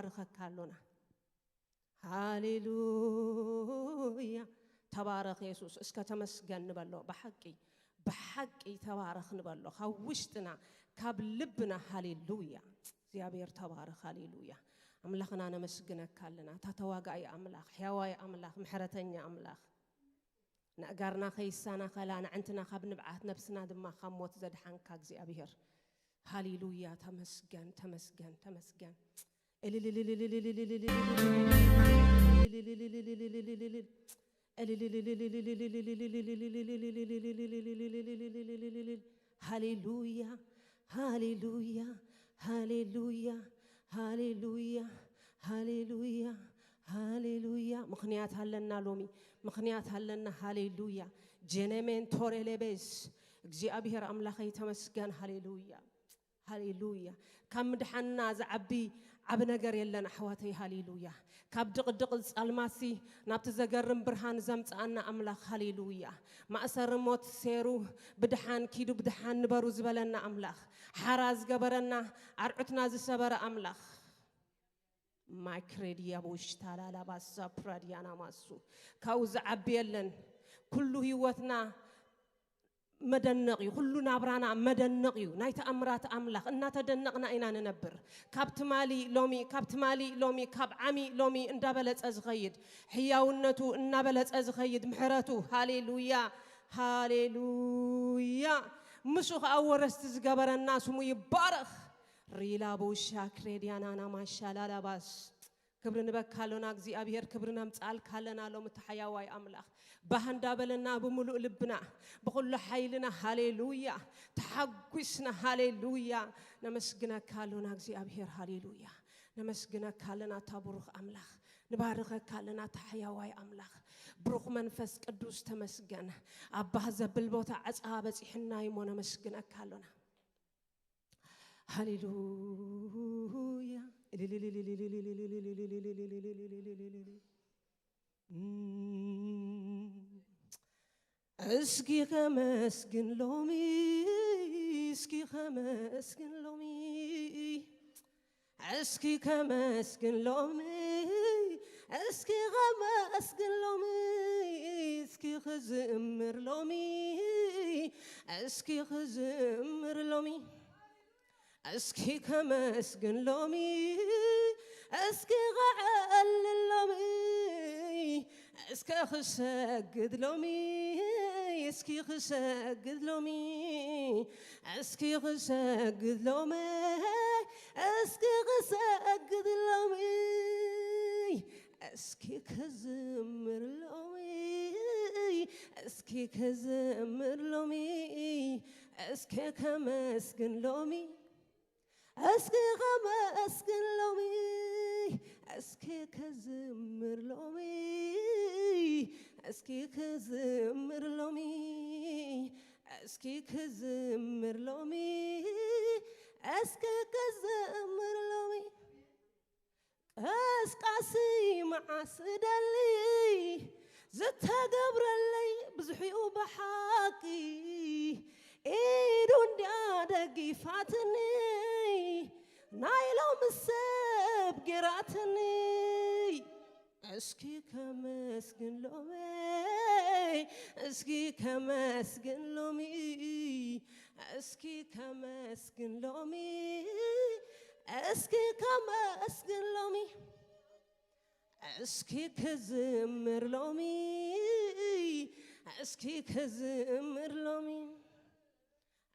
ንባርኸካ ኣሎና። ሃሌሉያ። ተባረኽ የሱስ። እስከ ተመስገን ንበሎ። ብሓቂ፣ ብሓቂ ተባረኽ ንበሎ። ካብ ውሽጥና፣ ካብ ልብና። ሃሌሉያ። እግዚኣብሔር ተባረኽ። ሃሌሉያ። ኣምላኽና ነመስግነካ ኣለና። እታ ተዋጋኢ ኣምላኽ፣ ሕያዋይ ኣምላኽ፣ ምሕረተኛ ኣምላኽ፣ ንኣእጋርና ከይሰናኸላ፣ ንዕንትና ካብ ንብዓት፣ ነብስና ድማ ካብ ሞት ዘድሓንካ እግዚኣብሔር። ሃሌሉያ። ተመስገን፣ ተመስገን፣ ተመስገን። ሃሌሉያ፣ ሃሌሉያ፣ ሃሌሉያ፣ ሃሌሉያ፣ ሃሌሉያ፣ ሃሌሉያ። ምኽንያት ኣለና ሎሚ፣ ምኽንያት ኣለና። ሃሌሉያ። ጀነሜን ቶሬሌቤስ፣ እግዚኣብሔር ኣምላኸይ ተመስገን። ሃሌሉያ፣ ሃሌሉያ። ካብ ምድሓንና ዝዓቢ ዓቢ ነገር የለን ኣሕዋተይ። ሃሌሉያ። ካብ ድቕድቕ ጻልማሲ ናብቲ ዘገርም ብርሃን ዘምጽኣና ኣምላኽ። ሃሌሉያ። ማእሰሪ ሞት ሴሩ፣ ብድሓን ኪዱ፣ ብድሓን ንበሩ ዝበለና ኣምላኽ። ሓራ ዝገበረና፣ ኣርዑትና ዝሰበረ ኣምላኽ። ማክሬድያ ቦሽታላላ ባሳ ፕራድያና ማሱ። ካብኡ ዝዓቢ የለን። ኩሉ ህይወትና መደነቕ እዩ። ኩሉ ናብራና መደነቕ እዩ። ናይ ተኣምራት ኣምላኽ እናተደነቕና ኢና ንነብር። ካብ ትማሊ ሎሚ፣ ካብ ትማሊ ሎሚ፣ ካብ ዓሚ ሎሚ እንዳበለጸ ዝኸይድ፣ ሕያውነቱ እናበለጸ ዝኸይድ፣ ምሕረቱ፣ ሃሌሉያ፣ ሃሌሉያ። ምስኡ ኸኣ ወረስቲ ዝገበረና ስሙ ይባረኽ። ሪላ ቦሻ ክሬድያናና ማሻላላባስ። ክብሪ ንበካ ኣሎና እግዚኣብሔር፣ ክብሪ ነምጽኣልካ ኣለና ሎም እቲ ሓያዋይ ኣምላኽ። ባህ እንዳበለና ብምሉእ ልብና፣ ብኹሉ ሓይልና፣ ሃሌሉያ፣ ተሓጒስና፣ ሃሌሉያ፣ ነመስግነካ ኣሎና እግዚኣብሔር፣ ሃሌሉያ። ነመስግነካ ኣለና እታ ብሩኽ ኣምላኽ፣ ንባርኸካ ኣለና እታ ሓያዋይ ኣምላኽ። ብሩኽ መንፈስ ቅዱስ ተመስገን። ኣብ ባህ ዘብል ቦታ ዕጻ በጺሕና እሞ ነመስግነካ ኣሎና። ሃሌሉያ። እስኪ ከመስግን ሎሚ፣ እስኪ ከመስግን ሎሚ፣ እስኪ ከመስግን ሎሚ፣ እስኪ ከመስግን ሎሚ፣ እስኪ ክዝምር ሎሚ፣ እስኪ ክዝምር ሎሚ። እስኪ ከመስግን ሎሚ፣ እስኪ ከዕልል ሎሚ፣ እስከ ክሰግድ ሎሚ፣ እስኪ ክሰግድ ሎሚ፣ እስኪ ክሰግድ ሎሚ፣ እስኪ ክሰግድ ሎሚ፣ እስኪ ክዝምር ሎሚ፣ እስኪ ክዝምር ሎሚ፣ እስኪ ከመስግን ሎሚ። እስኪ ከመስግን ሎሚ፣ እስኪ ከዝምር ሎሚ፣ እስኪ ከዝምር ሎሚ፣ እስኪ ከዝምር ሎሚ፣ እስኪ ከዝምር ሎሚ። ቀስቃሲ መዓስ እደሊ፣ ዝተገብረለይ ብዙሕ እዩ ብሓቂ። ኢዱ እንድያ ደጊፋትኒ፣ ናይ ሎሚ ሰብ ጌራትኒ። እስኪ ከመስግን ሎሚ፣ እስኪ ከመስግን ሎሚ፣ እስኪ ከመስግን ሎሚ፣ እስኪ ከመስግን ሎሚ። እስኪ ክዝምር ሎሚ፣ እስኪ ክዝምር ሎሚ፣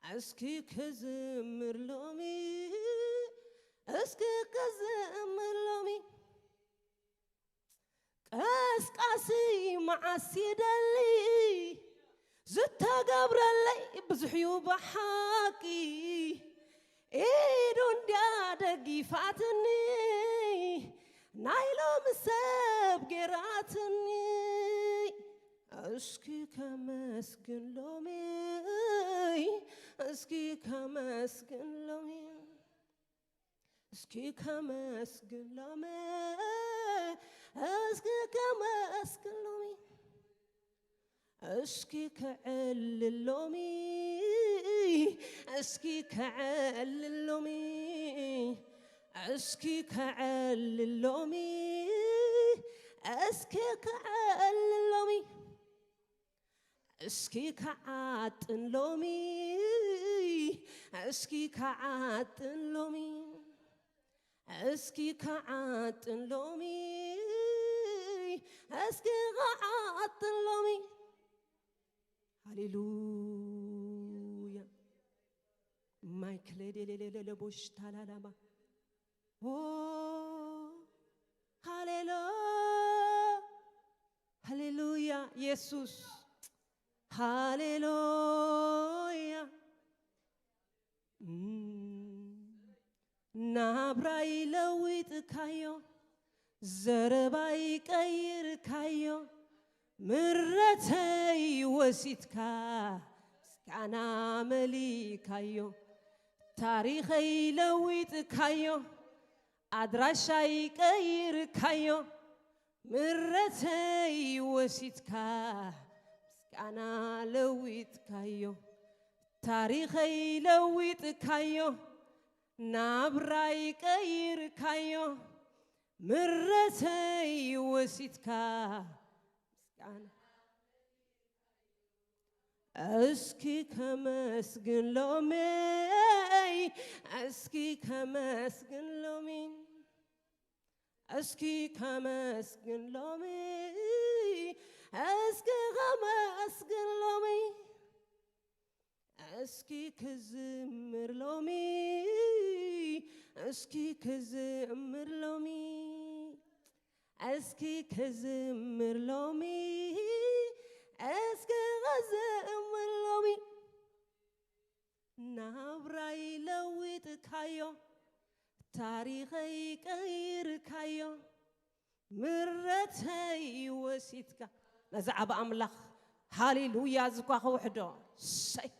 እስኪ ክዝምር ሎሚ፣ እስኪ ክዝምር ሎሚ። ቀስቃሲ መዓስ ይደሊ፣ ዝተገብረለይ ብዙሕ እዩ ብሓቂ። ኢዱ እንድያ ደጊፋትኒ፣ ናይ ሎሚ ሰብ ጌራትኒ። እስኪ ከመስግን ሎሚ፣ እስኪ ከመስግን ሎሚ፣ እስኪ ከመስግን ሎሚ፣ እስኪ ከመስግን ሎሚ። እስኪ ከዕልል ሎሚ፣ እስኪ ከዕልል ሎሚ፣ እስኪ ከዐል ሎሚ፣ እስኪ ከዐል ሎሚ፣ እስኪ ከዓጥን ሎሚ፣ እስኪ ከዓጥን ሎሚ፣ እስኪ ከዓጥን ሎሚ፣ እስኪ ከዓጥን ሎሚ። ሃሌሉያ። ማይክሌ ዴሌሌሌ ቦሽ ታላላማ። ኦ፣ ሃሌሉ-፣ ሃሌሉያ ኢየሱስ። ሃሌሉያ። እም፣ ናብራይ ለዊጥካዮ፣ ዘረባይ ቀይርካዮ፣ ምረተይ ወሲድካ፣ ምስጋና መሊካዮ፣ ታሪኸይ ለዊጥካዮ፣ ኣድራሻይ ቀይርካዮ፣ ምረተይ ወሲድካ፣ ምስጋና ለዊጥካዮ፣ ታሪኸይ ለዊጥካዮ፣ ናብራይ ቀይርካዮ፣ ምረተይ ወሲድካ፣ ምስጋና። እስኪ ከመስግን ሎመይ፣ እስኪ ከመስግን ሎሚ፣ እስኪ ከመስግን ሎሚ፣ እስኪ ከመስግን ሎሚ፣ እስኪ ክዝምር ሎሚ፣ እስኪ ክዝምር ሎሚ፣ እስኪ ክዝምር ሎሚ፣ እስኪ ክዝምር ሎሚ። ናብራይ ለዊጥካዮ፣ ታሪኸይ ቀይርካዮ፣ ምረተይ ወሲድካ። ነዚ ዓቢ ኣምላኽ ሃሌሉያ ዝኳ ክውሕዶ። ሰይ፣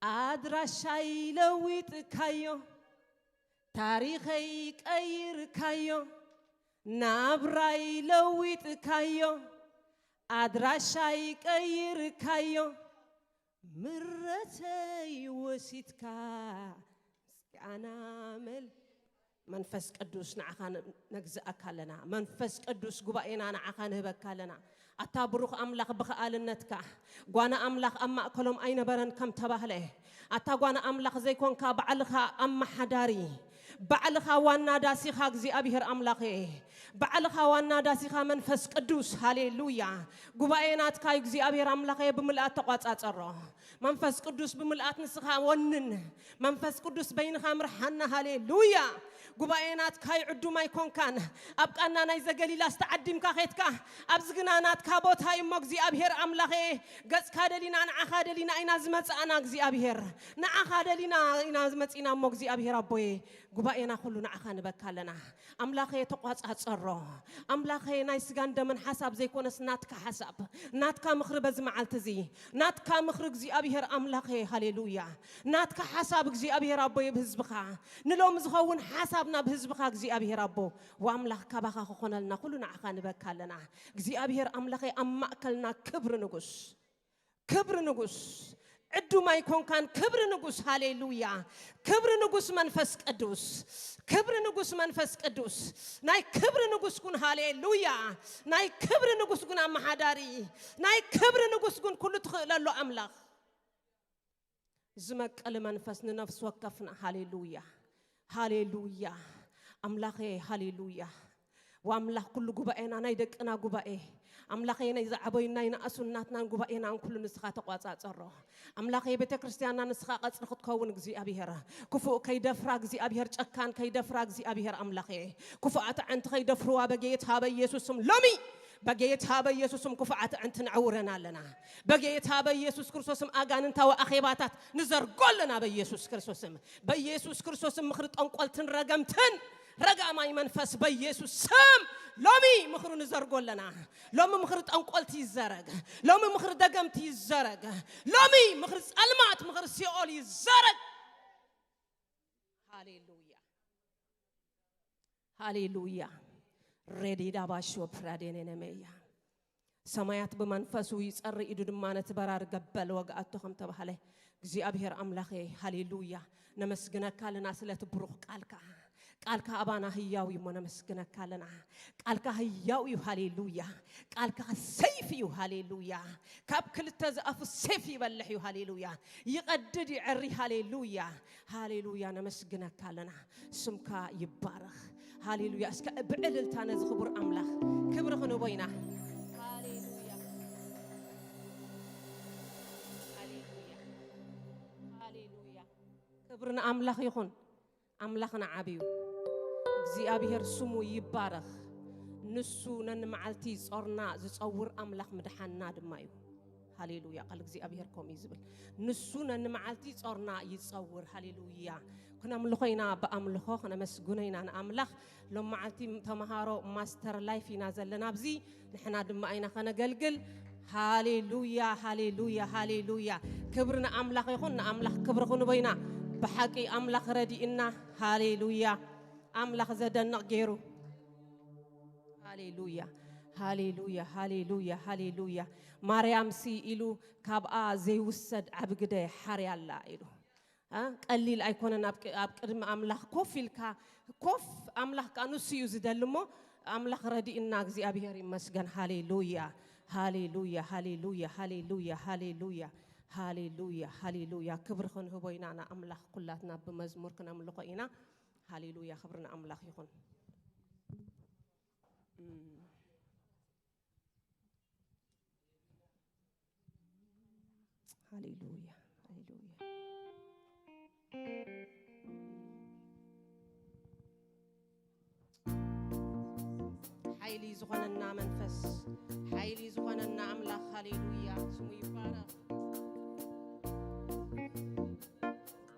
ኣድራሻይ ለዊጥካዮ፣ ታሪኸይ ቀይርካዮ፣ ናብራይ ለዊጥካዮ፣ ኣድራሻይ ቀይርካዮ፣ ምረተይ ወሲድካ፣ ምስጋና መል-፣ መንፈስ ቅዱስ ንዓኻ ን-፣ ነግዝኣካ ኣለና። መንፈስ ቅዱስ ጉባኤና ንዓኻ ንህበካ ኣለና። ኣታ ብሩኽ ኣምላኽ ብኸኣልነትካ፣ ጓና ኣምላኽ ኣብ ማእከሎም ኣይነበረን ከም ተባህለ፣ ኣታ ጓና ኣምላኽ ዘይኮንካ ባዕልኻ ኣመሓዳሪ፣ ባዕልኻ ዋና ዳሲኻ እግዚኣብሔር ኣምላኸ፣ ባዕልኻ ዋና ዳሲኻ መንፈስ ቅዱስ። ሃሌሉያ። ጉባኤ ናትካ እዩ እግዚኣብሔር ኣምላኸ፣ ብምልኣት ተቋጻጸሮ። መንፈስ ቅዱስ ብምልኣት ንስኻ ወንን። መንፈስ ቅዱስ በይንኻ ምርሓና። ሃሌሉያ። ጉባኤ ናትካ እዩ፣ ዕዱም ኣይኮንካን። ኣብ ቃና ናይ ዘገሊላ ዝተዓዲምካ ኸይትካ፣ ኣብዚ ግና ናትካ ቦታ እዩ እሞ እግዚኣብሔር ኣምላኸ፣ ገጽካ ደሊና፣ ንዓኻ ደሊና ኢና ዝመጻእና እግዚኣብሔር። ንዓኻ ደሊና ኢና ዝመጺና እሞ እግዚኣብሔር ኣቦየ፣ ጉባኤና ኩሉ ንዓኻ ንበካ ኣለና። ኣምላኸ ተቋጻጸሮ። ኣምላኸ ናይ ስጋን ደምን ሓሳብ ዘይኮነስ ናትካ ሓሳብ፣ ናትካ ምኽሪ በዚ መዓልቲ እዚ፣ ናትካ ምኽሪ እግዚኣብሔር ኣምላኸ፣ ሃሌሉያ። ናትካ ሓሳብ እግዚኣብሔር ኣቦየ ብህዝብኻ፣ ንሎም ዝኸውን ሓሳብ ናብ ህዝብኻ እግዚኣብሔር ኣቦ፣ ወኣምላኽ ካባኻ ክኾነልና ኩሉ ንዓኻ ንበካ ኣለና። እግዚኣብሔር ኣምላኸ ኣብ ማእከልና ክብሪ ንጉስ። ክብሪ ንጉስ፣ ዕዱም ኣይኮንካን። ክብሪ ንጉስ፣ ሃሌሉያ። ክብሪ ንጉስ መንፈስ ቅዱስ፣ ክብሪ ንጉስ መንፈስ ቅዱስ፣ ናይ ክብሪ ንጉስ ኩን። ሃሌሉያ። ናይ ክብሪ ንጉስ ኩን ኣመሓዳሪ፣ ናይ ክብሪ ንጉስ ኩን ኩሉ ትኽእለሉ ኣምላኽ። ዝመቀሊ መንፈስ ንነፍሲ ወከፍና። ሃሌሉያ፣ ሃሌሉያ። ኣምላኸ፣ ሃሌሉያ። ወኣምላኽ ኩሉ ጉባኤና፣ ናይ ደቅና ጉባኤ፣ ኣምላኸ፣ ናይ ዝዓበዩን ናይ ንኣሱን ናትናን ጉባኤናን ኩሉ ንስኻ ተቋጻጸሮ። ኣምላኸ፣ ቤተ ክርስቲያንና ንስኻ ቀጽሪ ክትከውን እግዚኣብሔር፣ ክፉእ ከይደፍራ እግዚኣብሔር፣ ጨካን ከይደፍራ እግዚኣብሔር፣ ኣምላኸ፣ ክፉኣት ኣዕንቲ ከይደፍርዋ በጌታ በኢየሱስ ስም ሎሚ በጌታ በኢየሱስ ስም ክፉኣት ኣዕንቲ ነዕውረን ኣለና። በጌታ በኢየሱስ ክርስቶስ ስም ኣጋንንታዊ ኣኼባታት ንዘርጎ ኣለና። በኢየሱስ ክርስቶስ ስም፣ በኢየሱስ ክርስቶስ ስም ምኽሪ ጠንቆልትን ረገምትን፣ ረጋማይ መንፈስ በኢየሱስ ስም ሎሚ ምኽሩ ንዘርጎ ኣለና። ሎሚ ምኽሪ ጠንቆልቲ ይዘረግ። ሎሚ ምኽሪ ደገምቲ ይዘረግ። ሎሚ ምኽሪ ጸልማት፣ ምኽሪ ሲኦል ይዘረግ። ሃሌሉያ፣ ሃሌሉያ። ሬዲዳ ባሾ ፕራዴኔነመያ። ሰማያት ብመንፈሱ ይጸሪ፣ ኢዱ ድማ ነቲ በራሪ ገበል ወግኣቶ ከም ተባህለ፣ እግዚኣብሔር ኣምላኸ፣ ሃሌሉያ፣ ነመስግነካ ኣለና ስለቲ ብሩኽ ቃልካ። ቃልካ ኣባና ህያው እዩ እሞ ነመስግነካ ኣለና። ቃልካ ህያው እዩ፣ ሃሌሉያ። ቃልካ ሰይፍ እዩ፣ ሃሌሉያ። ካብ ክልተ ዝኣፉ ሰይፍ ይበልሕ እዩ፣ ሃሌሉያ። ይቐድድ፣ ይዐሪ፣ ሃሌሉያ። ሃሌሉያ፣ ነመስግነካ ኣለና። ስምካ ይባረኽ፣ ሃሌሉያ። እስከ ብዕልልታ ነዚ ክቡር ኣምላኽ ክብሪ ክንህቦ ኢና። ሃሌሉያ፣ ሃሌሉያ፣ ሃሌሉያ። ክብሪ ንኣምላኽ ይኹን። ኣምላኽና ዓቢ እዩ። እግዚኣብሄር ስሙ ይባረኽ። ንሱ ነንመዓልቲ ጾርና ዝጸውር ኣምላኽ ምድሓንና ድማ እዩ። ሃሌሉያ። ቃል እግዚኣብሄር ከምኡ እዩ ዝብል። ንሱ ነንመዓልቲ ጾርና ይጸውር። ሃሌሉያ። ክነምልኾ ኢና ብኣምልኾ፣ ክነመስግኖ ኢና ንኣምላኽ። ሎም መዓልቲ ተምሃሮ ማስተር ላይፍ ኢና ዘለና ኣብዚ። ንሕና ድማ ኢና ኸነገልግል። ሃሌሉያ፣ ሃሌሉያ፣ ሃሌሉያ። ክብሪ ንኣምላኽ ይኹን፣ ንኣምላኽ ክብሪ ክንቦ ኢና። ብሓቂ ኣምላኽ ረዲእና። ሃሌሉያ። ኣምላኽ ዘደንቕ ገይሩ። ሃሌሉያ፣ ሃሌሉያ፣ ሃሌሉያ፣ ሃሌሉያ። ማርያምሲ ኢሉ ካብኣ ዘይውሰድ ዓቢ ግደ ሓርያ ኣላ ኢሉ። እ፣ ቀሊል ኣይኮነን ኣብ ቅ-፣ ኣብ ቅድሚ ኣምላኽ ኮፍ ኢልካ፣ ኮፍ ኣምላኽ ከኣ ንሱ እዩ ዝደሊ እሞ፣ ኣምላኽ ረዲእና፣ እግዚኣብሄር ይመስገን። ሃሌሉያ፣ ሃሌሉያ፣ ሃሌሉያ፣ ሃሌሉያ፣ ሃሌሉያ፣ ሃሌሉያ፣ ሃሌሉያ። ክብሪ ክንህቦ ኢና ንኣምላኽ፣ ኩላትና ብመዝሙር ክነምልኾ ኢና። ሃሌሉያ፣ ክብሪ ንኣምላኽ ይኹን። እም። ሃሌሉያ፣ ሃሌሉያ። ሓይሊ ዝኾነና መንፈስ፣ ሓይሊ ዝኾነና ኣምላኽ፣ ሃሌሉያ፣ ስሙ ይባረኽ።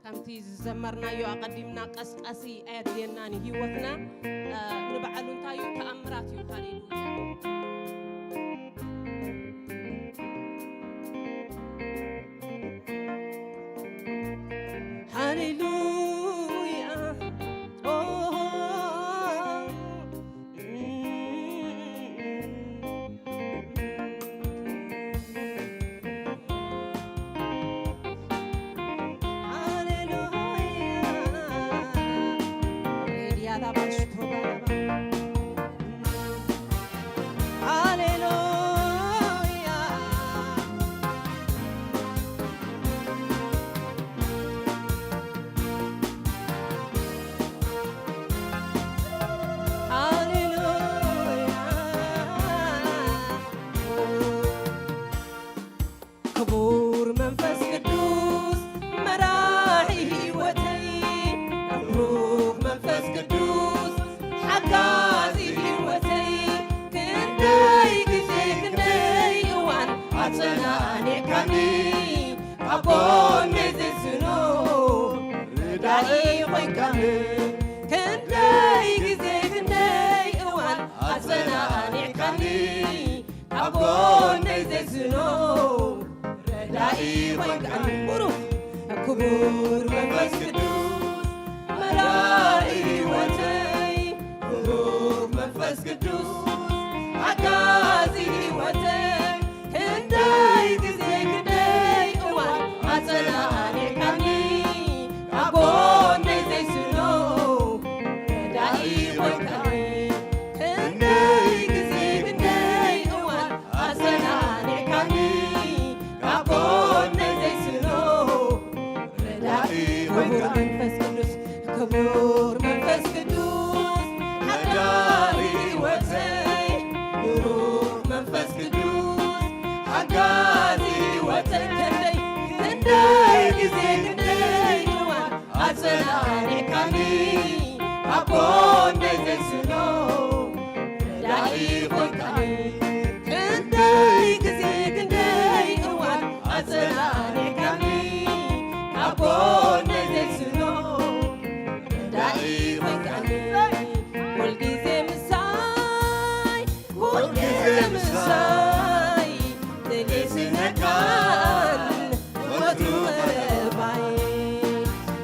ከምቲ ዝዘመርናዮ ኣቐዲምና ቀስቃሲ ኣየድልየናን እዩ ህይወትና፣ እ፣ ንባዕሉ እንታይ እዩ? ተኣምራት እዩ። ሃሌሉያ። ሃሌሉያ። ኦ። ክቡር መንፈስ ቅዱስ መራሒ ህይወተይ፣ ብሩኽ መንፈስ ቅዱስ ሓጋዚ ህይወተይ፣ ክንደይ ግዜ ክንደይ እዋን ኣጸናኒዕካኒ፣ ካብ ጎነይ ዘይስኖ ረዳኢ ኮይንካኒ። ክንደይ ግዜ ክንደይ እዋን ኣጸናኒዕካኒ፣ ካብ ጎነይ ዘይስኖ ረዳኢ ኮይንካኒ። ብሩኽ ክቡር መንፈስ ቅዱስ መራሒ ህይወተይ፣ ብሩኽ መንፈስ ቅዱስ ሓጋዚ ህይወተይ፣ ክንደይ ግዜ ክንደይ እዋን ኣጸናኒዕካኒ፣ ካብ ጎነይ ዘይስኖ ረዳኢ ኮይንካኒ። ክንደይ ግዜ ክንደይ እዋን ኣጸናኒዕካኒ፣ ካብ ጎነይ ዘይስኖ ረዳኢ ኮይንካኒ። ክቡር መንፈስ ቅዱስ፣ ክቡር መንፈስ ቅዱስ ሓዳሪ ህይወተይ፣ ብሩኽ መንፈስ ቅዱስ ሓጋዚ ህይወተይ፣ ክንደይ ክንደይ ግዜ ክንደይ እዋን ኣጸናኒዕካኒ፣ ካብ ጎነይ ዘይስኖ ረዳኢ ኮይንካኒ። ክንደይ ግዜ ክንደይ እዋን ኣጸናኒዕካኒ፣ ካብ ጎነይ ዘይስኖ ረዳኢ ኮይንካኒ። ኩልግዜ ምሳይ፣ ኩልግዜ ምሳይ፣ ዘይስነካን ወትሩ ቀረባይ።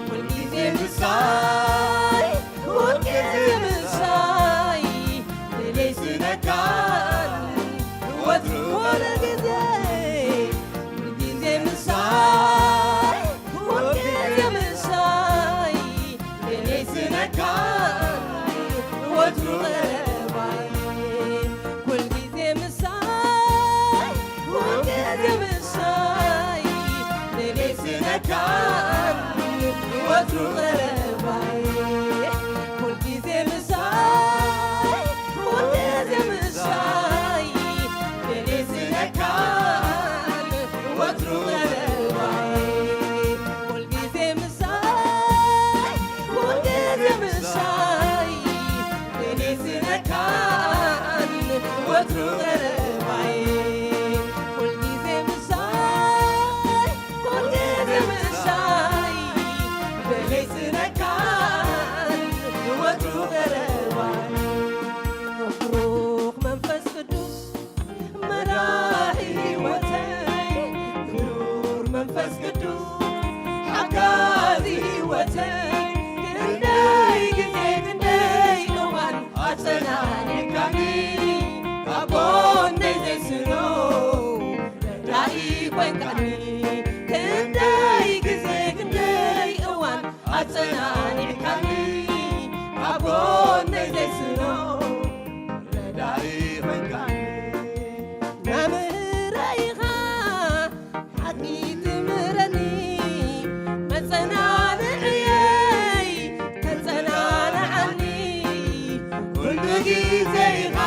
ኩልግዜ ምሳይ፣ ኩልግዜ ምሳይ፣ ዘይስነካን ወትሩ ኩልግዜ፣ ኩልግዜ ምሳይ፣ ኩልግዜ ምሳይ፣ ዘይስነካን ወትሩ ቀረባይ፣ ኩልጊዜ ምሳይ፣ ኩልጊዜ ምሳይ፣ ደልየ ስለካን ወትሩ ቀረባይ፣ ኩልጊዜ ምሳይ፣ ኩልጊዜ ምሳይ፣ ደልየ ስለካን ወትሩ ቀረባይ፣ ኩልጊዜ ምሳይ፣ ኩልጊዜ ምሳይ፣ ደልየ ስለካን ወትሩ ቀረባይ። ብሩኽ መንፈስ ቅዱስ መራሒ ህይወተይ፣ ክቡር መንፈስ ቅዱስ ሓጋዚ ህይወተይ፣ ክንደይ ግዜ ክንደይ እዋን ኣጸናኒዕካኒ፣ ካብ ጎነይ ዘይስኖ ረዳኢ ኮይንካኒ፣ ክንደይ ግዜ ክንደይ እዋን ኣጸናኒዕካኒ፣ ካብ ጎነይ ዘይስኖ ረዳኢ ኮይንካኒ። መምህረይ ኢኻ ሓቂ ትምህረኒ፣ መጸናንዕየይ ተጸናንዓኒ፣ ኩሉ ግዜ ኢኻ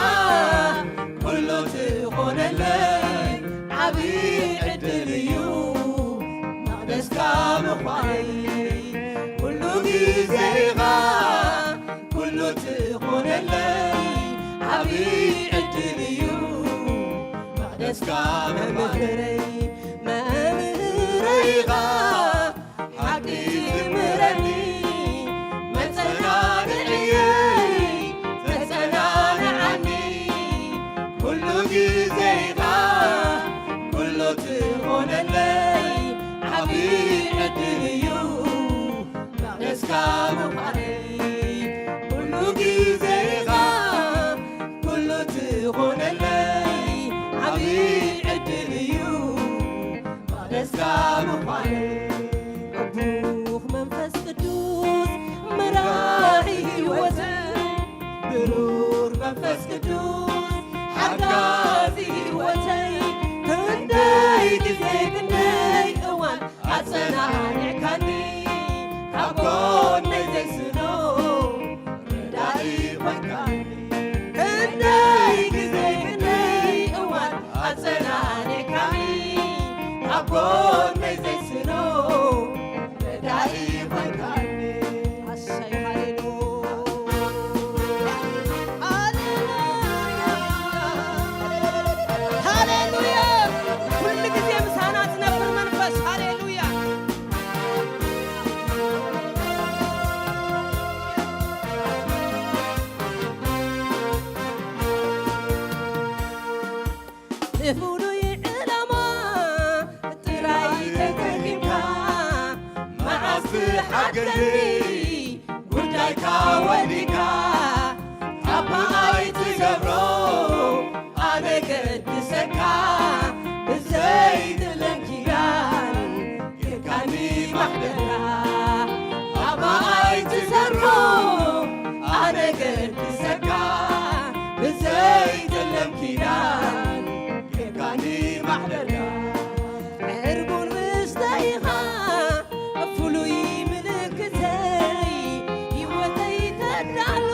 ኩሉ ትኾነለይ፣ ዓቢ ዕድል እዩ መቕደስካ ምዃነይ። ኩሉ ግዜ ኢኻ ኩሉ ትኾነለይ፣ ዓቢ ዕድል እዩ መቕደስካ ምዃነይ። መምህረይ ኢኻ ሓቂ ትምህረኒ፣ መጸናንዕየይ ተጸናንዓኒ፣ ኩሉ ግዜ ኢኻ ኩሉ ትኾነለይ፣ ዓቢ ዕድል እዩ መቕደስካ ምዃነይ። ኩሉ ግዜ ኢኻ ኩሉ ትኾነለይ፣ ዓቢ ዕድል እዩ መቕደስካ ምዃነይ። ብሩኽ መንፈስ ቅዱስ መራሒ ህይወተይ፣ ብሩር መንፈስ ቅዱስ ሓጋዚ ህይወተይ፣ ክንደይ ግዜ ክንደይ እዋን ኣጸናኒዕካኒ፣ ካብ ጎነይ ዘይስኖ ረዳኢ ኮይንካኒ። ክንደይ ግዜ ክንደይ እዋን ኣጸናኒዕካኒ፣ ካብ ጎነይ ዘይስኖ ረዳኢ ኮይንካኒ። ኣሰይ፣ ሃሌሉያ። ሃሌሉያ። ሃሌሉያ። ኩሉ ግዜ ምሳና ዝነብር መንፈስ። ሃሌሉያ። ንፍሉይ ዕላማ ጥራይ ተጠቂምካ፣ መዓስ ትሓግዘኒ ጉዳይካ ወዲካ፣ ኣባይ ትገብሮ ኣነ ገድሰካ፣ ብዘይ ጥለም ኪዳን ጌርካኒ ማሕደርካ፣ ኣባይ ትገብሮ ኣነ ገድሰካ፣ ብዘይ ጥለም ኪዳን ጌርካኒ ማሕደርካ። ዕርቡን ርስተይኻ ፍሉይ ምልክተይ፣ ህይወተይ ተዳሉ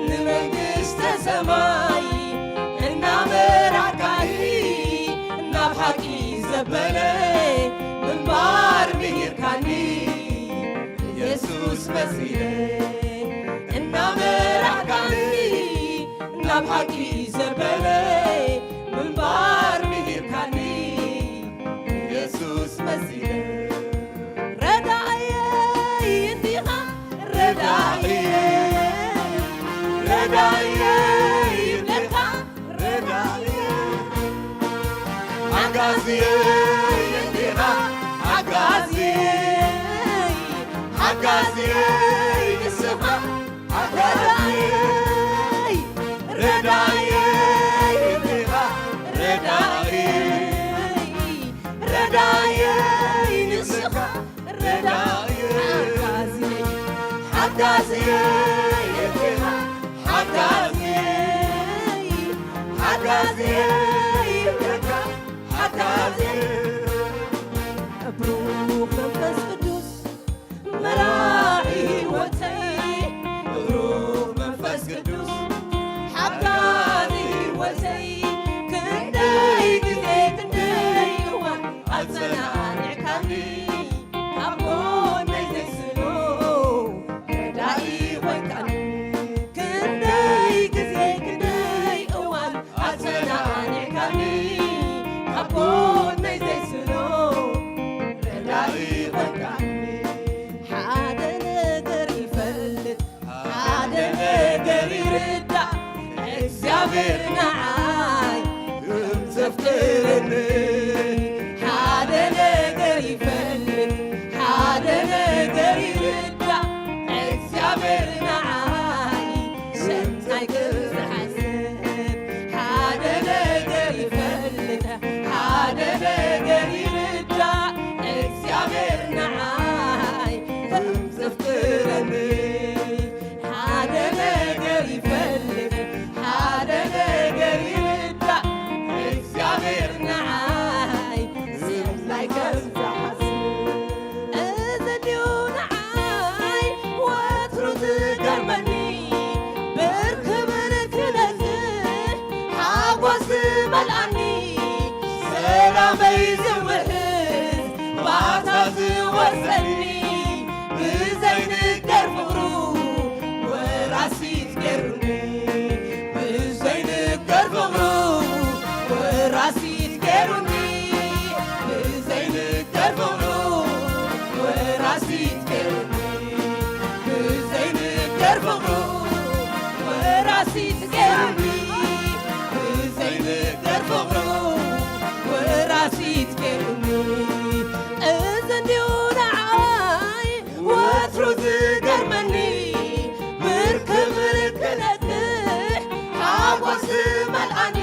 ንመንግስተ ሰማይ፣ እናመራሕካኒ ናብ ሓቂ ዘበለ ምንባር ምሂርካኒ። ኢየሱስ መሲለ እናመራሕካኒ ናብ ሓቂ ዘበለ ምንባር ምሂርካኒ። ኢየሱስ መሲለ ረዳእየይ እንዲኻ ረዳእየይ፣ ረዳእየይ እንዲኻ ረዳእየይ፣ ሓጋዝየይ እንዲኻ ሓጋዝየይ፣ ሓጋዝየይ ንስኻ ሓጋዝየይ፣ ረዳእየይ እንዲኻ ረዳእየይ፣ ረዳእየይ ንስኻ ረዳእየይ፣ ሓጋዝየይ፣ ሓጋዝየይ፣ ሓጋዝየይ፣ ሓጋዝየይ፣ ብሩኽ ፍጥረኒ ሓደ ነገር ይፈልጥ፣ ሓደ ነገር ይርዳእ። እግዚኣብሔር ንዓይ ሰናይ ክዝሓስብ ሓደ ነገር ይፈልጥ፣ ሓደ ነገር ይርዳእ። እግዚኣብሔር ንዓይ ከም ዘፍቅረኒ ሓደ ነገር ይፈልጥ፣ ሓደ ነገር ይርዳእ። እግዚኣብሔር ንዓይ ሰናይ ከም ዝሓስብ። እዚ ድዩ ንዓይ ወትሩ ዝገርመኒ፣ ብርክ ብርክ ክነግር ሓጎስ ዝመልኣኒ፣ ሰላመይ ዝውሕዝ ባታ ዝወርሰኒ፣ ብዘይንገር ፍቕሩ ወራሲት ገይሩኒ፣ ብዘይንገር ፍቕሩ ወራሲት ገይሩኒ፣ ብዘይንገር ፍቕሩ ወራሲት ገይሩኒ፣ ብዘይንገር ፍቕሩ ወራሲት ገይሩኒ፣ ብዘይንገር ፍቕሩ ወራሲት ገይሩኒ። እዚ እንድዩ ንዓይ ወትሩ ዝገርመኒ፣ ብርክ ብርክ ክነግር ሓጎስ ዝመልኣኒ፣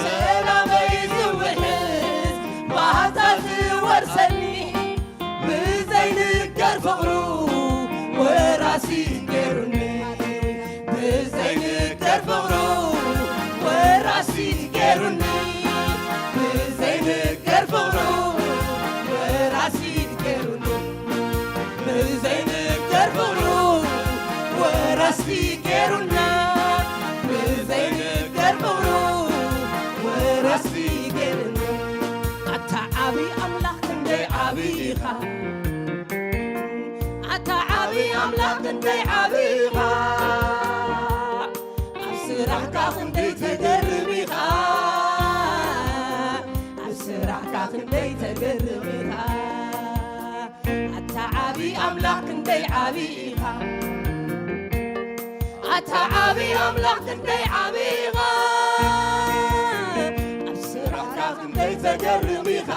ሰላመይ ዝውሕዝ ባህታ ዝወርሰኒ፣ ብዘይንገር ፍቕሩ ወራሲ ገይሩኒ፣ ብዘይንገር ፍቕሩ ወራሲ ገይሩኒ፣ ብዘይንገር ፍቕሩ ወራሲ ገይሩኒ። ብዘይንገር ፍቕሩ ወራሲ ገይሩና፣ ብዘይንገር ፍቕሩ ወራሲ ገይሩና። ኣታ ዓቢ ኣምላኽ ክንደይ ዓቢ ኢኻ፣ ኣታ ዓቢ ኣምላኽ ክንደይ ዓቢ ኢኻ፣ ኣብ ስራሕካ ክንደይ ተገርም ኢኻ፣ ኣብ ስራሕካ ክንደይ ተገርም ኢኻ። ኣታ ዓቢ ኣምላኽ ክንደይ ዓቢ ኢኻ፣ ኣታ ዓቢ ኣምላኽ ክንደይ ዓቢ ኢኻ፣ ኣብ ስራሕካ ክንደይ ተገርም ኢኻ፣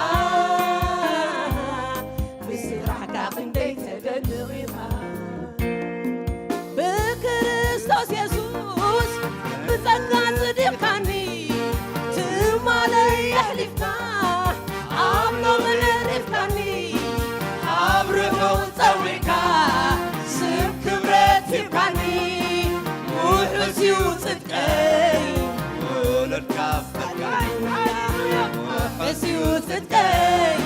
ኣብ ስራሕካ ክንደይ ተደንቕ ኢኻ። ብክርስቶስ የሱስ ብጸጋ ጽዲቕካኒ፣ ትማለይ የሕሊፍካ ኣብ ሎሚ ዕሪፍካኒ፣ ካብ ርሑቕ ጸዊዕካ ስም ክብረት ሂብካኒ፣ ውሑስ እዩ ጽድቀይ ውሉድካ በልካኒ፣ ውሑስ እዩ ጽድቀይ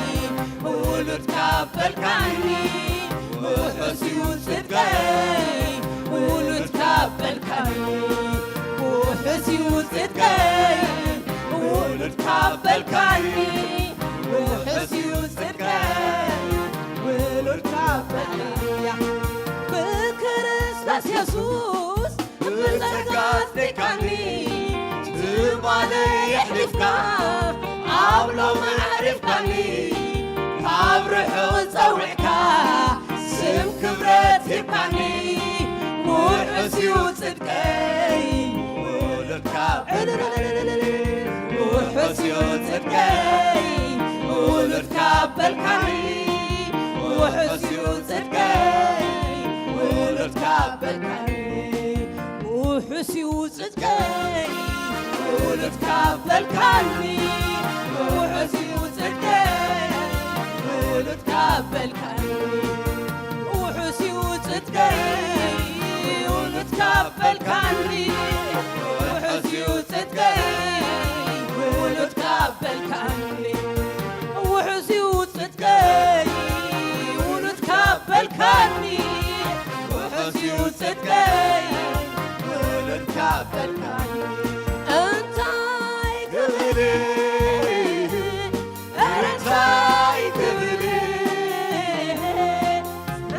ውሉድካ በልካኒ፣ ውሑስ እዩ ጽድቀይ ውሉድካ በልካኒ፣ ውሑስ እዩ ጽድቀይ ውሉድካ በልካኒ፣ ውሑስ እዩ ጽድቀይ ውሉድካ በልካኒ። ብክርስቶስ የሱስ ብጸጋ ኣጽዲቃኒ፣ ትማለይ የሕሊፍካ ኣብ ሎሚ ኣዕሪፍካኒ፣ ካብ ርሑቕ ጸዊዕካ ስም ክብረት ሂብካኒ፣ ውሑስ እዩ ጽድቀይ ውሉድካ፣ ውሑስ እዩ ጽድቀይ ውሉድካ በልካኒ፣ ውሑስ እዩ ጽድቀይ ውሉድካ በልካኒ፣ ውሑስ እዩ ጽድቀይ ውሉድካ በልካኒ፣ ውሑስ እዩ ጽድቀይ ውሉድካ በልካኒ፣ ውሑስ እዩ ጽድቀይ ውሉድካ በልካኒ፣ ውሑስ እዩ ጽድቀይ ውሉድካ በልካኒ፣ ውሑስ እዩ ጽድቀይ ውሉድካ በልካኒ፣ ውሑስ እዩ ጽድቀይ ውሉድካ በልካኒ። እንታይ ክብል፣ ኧረ እንታይ ክብል፣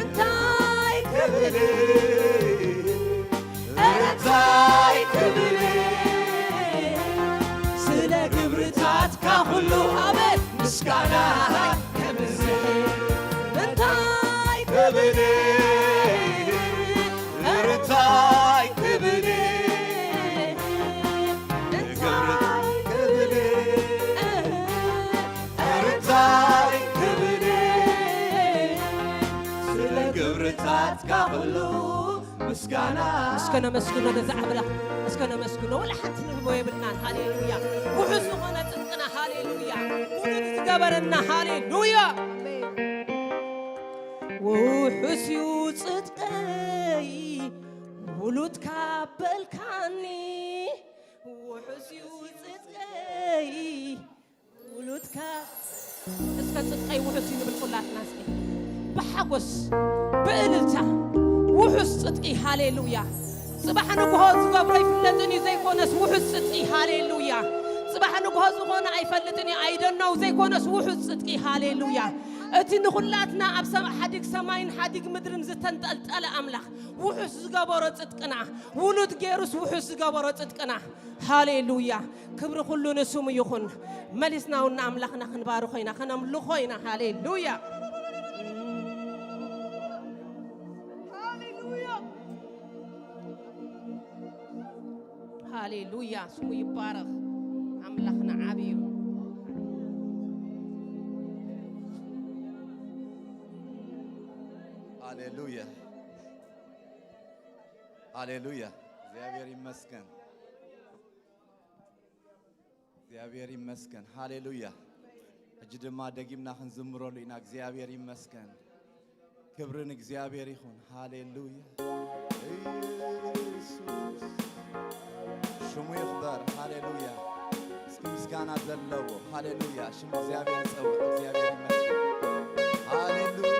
እንታይ ክብል፣ ኧረ እንታይ ክብል፣ ስለ ግብርታትካ ኩሉ ኣቤት ምስጋና ከብዝሕ። እንታይ ክብል፣ ኧረ እንታይ ክብል፣ እንታይ ክብል፣ ኩሉ ምስጋና እስከ ነመስግኖ ነዛ ኣምላኽ፣ እስከ ነመስግኖ። ወላ ሓንቲ ንህቦ የብልናን። ሃሌሉያ። ውሑስ ዝኾነ ጽድቅና፣ ሃሌሉያ። ውሑስ ዝገበረና፣ ሃሌሉያ። ውሑስ እዩ ጽድቀይ፣ ውሉድካ በልካኒ። ውሑስ እዩ ጽድቀይ፣ ውሉድካ። እስከ ጽድቀይ ውሑስ እዩ ንብል ኩላትና እስኪ። ብሓጎስ፣ ብእልልታ፣ ውሑስ ጽድቂ፣ ሃሌሉያ። ጽባሕ ንግሆ ዝገብሮ ይፍለጥን እዩ ዘይኮነስ ውሑስ ጽድቂ፣ ሃሌሉያ። ጽባሕ ንግሆ ዝኾነ ኣይፈልጥን እዩ፣ ኣይደናው ዘይኮነስ ውሑስ ጽድቂ፣ ሃሌሉያ። እቲ ንኹላትና ኣብ ሰም-፣ ሓዲግ ሰማይን ሓዲግ ምድርን ዝተንጠልጠለ ኣምላኽ፣ ውሑስ ዝገበሮ ጽድቅና፣ ውሉድ ገይሩስ ውሑስ ዝገበሮ ጽድቅና። ሃሌሉያ። ክብሪ ኩሉ ንስሙ ይኹን። መሊስና እውን ንኣምላኽና ክንባርኾ ኢና፣ ከነምልኾ ኢና። ሃሌሉያ። ሃሌሉያ። ስሙ ይባረኽ። ኣምላኽና ዓቢ እዩ። ሃሌሉያ። ሃሌሉያ። እግዚኣብሔር ይመስገን። እግዚኣብሔር ይመስገን። ሃሌሉያ። ሕጂ ድማ ደጊምና ክንዝምረሉ ኢና። እግዚኣብሔር ይመስገን። ክብሪ ንእግዚኣብሔር ይኹን። ሃሌሉያ። ኢየሱስ ሽሙ ይኽበር። ሃሌሉያ። እስኪ ምስጋና ዘለዎ፣ ሃሌሉያ፣ ሽም እግዚኣብሔር ይጸውዕ። እግዚኣብሔር ይመስገን። ሃሌሉያ።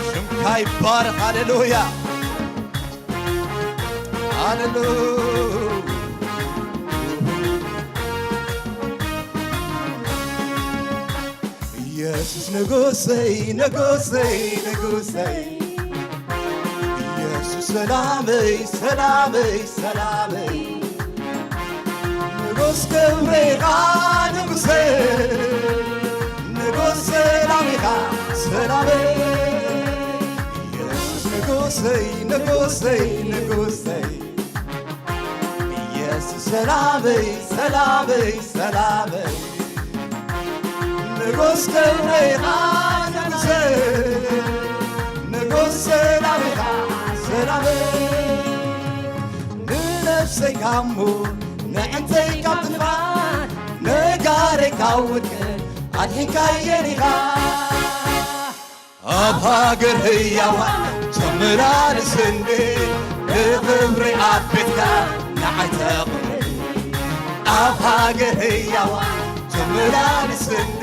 ሽምካ ይባረኽ። ሃሌሉያ፣ ሃሌሉያ። ኢየሱስ ንጉሰይ፣ ንጉሰይ፣ ንጉሰይ። ኢየሱስ ሰላመይ፣ ሰላመይ፣ ሰላመይ። ንጉስ ክብሪ ኢኻ ንጉሰይ፣ ንጉስ ሰላም ኢኻ ሰላመይ። ኢየሱስ ንጉሰይ፣ ንጉሰይ፣ ንጉሰይ። ኢየሱስ ሰላመይ፣ ሰላመይ፣ ሰላመይ። ንጉስ ክብሪ ኢኻ ንጉሰይ፣ ንጉስ ሰላም ኢኻ ሰላመይ። ንነፍሰይ ካብ ሞት፣ ነዕንተይ ካብ ጥፍኣት፣ ነጋረይ ካብ ውድቀት ኣድሒንካየን ኢኻ። ኣብ ሃገር ህያዋን ተመላልስኒ፣ ብኽብሪ ኣብ ቤትካ ንዓይ ተቕበለኒ። ኣብ ሃገር ህያዋን ተመላልስኒ፣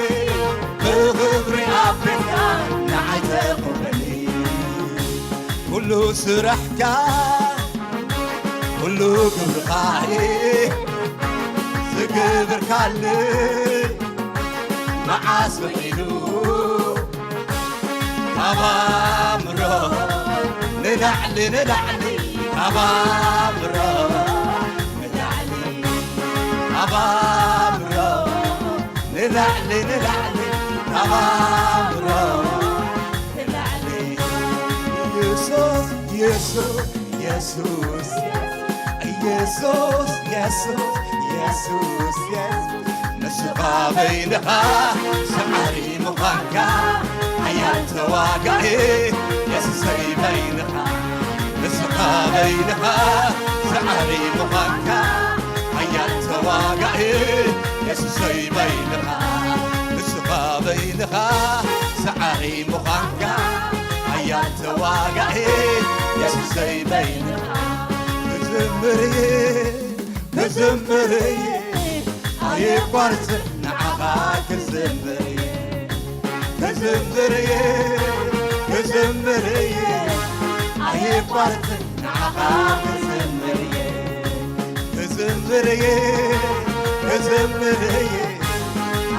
ብኽብሪ ኣብ ቤትካ ንዓይ ተቕበለኒ። ኩሉ ስራሕካ፣ ኩሉ ግብርኻ ዝገበርካለይ፣ መዓስ ውሒዱ ካብ ኣእምሮ ንላዕሊ፣ ንላዕሊ፣ ካብ ኣእምሮ ንላዕሊ፣ ካብ ኣእምሮ ንላዕሊ፣ ንላዕሊ፣ ካብ ኣእምሮ ንላዕሊ። ኢየሱስ፣ ኢየሱስ፣ ኢየሱስ፣ ኢየሱስ፣ ኢየሱስ፣ ኢየሱስ፣ ኢየሱስ። ንስኻ በይንኻ ሰዓሪ ምዃንካ፣ ሓያል ተዋጋኢ የሱሰይ በይንኻ። ንስኻ በይንኻ ሰዓሪ ምዃንካ፣ ሓያል ተዋጋኢ የሱሰይ በይንኻ። ንስኻ በይንኻ ሰዓሪ ምዃንካ፣ ሓያል ተዋጋኢ የሱሰይ በይንኻ። ክዝምር እየ፣ ክዝምር እየ፣ ኣይቋርጽ ንዓኻ ክዝምር እየ። ክዝምር እየ፣ ክዝምር እየ፣ ኣይቋርጽ ንዓኻ ክዝምር እየ። ክዝምር እየ፣ ክዝምር እየ፣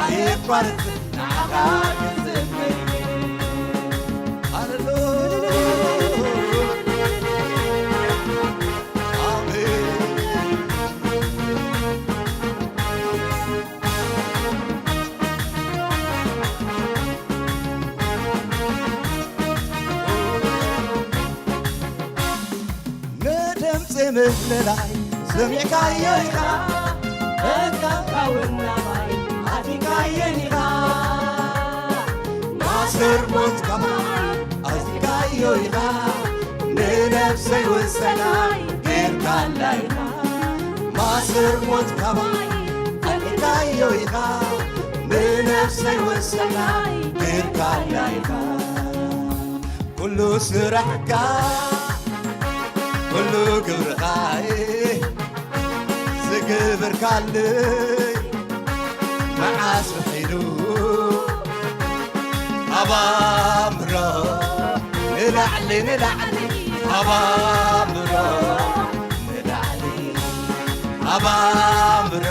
ኣይቋርጽ ንዓኻ ክዝምር እየ። ሃሌሉያ። ኣሜን። ንድምፂ ምልላይ ሰሚዕካዮ ኢኻ፣ በቃ ካውን ናባይ ኣቲካየን ኢኻ። ማሰር ሞት ካባይ ኣዚካዮ ኢኻ፣ ንነፍሰይ እውን ሰናይ ጌርካላ ኢኻ። ማሰር ሞት ካባይ ኣዚካዮ ኢኻ፣ ንነፍሰይ እውን ሰናይ ጌርካላ ኢኻ። ኩሉ ስራሕካ፣ ኩሉ ግብርኻ ዝገበርካለይ፣ መዓስ ውሒዱ ካብ ኣእምሮ ንላዕሊ፣ ንላዕሊ፣ ካብ ኣእምሮ ንላዕሊ፣ ካብ ኣእምሮ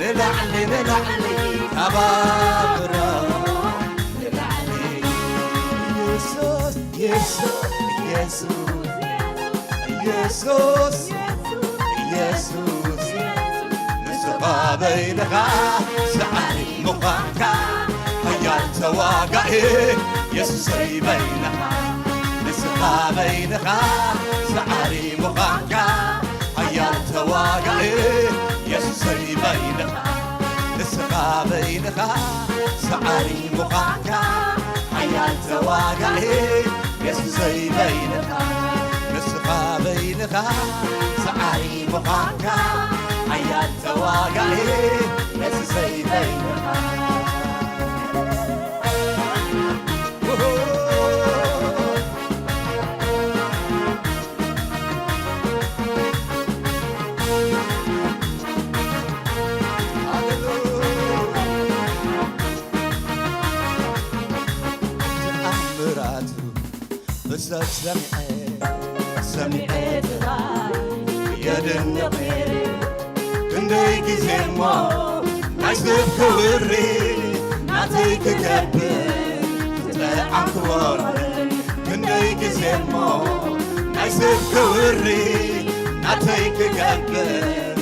ንላዕሊ፣ ንላዕሊ፣ ካብ ኣእምሮ ንላዕሊ። ኢየሱስ፣ ኢየሱስ፣ ኢየሱስ፣ ኢየሱስ፣ ኢየሱስ፣ ንስኻ በይንኻ ሰዓሪ ምዃንካ፣ ሓያል ተዋጋኢ የሱሰይ በይንኻ። ንስኻ በይንኻ ሰዓሪ ምዃንካ፣ ሓያል ተዋጋኢ የሱሰይ በይንኻ። ንስኻ በይንኻ ሰዓሪ ምዃንካ፣ ሓያል ተዋጋኢ የሱሰይ በይንኻ። ንስኻ በይንኻ ሰዓሪ ምዃንካ፣ ሓያል ተዋጋኢ የሱሰይ በይንኻ። ተኣምራቱ ብሰብ ሰሚዐ፣ ሰሚዐ ጥራይ የድንቕ ነይረ። ክንደይ ግዜ እሞ ናይ ሰብ ክውሪ ናተይ ክገብር ዝጠዓምክዎ። ክንደይ ግዜ እሞ ናይ ሰብ ክውሪ ናተይ ክገብር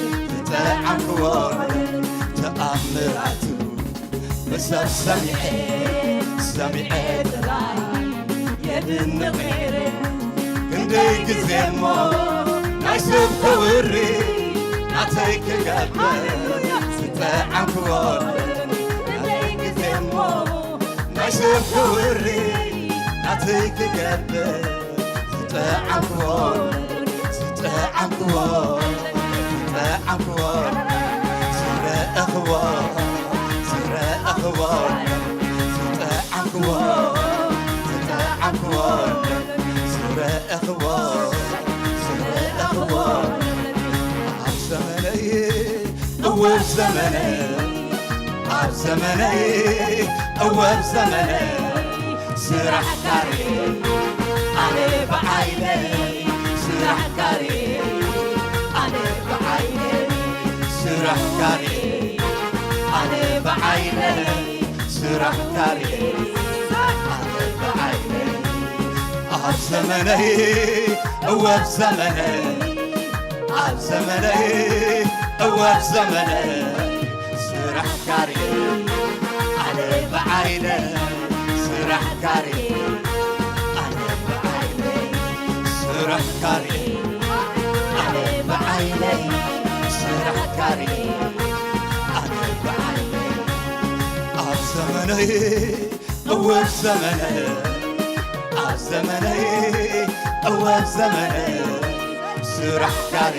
ተዓንክዎ ተኣምራቱ ብሰብ ሰሚዐ ሰሚዐ ጥራይ የድንቕ ነይረ። ክንደይ ግዜ እሞ ናይ ሰብ ክውሪ ናተይ ክገብር ዝጠዓንክዎ፣ ክንደይ ግዜ እሞ ናይ ሰብ ክውሪ ናተይ ክገብር ዝጠዓንክዎ፣ ዝጠዓንክዎ፣ ዝጠዓንክዎ፣ ዝረኣኽዎ፣ ዝረኣኽዎ፣ ዝጠዓንክዎ፣ ዝጠዓንክዎ፣ ዝረኣኽዎ፣ ዝረኣኽዎ። ኣብ ዘመነይ እወ ኣብ ዘመነይ፣ ኣብ ዘመነይ፣ እወ ኣብ ዘመነይ፣ ስራሕ ካሬ፣ ኣነ ብዓይነይ፣ ስራሕ ካሬ፣ ኣነ ብዓይነይ፣ ስራሕ ካሬ፣ ኣነ ብዓይነይ፣ ስራሕ ካሬ፣ ኣነ ብዓይነይ፣ ኣብ ዘመነይ፣ እወ ኣብ ዘመነይ፣ ኣብ ዘመነይ፣ እወ ኣብ ዘመነይ፣ ስራሕ ካሬ፣ ኣነ ብዓይነይ፣ ስራሕ ካሬ፣ ኣነ ብዓይነይ፣ ስራሕ ካሬ፣ ኣነ ብዓይነይ፣ ስራሕ ካሬ፣ ኣነ ብዓይነይ፣ ኣብ ዘመነይ፣ እወ ኣብ ዘመነይ፣ ኣብ ዘመነይ፣ እወ ኣብ ዘመነይ፣ ስራሕ ካሬ፣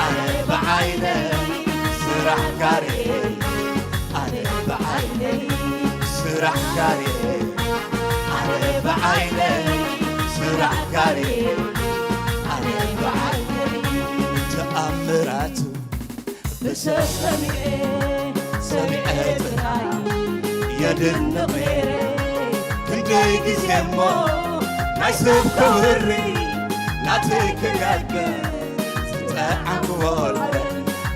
ኣነ ብዓይነይ፣ ስራሕ ካሬ፣ ኣነ ብዓይነይ፣ ስራሕ ካሬ፣ ኣነ ብዓይነይ፣ ስራሕ ካሬ፣ ኣነ ብዓይነይ፣ ተኣምራቱ ብሰብ ሰሚዐ፣ ሰሚዐ ጥራይ የድንቕ ነይረ። ክንደይ ግዜ እሞ ናይ ሰብ ክውሪ ናተይ ክገብር ዝጠዓምክዎ፣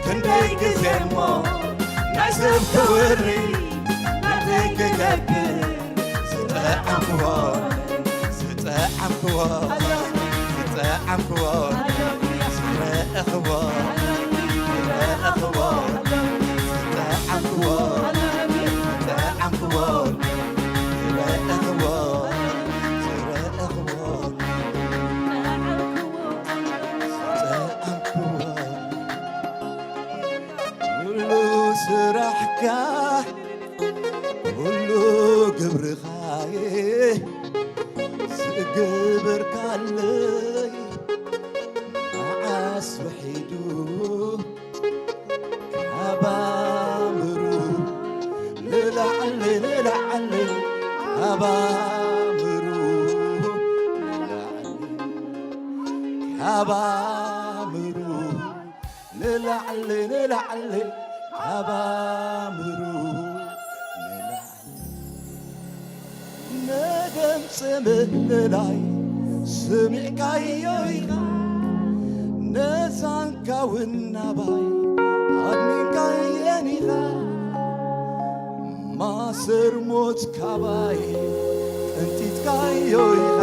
ክንደይ ግዜ እሞ ናይ ሰብ ክውሪ ናተይ ክገብር ዝጠዓምክዎ፣ ዝጠዓምክዎ፣ ዝጠዓምክዎ፣ ዝረኣኽዎ፣ ዝረኣኽዎ፣ ዝጠዓምክዎ፣ ዝጠዓምክዎ፣ ዝረኣኽዎ፣ ዝረኣኽዎ፣ ዝጠዓምክዎ። ኩሉ ስራሕካ፣ ኩሉ ግብርኻየ ዝገበርካለይ፣ መዓስ ውሒዱ ካብ ኣምሩ ንላዕሊ፣ ንላዕሊ፣ ካብ ኣምሩ ንላዕሊ፣ ካብ ኣምሩ ንላዕሊ፣ ንላዕሊ፣ ካብ ኣምሩ ንላዕሊ። ንድምፂ ምልላይ ስሚዕካዮ ኢኻ፣ ንዛንካ እውን ናባይ ኣድሚንካየን ኢኻ። ማሰር ሞት ካባይ ቀንጢጥካዮ ኢኻ፣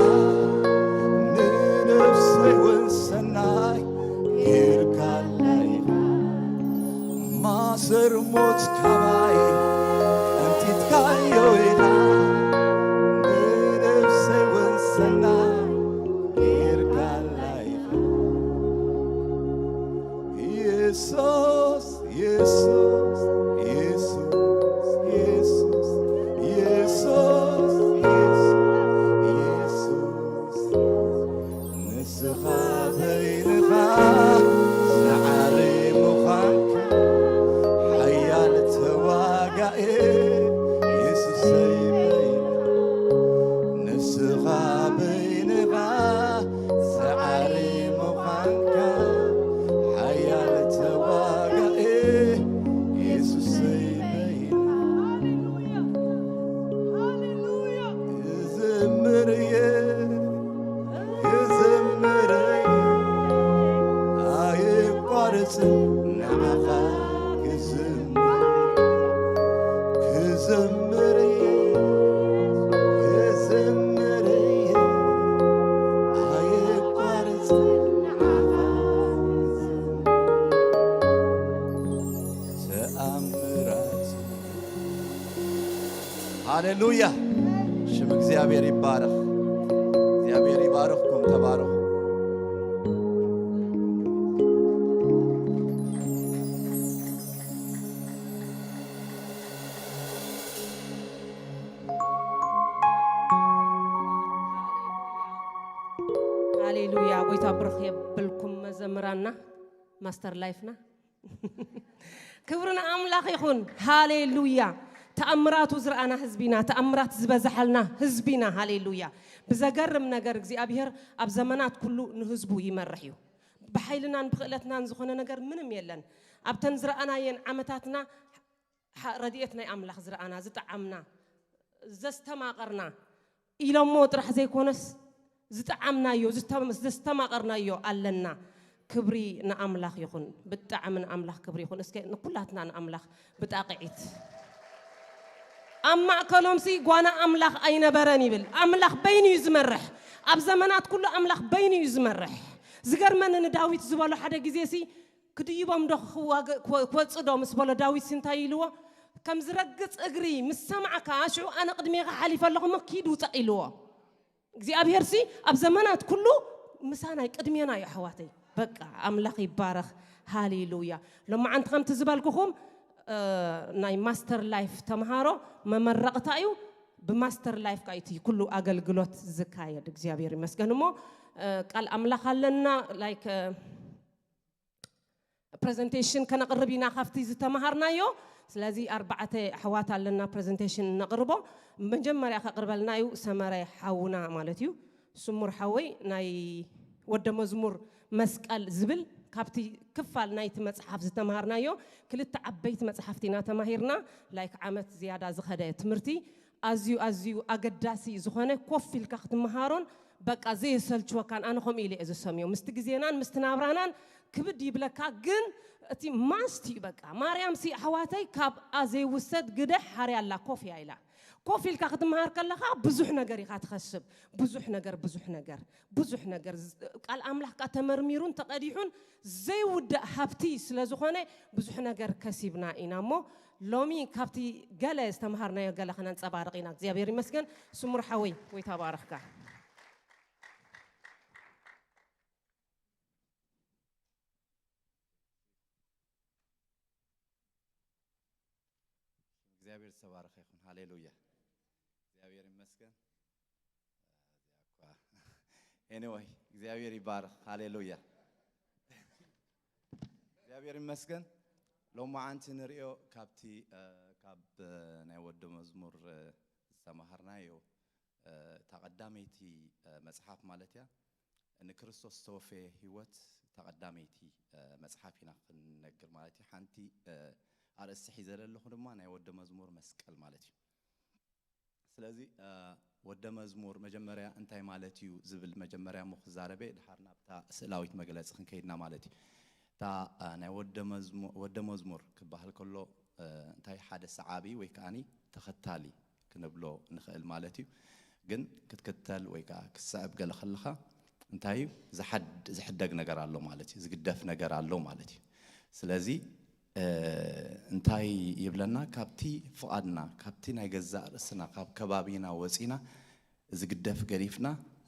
ንነፍሰይ እውን ሰናይ ጌርካላ ኢኻ። ማሰር ሞት ካባይ ቀንጢጥካዮ ኢኻ፣ ንነፍሰይ እውን ሰናይ ጌርካላ ኢኻ። የሱስ፣ የሱስ፣ የሱስ፣ የሱስ፣ የሱስ፣ የሱስ፣ የሱስ። ንስኻ በይንኻ ሰዓሪ ምዃንካ፣ ሓያል ተዋጋኢ የሱሰይ በይንኻ። ንስኻ በይንኻ ሰዓሪ ምዃንካ፣ ሓያል ተዋጋኢ የሱሰይ በይንኻ። ሃሌሉያ፣ ሃሌሉያ። እዝምር እየ፣ ክዝምር እየ፣ ኣይቋርጽን ንዓኻ ክዝምር፣ ክዝምር እየ፣ ክዝምር እየ፣ ኣይቋርጽን ንዓኻ ክዝምር። ሃሌሉያ። ሽም እግዚኣብሔር ይባረኽ። እግዚኣብሔር ይባርኽኩም። ተባረኹ። ሃሌሉያ። ጎይታ ብርኽ የብልኩም መዘምራና፣ ማስተር ላይፍና። ክብሪ ንኣምላኽ ይኹን። ሃሌሉያ። ተኣምራቱ ዝረኣና ህዝቢና፣ ተኣምራት ዝበዛሓልና ህዝቢና። ሃሌሉያ። ብዘገርም ነገር እግዚኣብሔር ኣብ ዘመናት ኩሉ ንህዝቡ ይመርሕ እዩ። ብሓይልናን ብኽእለትናን ዝኾነ ነገር ምንም የለን። ኣብተን ዝረኣናየን ዓመታትና ሓ- ረድኤት ናይ ኣምላኽ ዝረኣና፣ ዝጠዓምና፣ ዘስተማቐርና ኢሎሞ ጥራሕ ዘይኮነስ ዝጠዓምናዮ፣ ዝተ- ዘስተማቐርናዮ ኣለና። ክብሪ ንኣምላኽ ይኹን። ብጣዕሚ ንኣምላኽ ክብሪ ይኹን። እስከ ንኩላትና ንኣምላኽ ብጣቕዒት። ኣብ ማእከሎምሲ ጓና ኣምላኽ ኣይነበረን ይብል። ኣምላኽ በይኑ እዩ ዝመርሕ። ኣብ ዘመናት ኩሉ ኣምላኽ በይኑ እዩ ዝመርሕ። ዝገርመኒ ንዳዊት ዝበሎ ሓደ ግዜሲ ክድይቦም ዶ ክዋገ- ክወ- ክወጽእ ዶ ምስ በሎ ዳዊት ሲ እንታይ ኢልዎ? ከም ዝረግጽ እግሪ ምስ ሰማዕካ ሽዑ ኣነ ቅድሜኻ ሓሊፈ ኣለኹ እሞ ኪድ ውጻእ ኢልዎ። እግዚኣብሔር ሲ ኣብ ዘመናት ኩሉ ምሳና እዩ፣ ቅድሜና እዩ ኣሕዋተይ። በቃ ኣምላኽ ይባረኽ። ሃሌሉያ። ሎማዓንቲ ከምቲ ዝበልኩኹም እ፣ ናይ ማስተር ላይፍ ተምሃሮ መመረቕታ እዩ። ብማስተር ላይፍ ካ እቲ ኩሉ ኣገልግሎት ዝካየድ እግዚኣብሔር ይመስገን። እሞ እ፣ ቃል ኣምላኽ ኣለና ላይክ ፕሬዘንቴሽን ከነቕርብ ኢና ካብቲ ዝተምሃርናዮ። ስለዚ ኣርባዕተ ኣሕዋት ኣለና ፕሬዘንቴሽን ነቕርቦ። መጀመርያ ከቕርበልና እዩ ሰመረ ሓውና ማለት እዩ። ስሙር ሓወይ ናይ ወደ መዝሙር መስቀል ዝብል ካብቲ ክፋል ናይቲ መጽሓፍ ዝተምሃርናዮ ክልተ ዓበይቲ መጽሓፍቲ ኢና ተማሂርና። ላይክ ዓመት ዝያዳ ዝኸደ ትምህርቲ ኣዝዩ ኣዝዩ ኣገዳሲ ዝኾነ ኮፍ ኢልካ ክትምሃሮን በቃ ዘየሰልችወካን ኣነ ከምኡ ኢለ እየ ዝሰምዮ። ምስቲ ግዜናን ምስቲ ናብራናን ክብድ ይብለካ ግን እቲ ማስት እዩ በቃ። ማርያም ሲ ኣሕዋተይ ካብ ዘይውሰድ ግደ ሓርያ ኣላ ኮፍ እያ ኢላ። ኮፍ ኢልካ ክትምሃር ከለኻ ብዙሕ ነገር ኢኻ ትኸስብ። ብዙሕ ነገር ብዙሕ ነገር ብዙሕ ነገር ቃል ኣምላኽ ካ ተመርሚሩን ተቐዲሑን ዘይውዳእ ሃብቲ ስለ ዝኾነ ብዙሕ ነገር ከሲብና ኢና እሞ ሎሚ ካብቲ ገለ ዝተምሃርናዮ ገለ ከነንጸባርቕ ኢና። እግዚኣብሔር ይመስገን። ስሙር ሓወይ ጎይታ ባረኽካ። እግዚኣብሔር ዝተባረኸ ይኹን። ሃሌሉያ። እግዚኣብሔር ይመስገን። ኤኒወይ እግዚኣብሔር ይባረኽ። ሃሌሉያ። እግዚኣብሔር ይመስገን። ሎማዓንቲ ንሪኦ ካብቲ እ፣ ካብ እ፣ ናይ ወዲ መዝሙር እ፣ ዝተማሃርናዮ እ፣ እታ ቀዳመይቲ እ፣ መጽሓፍ ማለት እያ ንክርስቶስ ዝተወፈየ ህይወት እታ ቀዳመይቲ እ፣ መጽሓፍ ኢና ክንነግር ማለት እዩ። ሓንቲ እ፣ ኣርእስቲ ሒዘ ዘለኹ ድማ ናይ ወዲ መዝሙር መስቀል ማለት እዩ። ስለዚ እ፣ ወደ መዝሙር መጀመርያ እንታይ ማለት እዩ ዝብል መጀመርያ እሞ ክዛረበ ድሓር ናብታ ስእላዊት መግለፂ ክንከይድና ማለት እዩ። እታ እ፣ ናይ ወደ መዝሙ- ወደ መዝሙር ክበሃል ከሎ እ፣ እንታይ ሓደ ሰዓቢ ወይ ከዓኒ ተኸታሊ ክንብሎ ንኽእል ማለት እዩ። ግን ክትክተል ወይ ከዓ ክትስዕብ ገለ ከለኻ እንታይ እዩ ዝሓድ- ዝሕደግ ነገር ኣሎ ማለት እዩ፣ ዝግደፍ ነገር ኣሎ ማለት እዩ። ስለዚ እ፣ እንታይ ይብለና? ካብቲ ፍቓድና ካብቲ ናይ ገዛእ ርእስና ካብ ከባቢና ወፂና ዝግደፍ ገዲፍና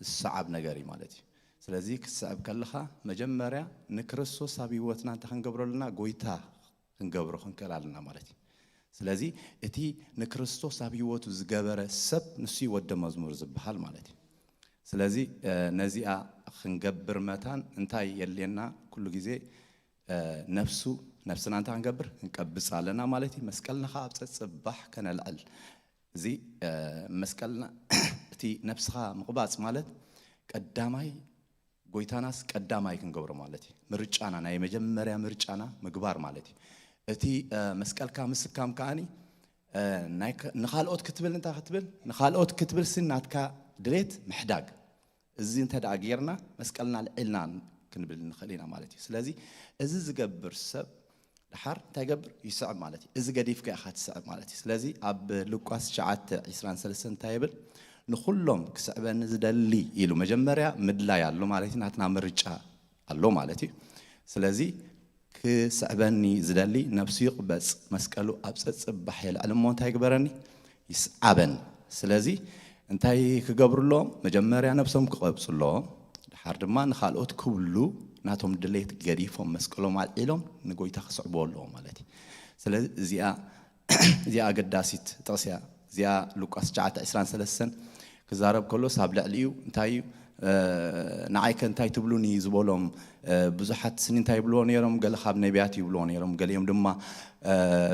ዝሰዓብ ነገር እዩ ማለት እዩ። ስለዚ ክትስዕብ ከለኻ መጀመርያ ንክርስቶስ ኣብ ህይወትና እንታይ ክንገብሮ ኣለና? ጎይታ ክንገብሮ ክንክእል ኣለና ማለት እዩ። ስለዚ እቲ ንክርስቶስ ኣብ ህይወቱ ዝገበረ ሰብ ንሱ እዩ ወደ መዝሙር ዝበሃል ማለት እዩ። ስለዚ እ፣ ነዚኣ ክንገብር መታን እንታይ የድልየና? ኩሉ ግዜ እ፣ ነፍሱ ነፍስና እንታይ ክንገብር? ክንቀብፅ ኣለና ማለት እዩ። መስቀልና ከዓ ኣብ ፀፅባሕ ከነልዕል እዚ እ፣ መስቀልና እቲ ነፍስኻ ምቕባፅ ማለት ቀዳማይ ጎይታናስ ቀዳማይ ክንገብሮ ማለት እዩ። ምርጫና ናይ መጀመርያ ምርጫና ምግባር ማለት እዩ። እቲ እ፣ መስቀልካ ምስካም ከዓኒ እ፣ ናይ ከ- ንኻልኦት ክትብል እንታይ ክትብል ንኻልኦት ክትብል ሲ ናትካ ድሌት ምሕዳግ እዚ እንተ ደኣ ጌርና መስቀልና ኣልዒልና ክንብል ንኽእል ኢና ማለት እዩ። ስለዚ እዚ ዝገብር ሰብ ድሓር እንታይ ይገብር? ይስዕብ ማለት እዩ። እዚ ገዲፍካ ኢኻ ትስዕብ ማለት እዩ። ስለዚ ኣብ ሉቃስ ትሽዓተ ዕስራን ሰለስተን እንታይ ይብል? ንኹሎም ክስዕበኒ ዝደሊ ኢሉ መጀመርያ ምድላይ ኣሎ ማለት እዩ። ናትና ምርጫ ኣሎ ማለት እዩ። ስለዚ ክስዕበኒ ዝደሊ ነብሱ ይቕበጽ፣ መስቀሉ ኣብ ጸጽባሕ የልዕል እሞ እንታይ ይግበረኒ? ይስዓበኒ። ስለዚ እንታይ ክገብሩ ኣለዎም? መጀመርያ ነብሶም ክቐብጹ ኣለዎም። ድሓር ድማ ንኻልኦት ክብሉ ናቶም ድሌት ገዲፎም መስቀሎም ኣልዒሎም ንጎይታ ክስዕብዎ ኣለዎም ማለት እዩ። ስለዚ እዚኣ እዚኣ ኣገዳሲት ጥቕሲ እያ። እዚኣ ሉቃስ ትሽዓተ ዕስራን ሰለስተን ክዛረብ ከሎስ ኣብ ልዕሊኡ እንታይ እዩ? ንዓይከ እንታይ ትብሉኒ ዝበሎም ብዙሓት ስኒ እንታይ ይብልዎ ነይሮም? ገለ ካብ ነቢያት ይብልዎ ነይሮም፣ ገሊኦም ድማ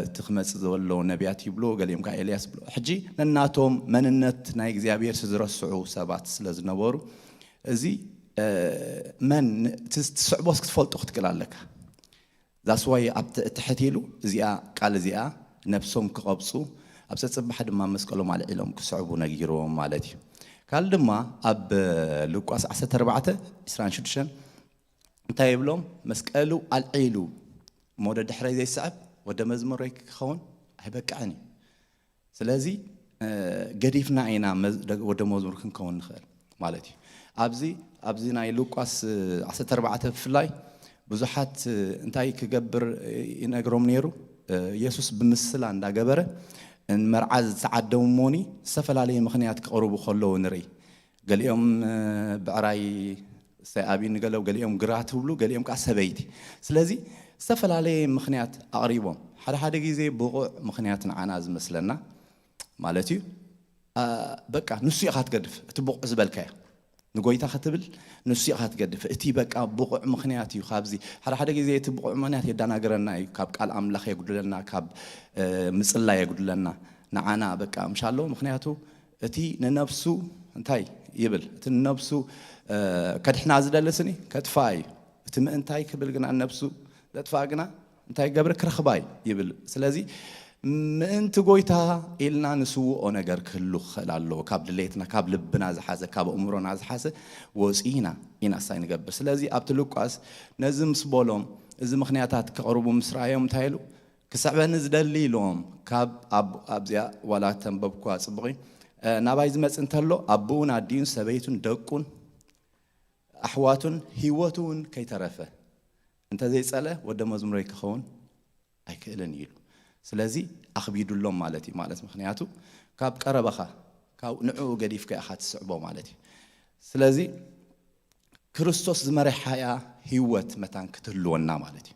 እቲ ክመፅእ ዘሎ ነቢያት ይብልዎ፣ ገሊኦም ከዓ ኤልያስ ይብልዎ። ሕጂ ነናቶም መንነት ናይ እግዚኣብሔር ዝረስዑ ሰባት ስለ ዝነበሩ እዚ መን ትስዕቦስ ክትፈልጦ ክትክእል ኣለካ። ዛስዋይ ኣብቲ ትሕት ኢሉ እዚኣ ቃል እዚኣ ነብሶም ክቐብፁ ኣብ ፀፅባሕ ድማ መስቀሎም ኣልዒሎም ክስዕቡ ነጊርዎም ማለት እዩ። ካልእ ድማ ኣብ ሉቃስ ዓሰርተ ኣርባዕተ ዕስራን ሽዱሽተን እንታይ ይብሎም? መስቀሉ ኣልዒሉ እሞ ወደ ድሕረይ ዘይስዕብ ወደ መዝሙረይ ክኸውን ኣይበቅዕን እዩ። ስለዚ ገዲፍና ኢና ወደ መዝሙር ክንከውን ንኽእል ማለት እዩ። ኣብዚ ኣብዚ ናይ ሉቃስ ዓሰርተ ኣርባዕተ ብፍላይ ብዙሓት እንታይ ክገብር ይነግሮም ነይሩ። ኢየሱስ ብምስላ እንዳገበረ ንመርዓ ዝተዓደሙ ሞኒ ዝተፈላለየ ምኽንያት ክቕርቡ ከለዉ ንርኢ። ገሊኦም ብዕራይ ሰብኣቢ ንገለው፣ ገሊኦም ግራት ትብሉ፣ ገሊኦም ከዓ ሰበይቲ። ስለዚ ዝተፈላለየ ምኽንያት ኣቕሪቦም። ሓደ ሓደ ግዜ ብቑዕ ምኽንያት ንዓና ዝመስለና ማለት እዩ። በቃ ንሱ ኢኻ ትገድፍ፣ እቲ ብቑዕ ዝበልካዮ ንጎይታ ክትብል ንሱ ኢኻ ትገድፍ። እቲ በቃ ብቑዕ ምኽንያት እዩ። ካብዚ ሓደ ሓደ ግዜ እቲ ብቑዕ ምኽንያት የዳናግረና እዩ። ካብ ቃል ኣምላኽ የጉድለና፣ ካብ ምፅላይ የጉድለና። ንዓና በቃ ምሻሎ ምኽንያቱ እቲ ንነብሱ እንታይ ይብል? እቲ ንነብሱ ከድሕና ዝደሊ ስኒ ከጥፍኣ እዩ። እቲ ምእንታይ ክብል ግና ንነብሱ ዘጥፍኣ ግና እንታይ ገብር? ክረኽባ እዩ ይብል። ስለዚ ምእንቲ ጎይታ ኢልና ንስውኦ ነገር ክህሉ ክኽእል ኣለዎ። ካብ ድሌትና፣ ካብ ልብና ዝሓዘ፣ ካብ ኣእምሮና ዝሓዘ ወፂና ኢና እሳይ ንገብር። ስለዚ ኣብቲ ሉቃስ ነዚ ምስ በሎም፣ እዚ ምኽንያታት ከቕርቡ ምስ ረኣዮም እንታይ ኢሉ? ክስዕበኒ ዝደሊ ኢልዎም ካብ ኣብዚኣ ዋላ ተንበብኳ ጽቡቕ እዩ። ናባይ ዝመጽእ እንተሎ ኣቦኡን ኣዲኡን ሰበይቱን ደቁን ኣሕዋቱን ህይወቱ እውን ከይተረፈ እንተዘይጸለ ወደ መዝሙረይ ክኸውን ኣይክእልን እዩ ኢሉ። ስለዚ ኣኽቢዱሎም ማለት እዩ። ማለት ምኽንያቱ ካብ ቀረባኻ ካብ ንዕኡ ገዲፍካ ኢኻ ትስዕቦ ማለት እዩ። ስለዚ ክርስቶስ ዝመርሓያ ህይወት መታን ክትህልወና ማለት እዩ።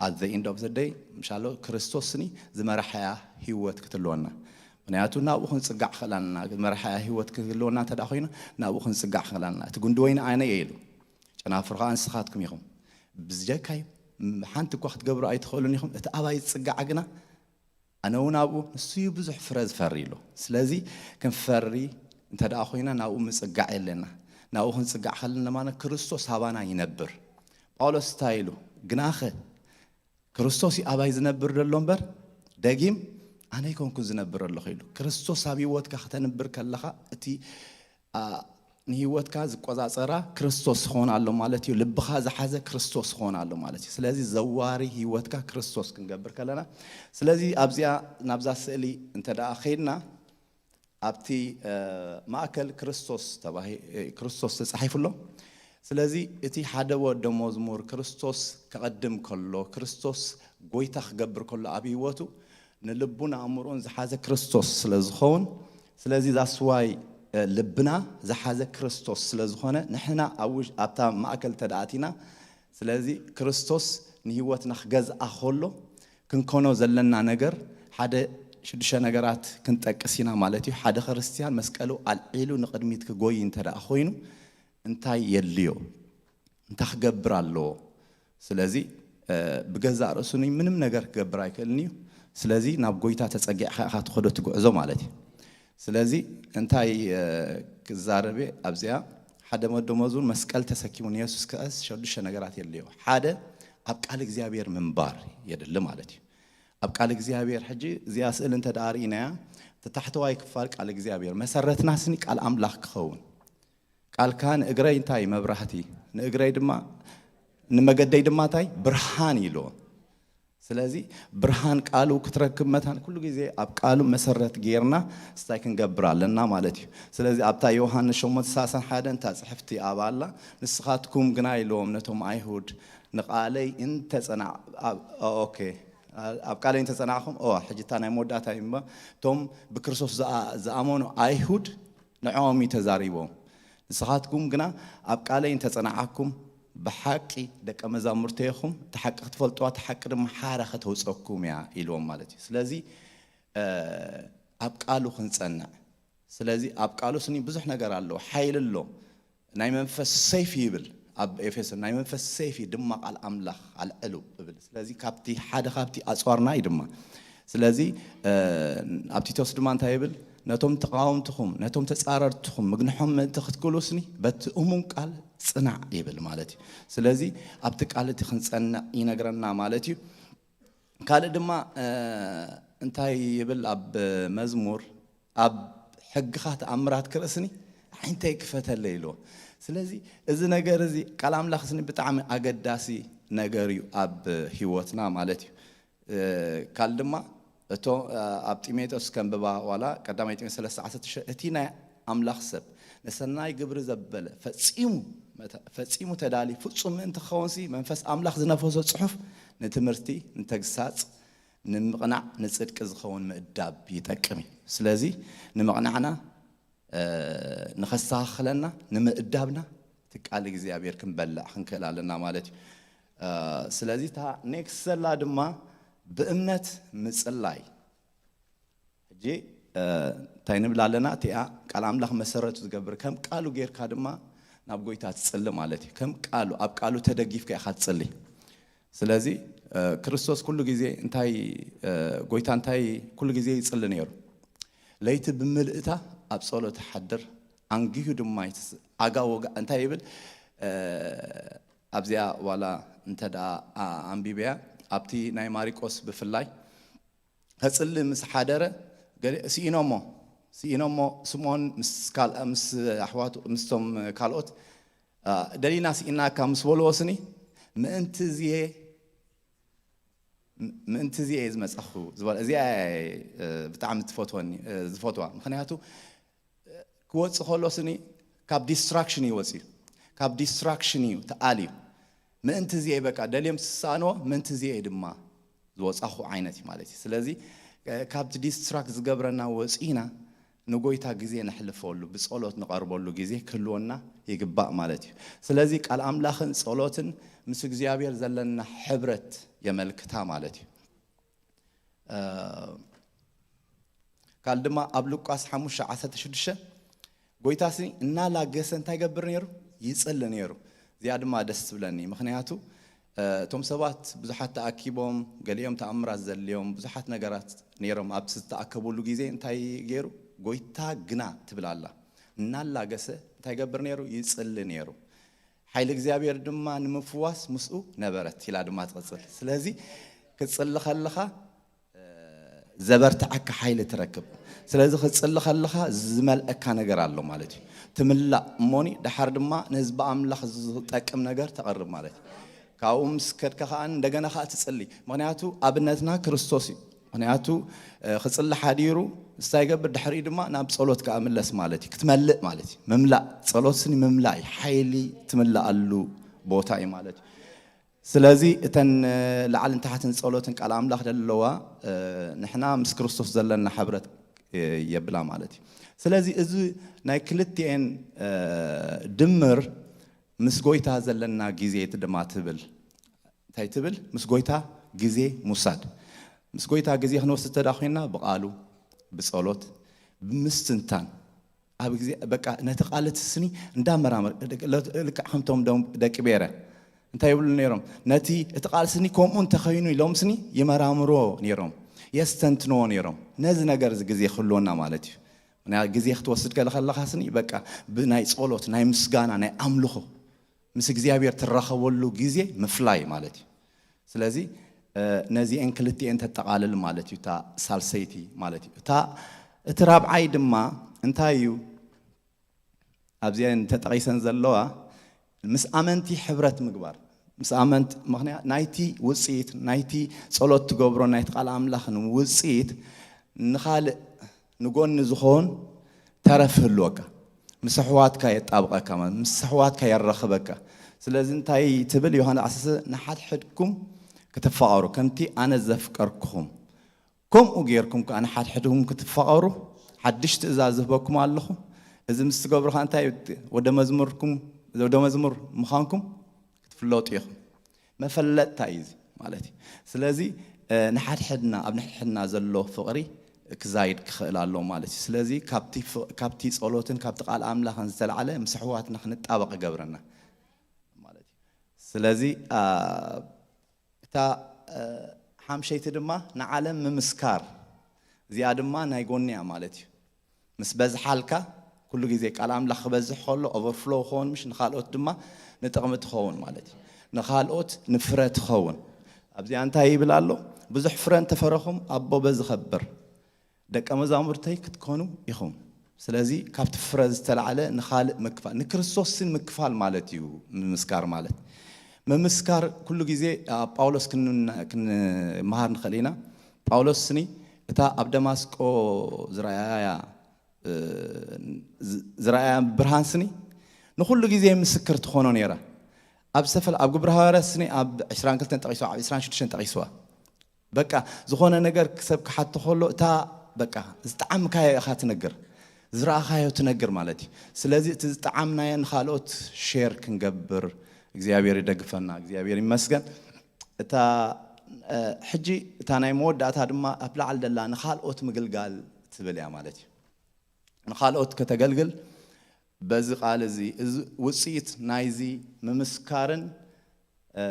At the end of the day ምሻሎ ክርስቶስኒ ዝመርሓያ ህይወት ክትህልወና። ምክንያቱ ናብኡ ክንፅጋዕ ክኽእል ኣለና። ዝመርሓያ ህይወት ክህልወና እንተ ደኣ ኮይና ናብኡ ክንፅጋዕ ክኽእል ኣለና። እቲ ጉንዲ ወይኒ ኣነ እየ ኢሉ። ጨናፍሩ ከዓ ንስኻትኩም ኢኹም። ብዝጀካይ ሓንቲ እኳ ክትገብሩ ኣይትኽእሉን ኢኹም። እቲ ኣባይ ዝፅጋዕ ግና ኣነ እውን ኣብኡ ንሱ እዩ ብዙሕ ፍረ ዝፈሪ ኢሉ። ስለዚ ክንፈሪ እንተ ደኣ ኮይና ናብኡ ምፅጋዕ የለና። ናብኡ ክንፅጋዕ ከለና ማለት ክርስቶስ ኣባና ይነብር። ጳውሎስ እንታይ ኢሉ? ግናኸ ክርስቶስ እዩ ኣባይ ዝነብር ዘሎ እምበር ደጊም ኣነ ኣይኮንኩን ዝነብር ኣለኹ ኢሉ። ክርስቶስ ኣብ ህይወትካ ከተንብር ከለኻ እቲ ንህይወትካ ዝቆፃፀራ ክርስቶስ ክኾን ኣሎ ማለት እዩ። ልብኻ ዝሓዘ ክርስቶስ ክኾን ኣሎ ማለት እዩ። ስለዚ ዘዋሪ ህይወትካ ክርስቶስ ክንገብር ከለና፣ ስለዚ ኣብዚኣ ናብዛ ስእሊ እንተ ደኣ ከይድና ኣብቲ ማእከል ክርስቶስ ተባሂ ክርስቶስ ተጻሒፉ ኣሎ። ስለዚ እቲ ሓደ ወደ መዝሙር ክርስቶስ ከቐድም ከሎ ክርስቶስ ጎይታ ክገብር ከሎ ኣብ ህይወቱ ንልቡን ኣእምሮን ዝሓዘ ክርስቶስ ስለ ዝኸውን፣ ስለዚ that's why ልብና ዝሓዘ ክርስቶስ ስለ ዝኾነ ንሕና ኣብታ ማእከል ተደኣቲና ስለዚ ክርስቶስ ንህይወትና ክገዝኣ ከሎ ክንኮኖ ዘለና ነገር ሓደ ሽዱሽተ ነገራት ክንጠቅስ ኢና ማለት እዩ። ሓደ ክርስትያን መስቀሉ ኣልዒሉ ንቕድሚት ክጎይ እንተ ደኣ ኮይኑ እንታይ የድልዮ? እንታይ ክገብር ኣለዎ? ስለዚ ብገዛእ ርእሱ ምንም ነገር ክገብር ኣይክእልን እዩ። ስለዚ ናብ ጎይታ ተጸጊዕካ ኢኻ ትኸዶ ትጉዕዞ ማለት እዩ። ስለዚ እንታይ ክዛረብ ኣብዚኣ ሓደ ወደ መዝሙር መስቀል ተሰኪሙ ንየሱስ ክዕዝ ሸዱሽተ ነገራት የድልዮ። ሓደ ኣብ ቃል እግዚኣብሔር ምንባር የድሊ ማለት እዩ። ኣብ ቃል እግዚኣብሔር ሕጂ እዚኣ ስእል እንተ ደኣ ርኢናያ ተታሕተዋይ ክፋል ቃል እግዚኣብሔር መሰረትና ስኒ ቃል ኣምላኽ ክኸውን ቃልካ ንእግረይ እንታይ መብራህቲ ንእግረይ ድማ ንመገደይ ድማ እንታይ ብርሃን ኢልዎ። ስለዚ ብርሃን ቃሉ ክትረክብ መታን ኩሉ ግዜ ኣብ ቃሉ መሰረት ጌርና ስታይ ክንገብር ኣለና ማለት እዩ። ስለዚ ኣብታ ዮሃንስ ሸሞንተ ሰላሳን ሓደን እታ ጽሕፍቲ ኣብ ኣላ ንስኻትኩም ግና ኢልዎም ነቶም ኣይሁድ ንቓለይ እንተጸና ኦኬ ኣብ ቃለይ እንተጸናዕኹም፣ ኦ፣ ሕጂ እታ ናይ መወዳእታ እዩ እሞ፣ እቶም ብክርስቶስ ዝኣ-፣ ዝኣመኑ ኣይሁድ ንዕኦም እዩ ተዛሪቦም። ንስኻትኩም ግና ኣብ ቃለይ እንተጸናዓኩም፣ ብሓቂ ደቀ መዛሙርተይ ኢኹም፣ እቲ ሓቂ ክትፈልጥዋ፣ እቲ ሓቂ ድማ ሓራ ከተውጸኩም እያ ኢልዎም ማለት እዩ። ስለዚ፣ እ፣ ኣብ ቃሉ ክንጸንዕ። ስለዚ ኣብ ቃሉ ስኒ ብዙሕ ነገር ኣሎ፣ ሓይሊ ኣሎ። ናይ መንፈስ ሰይፊ ይብል ኣብ ኤፌሶን፣ ናይ መንፈስ ሰይፊ ድማ ቃል ኣምላኽ ኣልዕሉ እብል። ስለዚ ካብቲ ሓደ ካብቲ ኣጽዋርና እዩ ድማ። ስለዚ፣ እ፣ ኣብ ቲቶስ ድማ እንታይ ይብል? ነቶም ተቃወምትኹም፣ ነቶም ተጻረርትኹም ምግንሖም ምእንቲ ክትክእሉ ስኒ በቲ እሙን ቃል ጽናዕ ይብል ማለት እዩ። ስለዚ ኣብቲ ቃል እቲ ክንጸንዕ ይነግረና ማለት እዩ። ካልእ ድማ፣ እ፣ እንታይ ይብል ኣብ መዝሙር? "ኣብ ሕግኻ ተኣምራት ክርእስኒ ዓይንተይ ክፈተለይ" ኢልዎ። ስለዚ እዚ ነገር እዚ ቃል ኣምላኽ ስኒ ብጣዕሚ ኣገዳሲ ነገር እዩ ኣብ ህይወትና ማለት እዩ። እ፣ ካልእ ድማ እቶ፣ እ፣ ኣብ ጢሞቴዎስ ከንብባ ዋላ ቀዳማይ ጢሞቴዎስ ሰለስተ ዓሰርተ ሽዱሽተ፣ "እቲ ናይ ኣምላኽ ሰብ ንሰናይ ግብሪ ዘበለ ፈጺሙ መተ-፣ ፈጺሙ ተዳሊ ፍጹም ምእንቲ ክኸውንሲ መንፈስ ኣምላኽ ዝነፈሶ ጽሑፍ ንትምህርቲ፣ ንተግሳጽ፣ ንምቕናዕ፣ ንጽድቂ ዝኸውን ምእዳብ ይጠቅም እዩ።" ስለዚ ንምቕናዕና፣ እ፣ ንኸስተኻኽለና፣ ንምእዳብና እቲ ቃል እግዚኣብሔር ክንበልዕ ክንክእል ኣለና ማለት እዩ። እ፣ ስለዚ እታ ኔክስት ዘላ ድማ ብእምነት ምጽላይ። ሕጂ፣ እ፣ እንታይ ንብል ኣለና? እቲኣ ቃል ኣምላኽ መሰረቱ ዝገብር ከም ቃሉ ጌርካ ድማ ናብ ጎይታ ትጽሊ ማለት እዩ። ከም ቃሉ፣ ኣብ ቃሉ ተደጊፍካ ኢኻ ትጽሊ። ስለዚ፣ እ፣ ክርስቶስ ኩሉ ግዜ እንታይ፣ እ፣ ጎይታ እንታይ ኩሉ ግዜ ይጽሊ ነይሩ? ለይቲ ብምልእታ ኣብ ጸሎት ይሓድር፣ ኣንጊሁ ድማ ይትስ-፣ ኣጋ ወጋ እንታይ ይብል? እ፣ ኣብዚኣ ዋላ እንተ ደኣ፣ ኣ-፣ ኣንቢበያ፣ ኣብቲ ናይ ማሪቆስ ብፍላይ፣ ከጽሊ ምስ ሓደረ፣ ገለ ስኢኖሞ፣ ስኢኖሞ ስምኦን ምስ ካል-፣ ምስ ኣሕዋቱ፣ ምስቶም ካልኦት፣ ኣ፣ "ደሊና ስኢናካ" ምስ በልዎ ስኒ፣ "ምእንቲ እዚየ፣ ምእንቲ እዚየ እየ ዝመጻኹ" ዝበለ። እዚኣ እየ፣ እ፣ ብጣዕሚ ትፈትወኒ፣ እ፣ ዝፈትዋ። ምኽንያቱ፣ እ፣ ክወጽእ ከሎ ስኒ ካብ ዲስትራክሽን እዩ ወጽዩ። ካብ ዲስትራክሽን እዩ ተኣልዩ። ምእንቲ እዚየ በቃ ደልዮም ዝሰኣንዎ፣ ምእንቲ እዚየ ድማ ዝወጻኹ ዓይነት እዩ ማለት እዩ። ስለዚ፣ እ፣ ካብቲ ዲስትራክት ዝገብረና ወጺና ንጎይታ ግዜ ነሕልፈሉ፣ ብጸሎት ንቐርበሉ ግዜ ክህልወና ይግባእ ማለት እዩ። ስለዚ ቃል ኣምላኽን ጸሎትን ምስ እግዚኣብሔር ዘለና ሕብረት የመልክታ ማለት እዩ። እ፣ ካልእ ድማ ኣብ ሉቃስ ሓሙሽተ ዓሰርተ ሽዱሽተ ጎይታሲ እናላገሰ እንታይ ይገብር ነይሩ? ይጽሊ ነይሩ። እዚኣ ድማ ደስ ትብለኒ። ምኽንያቱ፣ እ፣ እቶም ሰባት ብዙሓት ተኣኪቦም፣ ገሊኦም ተኣምራት ዘድልዮም፣ ብዙሓት ነገራት ነይሮም። ኣብቲ ዝተኣከቡሉ ግዜ እንታይ ገይሩ? ጎይታ ግና ትብል ኣላ። እናላገሰ እንታይ ይገብር ነይሩ? ይጽሊ ነይሩ። ሓይሊ እግዚኣብሔር ድማ ንምፍዋስ ምስኡ ነበረት ኢላ ድማ ትቕጽል። ስለዚ ክትጽሊ ከለኻ፣ እ፣ ዘበርትዓካ ሓይሊ ትረክብ። ስለዚ ክትጽሊ ከለኻ ዝመልአካ ነገር ኣሎ ማለት እዩ። ትምላእ እሞኒ፣ ደሓር ድማ ንህዝቢ ኣምላኽ ዝጠቅም ነገር ተቕርብ ማለት እዩ። ካብኡ ምስ ከድካ ከኣ እንደገና ከኣ ትጽሊ። ምኽንያቱ ኣብነትና ክርስቶስ እዩ። ምኽንያቱ፣ እ፣ ክጽሊ ሓዲሩ፣ እንታይ ይገብር? ድሕሪኡ ድማ ናብ ጸሎት ከኣ ምለስ ማለት እዩ። ክትመልእ ማለት እዩ። ምምላእ፣ ጸሎት ስኒ ምምላእ እዩ። ሓይሊ ትምልኣሉ ቦታ እዩ ማለት እዩ። ስለዚ እተን፣ እ፣ ላዕልን ታሕትን ጸሎትን ቃል ኣምላኽ ዘለዋ፣ እ፣ ንሕና ምስ ክርስቶስ ዘለና ሕብረት፣ እ፣ የብላ ማለት እዩ። ስለዚ እዚ ናይ ክልቲኤን፣ እ፣ ድምር ምስ ጎይታ ዘለና ግዜ ድማ ትብል። እንታይ ትብል? ምስ ጎይታ ግዜ ምውሳድ። ምስ ጎይታ ግዜ ክንወስድ እንተ ደኣ ኮይንና ብቓሉ፣ ብጸሎት፣ ብምስትንታን፣ ኣብ ግዜ በቃ ነቲ ቃል እቲ ስኒ እንዳመራመር፣ ልክዕ ከምቶም ደም-፣ ደቂ ቤረ እንታይ ይብሉ ነይሮም? ነቲ እቲ ቃል ስኒ ከምኡ እንተኸይኑ ኢሎም ስኒ ይመራምርዎ ነይሮም፣ የስተንትንዎ ነይሮም። ነዚ ነገር እዚ ግዜ ክህልወና ማለት እዩ። ምኽንያቱ ግዜ ክትወስድ ከለ ከለኻ ስኒ በቃ ብናይ ጸሎት፣ ናይ ምስጋና፣ ናይ ኣምልኾ ምስ እግዚኣብሔር ትራኸበሉ ግዜ ምፍላይ ማለት እዩ። ስለዚ፣ እ፣ ነዚኤን ክልቲኤን ተጠቓልል ማለት እዩ፣ እታ ሳልሰይቲ ማለት እዩ። እታ፣ እቲ ራብዓይ ድማ እንታይ እዩ? ኣብዚኤን ተጠቒሰን ዘለዋ ምስ ኣመንቲ ሕብረት ምግባር። ምስ ኣመንቲ፣ ምኽንያት ናይቲ ውጽኢት፣ ናይቲ ጸሎት ትገብሮ፣ ናይቲ ቃል ኣምላኽን ውጽኢት ንኻልእ ንጎኒ ዝኸውን ተረፍ ህልወካ። ምስ ኣሕዋትካ የጣብቐካ፣ ማለት ምስ ኣሕዋትካ የራኽበካ። ስለዚ እንታይ ትብል ዮሃንስ ዓሰርተ፣ "ንሓድሕድኩም ክትፋቐሩ ከምቲ ኣነ ዘፍቀርኩኹም፣ ከምኡ ጌርኩም ከኣ ንሓድሕድኩም ክትፋቐሩ ሓድሽ ትእዛዝ ዝህበኩም ኣለኹ። እዚ ምስ ትገብሩ ከኣ እንታይ፣ ወደ መዝሙርኩም፣ ወደ መዝሙር ምዃንኩም ክትፍለጡ ኢኹም። መፈለጥታ እዩ እዚ ማለት እዩ። ስለዚ፣ እ፣ ንሓድሕድና፣ ኣብ ንሕድሕድና ዘሎ ፍቕሪ ክዛይድ ክኽእል ኣሎ ማለት እዩ። ስለዚ ካብቲ ፍ-፣ ካብቲ ጸሎትን ካብቲ ቃል ኣምላኽን ዝተላዕለ ምስ ኣሕዋትና ክንጣበቕ ይገብረና ማለት እዩ። ስለዚ፣ ኣ፣ እታ፣ እ፣ ሓምሸይቲ ድማ ንዓለም ምምስካር፣ እዚኣ ድማ ናይ ጎኒ እያ ማለት እዩ። ምስ በዝሓልካ፣ ኩሉ ግዜ ቃል ኣምላኽ ክበዝሕ ከሎ ኦቨርፍሎው ክኸውን፣ ምሽ ንኻልኦት ድማ ንጥቕሚ ትኸውን ማለት እዩ። ንኻልኦት ንፍረ ትኸውን። ኣብዚኣ እንታይ ይብል ኣሎ? ብዙሕ ፍረ እንተፈረኹም ኣቦ በዚ ኸብር። ደቀ መዛሙርተይ ክትኮኑ ኢኹም። ስለዚ ካብቲ ፍረ ዝተላዕለ ንኻልእ ምክፋል፣ ንክርስቶስን ምክፋል ማለት እዩ ምምስካር ማለት። ምምስካር ኩሉ ግዜ ኣብ ጳውሎስ ክን-፣ ክንመሃር ንኽእል ኢና። ጳውሎስ ስኒ እታ ኣብ ደማስቆ ዝረኣያ፣ እ፣ ዝ-፣ ዝረኣያ ብርሃን ስኒ ንኹሉ ግዜ ምስክር ትኾኖ ነይራ። ኣብ ሰፈል-፣ ኣብ ግብረ ሃዋርያት ስኒ ኣብ ዕስራን ክልተን ጠቒስዋ፣ ኣብ ዕስራን ሽዱሽተን ጠቒስዋ። በቃ ዝኾነ ነገር ሰብ ክሓቶ ከሎ እታ በቃ ዝጠዓምካዮ ኢኻ ትነግር፣ ዝረኣኻዮ ትነግር ማለት እዩ። ስለዚ እቲ ዝጠዓምናዮ ንኻልኦት ሼር ክንገብር እግዚኣብሔር ይደግፈና፣ እግዚኣብሔር ይመስገን። እታ፣ እ፣ ሕጂ እታ ናይ መወዳእታ ድማ ኣብ ላዕሊ ደላ ንኻልኦት ምግልጋል ትብል እያ ማለት እዩ። ንኻልኦት ከተገልግል በዚ ቃል እዚ፣ እዚ ውጽኢት ናይዚ ምምስካርን፣ እ፣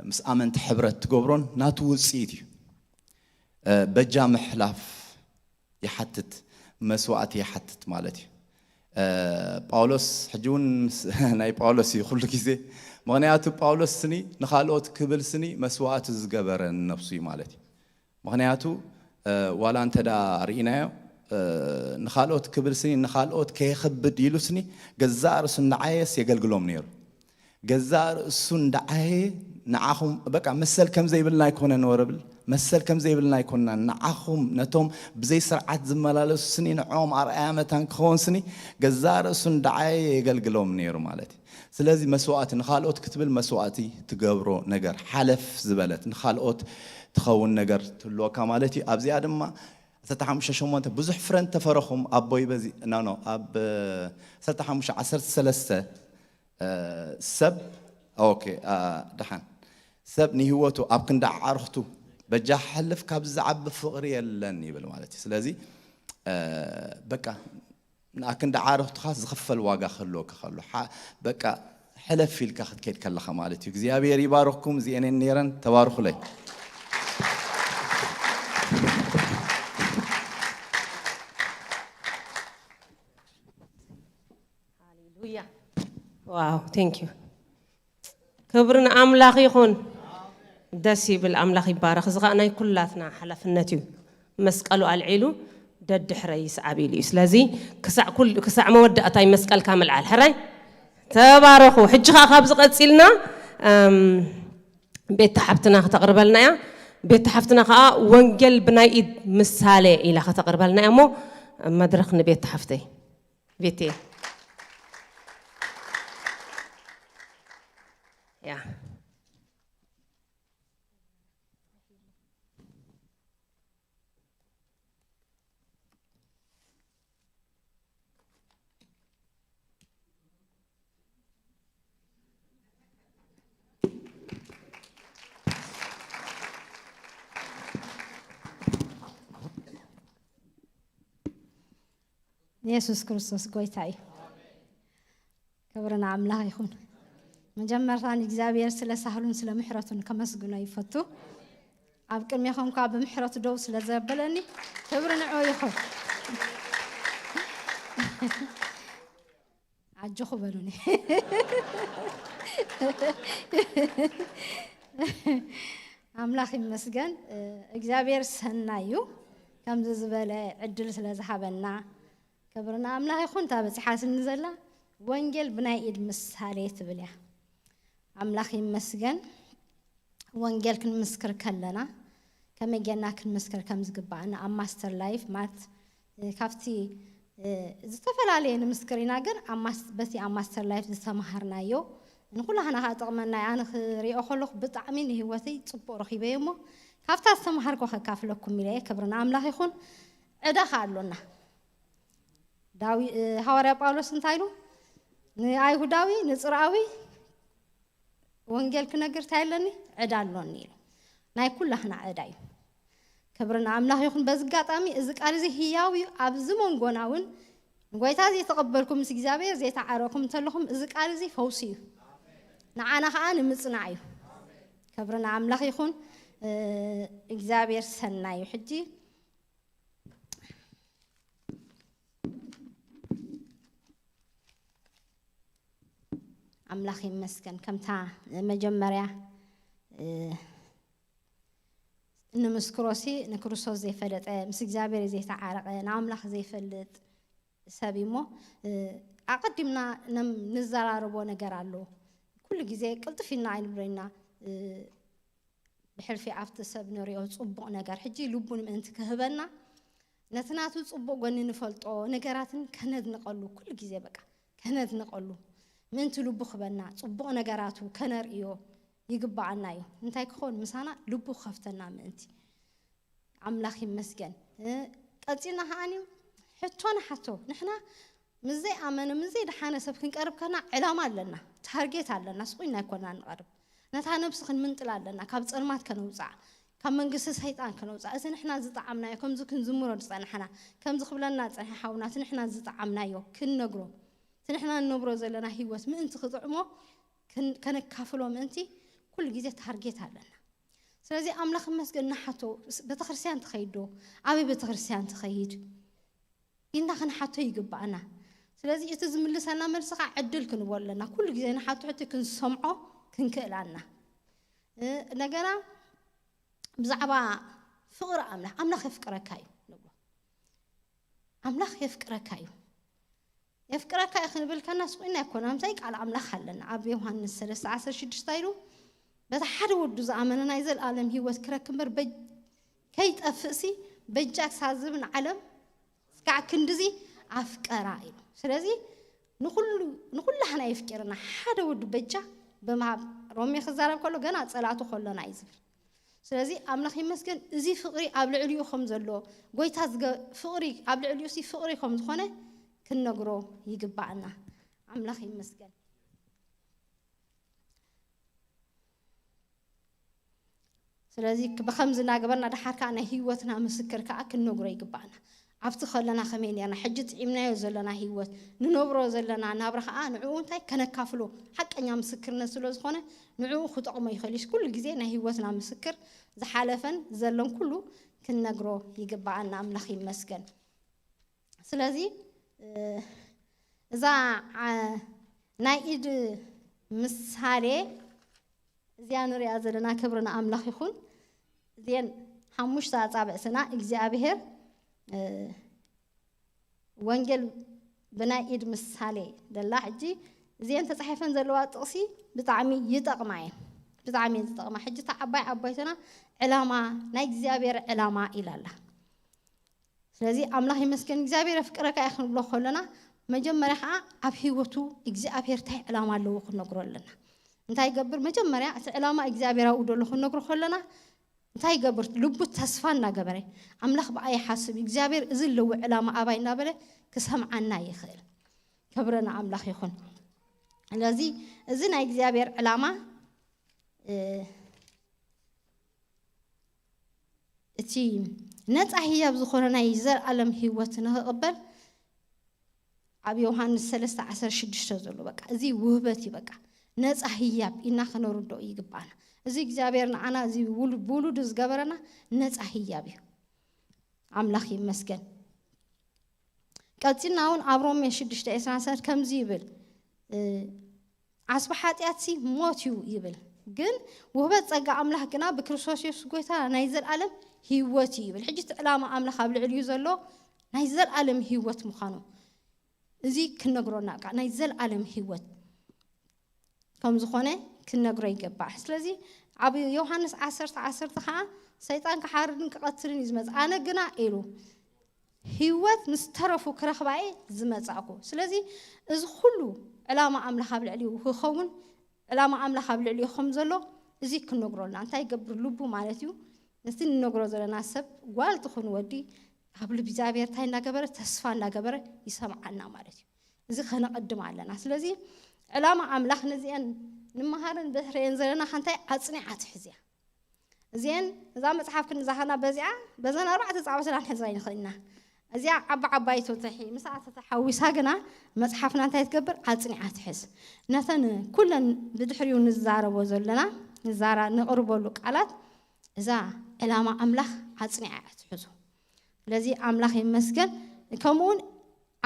ምስ ኣመንቲ ሕብረት ትገብሮን ናቱ ውጽኢት እዩ። እ፣ በጃ ምሕላፍ ይሓትት፣ መስዋእቲ ይሓትት ማለት እዩ። እ፣ ጳውሎስ፣ ሕጂ እውን ምስ ናይ ጳውሎስ እዩ ኩሉ ግዜ። ምኽንያቱ ጳውሎስ ስኒ ንኻልኦት ክብል ስኒ መስዋእቲ ዝገበረ ንነፍሱ እዩ ማለት እዩ። ምኽንያቱ፣ እ፣ ዋላ እንተ ደኣ ርኢናዮ፣ እ፣ ንኻልኦት ክብል ስኒ፣ ንኻልኦት ከየኽብድ ኢሉ ስኒ፣ ገዛእ ርእሱ እንዳዓየስ የገልግሎም ነይሩ። ገዛእ ርእሱ እንዳዓየ ንዓኹም፣ በቃ፣ መሰል ከም ዘይብልና ኣይኮነን ወረብል፣ መሰል ከም ዘይብልና ኣይኮንናን። ንዓኹም፣ ነቶም ብዘይ ስርዓት ዝመላለሱ ስኒ፣ ንዕኦም ኣርኣያ መታን ክኸውን ስኒ፣ ገዛእ ርእሱ እንዳዓየ የገልግሎም ነይሩ ማለት እዩ። ስለዚ መስዋእቲ፣ ንኻልኦት ክትብል መስዋእቲ ትገብሮ ነገር፣ ሓለፍ ዝበለት፣ ንኻልኦት ትኸውን ነገር ትህልወካ ማለት እዩ። ኣብዚኣ ድማ ዓሰርተ ሓሙሽተ ሸሞንተ፣ ብዙሕ ፍረ እንተፈረኹም ኣቦይ በዚ፣ ኖ፣ ኖ፣ ኣብ ዓሰርተ ሓሙሽተ ዓሰርተ ሰለስተ፣ እ፣ ሰብ፣ ኦኬ፣ ኣ፣ ደሓን። ሰብ ንህይወቱ ኣብ ክንዲ ኣዕርኽቱ በጃ ክሓልፍ ካብዚ ዝዓቢ ፍቕሪ የለን ይብል ማለት እዩ። ስለዚ፣ እ፣ በቃ፣ ንኣክንዲ ዓርኽትኻ ዝኽፈል ዋጋ ክህልወካ ከሎ፣ ሓ-፣ በቃ፣ ሕለፍ ኢልካ ክትከይድ ከለኻ ማለት እዩ። እግዚኣብሔር ይባርኽኩም። እዚኤን እየን ነይረን። ተባርኹለይ። ሃሌሉያ። ዋው፣ ቴንክ ዩ። ክብሪ ንኣምላኽ ይኹን። ደስ ይብል፣ ኣምላኽ ይባረኽ። እዚ ኸኣ ናይ ኩላትና ሓላፍነት እዩ። መስቀሉ ኣልዒሉ ደድሕረይ ይስዓብ ኢሉ እዩ። ስለዚ ክሳዕ ኩል-፣ ክሳዕ መወዳእታ እዩ መስቀልካ ምልዓል። ሕራይ ተባረኹ። ሕጂ ኸኣ ካብዚ ቀጺልና፣ እም፣ ቤት ሓፍትና ከተቕርበልና እያ። ቤት ሓፍትና ኸኣ ወንጌል ብናይ ኢድ ምሳሌ ኢላ ከተቕርበልና እያ። እሞ መድረኽ ንቤት ሓፍተይ። ቤቴ። ያ። የሱስ ክርስቶስ ጎይታ እዩ። ክብሪ ንኣምላኽ ይኹን። መጀመርታ ንእግዚኣብሔር ስለ ሳህሉን ስለ ምሕረቱን ከመስግኖ ይፈቱ። ኣብ ቅድሜኹም እኳ ብምሕረቱ ደው ስለ ዘበለኒ ክብሪ ንዕኡ ይኹን። ኣጆኹ በሉኒ። ኣምላኽ ይመስገን። እግዚኣብሔር ሰናይ እዩ፣ ከምዚ ዝበለ ዕድል ስለ ዝሃበና። ክብሪ ንኣምላኽ ይኹን። እታ በጺሓትኒ ዘላ ወንጌል ብናይ ኢድ ምሳሌ ትብል እያ። ኣምላኽ ይመስገን። ወንጌል ክንምስክር ከለና ከመይ ጌርና ክንምስክር ከም ዝግባኣና ኣብ ማስተር ላይፍ ማለት፣ እ፣ ካብቲ፣ እ፣ ዝተፈላለየ ንምስክር ኢና፣ ግን ኣብ ማስ-፣ በቲ ኣብ ማስተር ላይፍ ዝተማሃርናዮ፣ ንኩላህና ከዓ ጥቕመና እዩ። ኣነ ክሪኦ ከለኹ ብጣዕሚ ንህይወተይ ጽቡቕ ረኺበዮ እሞ ካብታ ዝተምሃርኮ ከካፍለኩም ኢለ እየ። ክብሪ ንኣምላኽ ይኹን። ዕዳ ከዓ ኣሎና። ዳዊ-፣ እ፣ ሃዋርያ ጳውሎስ እንታይ ኢሉ? ንኣይሁዳዊ፣ ንጽርኣዊ ወንጌል ክነግር እንታይ ኣለኒ? ዕዳ ኣሎኒ ኢሉ። ናይ ኩላህና ዕዳ እዩ። ክብሪ ንኣምላኽ ይኹን። በዚ ኣጋጣሚ እዚ ቃል እዚ ህያው እዩ። ኣብዚ መንጎና እውን ንጎይታ ዘይተቐበልኩም ምስ እግዚኣብሔር ዘይተዓረኩም እንተለኹም እዚ ቃል እዚ ፈውሲ እዩ። ንዓና ከዓ ንምጽናዕ እዩ። ክብሪ ንኣምላኽ ይኹን። እ፣ እግዚኣብሔር ሰናይ እዩ። ሕጂ ኣምላኽ ይመስገን። ከምታ መጀመርያ፣ እ፣ እንምስክሮሲ ንክርስቶስ ዘይፈለጠ፣ ምስ እግዚኣብሔር ዘይተዓረቐ፣ ንኣምላኽ ዘይፈልጥ ሰብ እዩ እሞ፣ እ፣ ኣቐዲምና ነም-፣ ንዘራረቦ ነገር ኣሎ። ኩሉ ግዜ ቅልጥፍ ኢልና ኣይንብሎ ኢና፣ እ፣ ብሕልፊ ኣብቲ ሰብ ንሪኦ ጽቡቕ ነገር። ሕጂ ልቡ ንምእንቲ ክህበና፣ ነቲ ናቱ ጽቡቕ ጎኒ ንፈልጦ ነገራትን ከነድንቐሉ፣ ኩሉ ግዜ በቃ ከነድንቐሉ፣ ምእንቲ ልቡ ክህበና፣ ጽቡቕ ነገራቱ ከነርእዮ ይግብኣና እዩ። እንታይ ክኸውን? ምሳና ልቡ ክኸፍተና ምእንቲ። ኣምላኽ ይመስገን። እ፣ ቀጺልና ከኣኒ ሕቶ ንሓቶ። ንሕና ምስ ዘይኣመነ፣ ምስ ዘይደሓነ ሰብ ክንቀርብ ከና ዕላማ ኣለና፣ ታርጌት ኣለና። ስቕ ኢልና ኣይኮና ንቐርብ። ነታ ነብሲ ክንምንጥላ ኣለና፣ ካብ ጸልማት ከነውጽኣ፣ ካብ መንግስቲ ሰይጣን ከነውጽኣ። እቲ ንሕና ዝጠዓምናዮ፣ ከምዚ ክንዝምሮ ዝጸናሕና፣ ከምዚ ክብለና ዝጸንሐ ሓውና፣ እቲ ንሕና ዝጠዓምናዮ ክንነግሮ፣ እቲ ንሕና ንነብሮ ዘለና ህይወት ምእንቲ ክጥዕሞ ክን-፣ ከነካፍሎ ምእንቲ ኩሉ ግዜ ታርጌት ኣለና። ስለዚ ኣምላኽ ይመስገን ንሓቶ፣ ስ-፣ ቤተክርስትያን ትኸይድ ዶ? ኣበይ ቤተክርስትያን ትኸይድ? ኢልና ክንሓቶ ይግብኣና። ስለዚ እቲ ዝምልሰና መልሲ ከዓ ዕድል ክንቦ ኣለና። ኩሉ ግዜ ንሓቶ ሕቶ ክንሰምዖ ክንክእል ኣና። እ፣ እንደገና ብዛዕባ ፍቕሪ ኣምላኽ፣ ኣምላኽ የፍቅረካ እዩ ንብሎ። ኣምላኽ የፍቅረካ እዩ። የፍቅረካ እዩ ክንብል ከና ስቑና ኣይኮና። ምሳይ ቃል ኣምላኽ ኣለና። ኣብ ዮሃንስ ሰለስተ ዓሰርተ ሽዱሽተ ኢሉ፣ "በታ ሓደ ወዱ ዝኣመነ ናይ ዘለኣለም ህይወት ክረክብ እምበር በ-፣ ከይጠፍእሲ በጃ ክሳብ ዝህብ ንዓለም እስካዕ ክንድዚ ኣፍቀራ" ኢሉ። ስለዚ ንኹሉ፣ ንኹላህና የፍቅርና። ሓደ ወዱ በጃ ብምሃብ፣ ሮሜ ክዛረብ ከሎ ገና ጸላቱ ከሎና እዩ ዝብል። ስለዚ ኣምላኽ ይመስገን፣ እዚ ፍቕሪ ኣብ ልዕሊኡ ከም ዘሎ፣ ጎይታ ዝገ-፣ ፍቕሪ ኣብ ልዕሊኡ ሲ ፍቕሪ ከም ዝኾነ ክንነግሮ ይግባኣና። ኣምላኽ ይመስገን። ስለዚ ክ-፣ ብኸምዚ እናገበርና ደሓር ከኣ ናይ ህይወትና ምስክር ከኣ ክንነግሮ ይግባኣና። ኣብቲ ከለና ከመይ ኔርና፣ ሕጂ ጥዒምናዮ ዘለና ህይወት፣ ንነብሮ ዘለና ናብራ ከኣ ንዕኡ እንታይ ከነካፍሎ፣ ሓቀኛ ምስክርነት ስለ ዝኾነ ንዕኡ ክጠቕሞ ይኽእል እዩ። ኩሉ ግዜ ናይ ህይወትና ምስክር ዝሓለፈን ዘሎን ኩሉ ክንነግሮ ይግባኣና። ኣምላኽ ይመስገን። ስለዚ፣ እ፣ እዛ፣ ዓ-፣ ናይ ኢድ ምሳሌ እዚኣ ንሪኣ ዘለና ክብሪ ንኣምላኽ ይኹን። እዚአን ሓሙሽተ ኣጻብዕትና እግዚኣብሔር፣ እ፣ ወንጌል ብናይ ኢድ ምሳሌ ደላ። ሕጂ እዚአን ተጻሒፈን ዘለዋ ጥቕሲ ብጣዕሚ ይጠቕማ እየን። ብጣዕሚ እየን ዝጠቕማ። ሕጂ እታ ዓባይ ዓባይትና ዕላማ፣ ናይ እግዚኣብሔር ዕላማ ኢላ ኣላ። ስለዚ ኣምላኽ ይመስገን፣ እግዚኣብሔር የፍቅረካ እየ ክንብሎ ከለና፣ መጀመርያ ኸዓ ኣብ ህይወቱ እግዚኣብሔር እንታይ ዕላማ ኣለዎ ክንነግሮ ኣለና። እንታይ ይገብር? መጀመርያ እቲ ዕላማ እግዚኣብሔር ኣብኡ ደሎ ክንነግሮ ከለና፣ እንታይ ይገብር? ልቡ ተስፋ እናገበረ፣ ኣምላኽ ብኣይ ይሓስብ፣ እግዚኣብሔር እዚ ኣለዎ ዕላማ ኣባይ እናበለ ክሰምዓና ይኽእል። ክብሪ ንኣምላኽ ይኹን። ስለዚ እዚ ናይ እግዚኣብሔር ዕላማ፣ እ፣ እቲ ነጻ ህያብ ዝኾነ ናይ ዘለኣለም ህይወት ንኽቕበል ኣብ ዮሃንስ ሰለስተ ዓሰርተ ሽዱሽተ ዘሎ በቃ እዚ ውህበት እዩ። በቃ ነጻ ህያብ ኢና ክነርድኦ ይግባና። እዚ እግዚኣብሔር ንዓና እዚ ውሉ-፣ ብውሉዱ ዝገበረና ነጻ ህያብ እዩ። ኣምላኽ ይመስገን። ቀጺልና እውን ኣብ ሮሜ ሽዱሽተ ዕስራን ሰለስተ ከምዚ ይብል፣ እ፣ ዓስቢ ሓጢኣትሲ ሞት እዩ ይብል፣ ግን ውህበት ጸጋ ኣምላኽ ግና ብክርስቶስ የሱስ ጎይታ ናይ ዘልኣለም ህይወት እዩ ይብል። ሕጂ እቲ ዕላማ ኣምላኽ ኣብ ልዕሊኡ ዘሎ ናይ ዘልኣለም ህይወት ምዃኑ እዚ ክነግሮና፣ በቃ ናይ ዘልኣለም ህይወት ከም ዝኾነ ክንነግሮ ይገባእ። ስለዚ ኣብ ዮሃንስ ዓሰርተ ዓሰርተ ኸዓ ሰይጣን ክሓርድን ክቐትልን እዩ ዝመጽእ፣ ኣነ ግና ኢሉ ህይወት ምስ ተረፉ ክረኽባ እየ ዝመጻእኩ። ስለዚ እዚ ኩሉ ዕላማ ኣምላኽ ኣብ ልዕሊኡ ክኸውን ዕላማ ኣምላኽ ኣብ ልዕሊኡ ከም ዘሎ እዚ ክንነግሮ ኣለና። እንታይ ይገብር ልቡ ማለት እዩ? ነቲ ንነግሮ ዘለና ሰብ፣ ጓል ትኹን ወዲ፣ ኣብ ልቢ እግዚኣብሔር እንታይ እናገበረ፣ ተስፋ እናገበረ ይሰምዓና ማለት እዩ። እዚ ከነቐድም ኣለና። ስለዚ ዕላማ ኣምላኽ ነዚአን ንመሃርን ብሕርየን ዘለና ከንታይ ኣጽኒዓ ትሕዝያ። እዚአን፣ እዛ መጽሓፍ ክንዛኸና በዚኣ፣ በዘን ኣርባዕተ ጻዕቦትና ንሕዛ ይንኽእል ኢና። እዚኣ ዓባ ዓባይቶ ተሒ-፣ ምስኣ ተተሓዊሳ ግና መጽሓፍና እንታይ ትገብር? ኣጽኒዓ ትሕዝ። ነተን ኩለን ብድሕሪኡ ንዛረቦ ዘለና፣ ንዛራ-፣ ንቕርበሉ ቃላት፣ እዛ ዕላማ ኣምላኽ ኣጽኒዓ እያ ትሕዞ። ስለዚ ኣምላኽ ይመስገን። ከምኡውን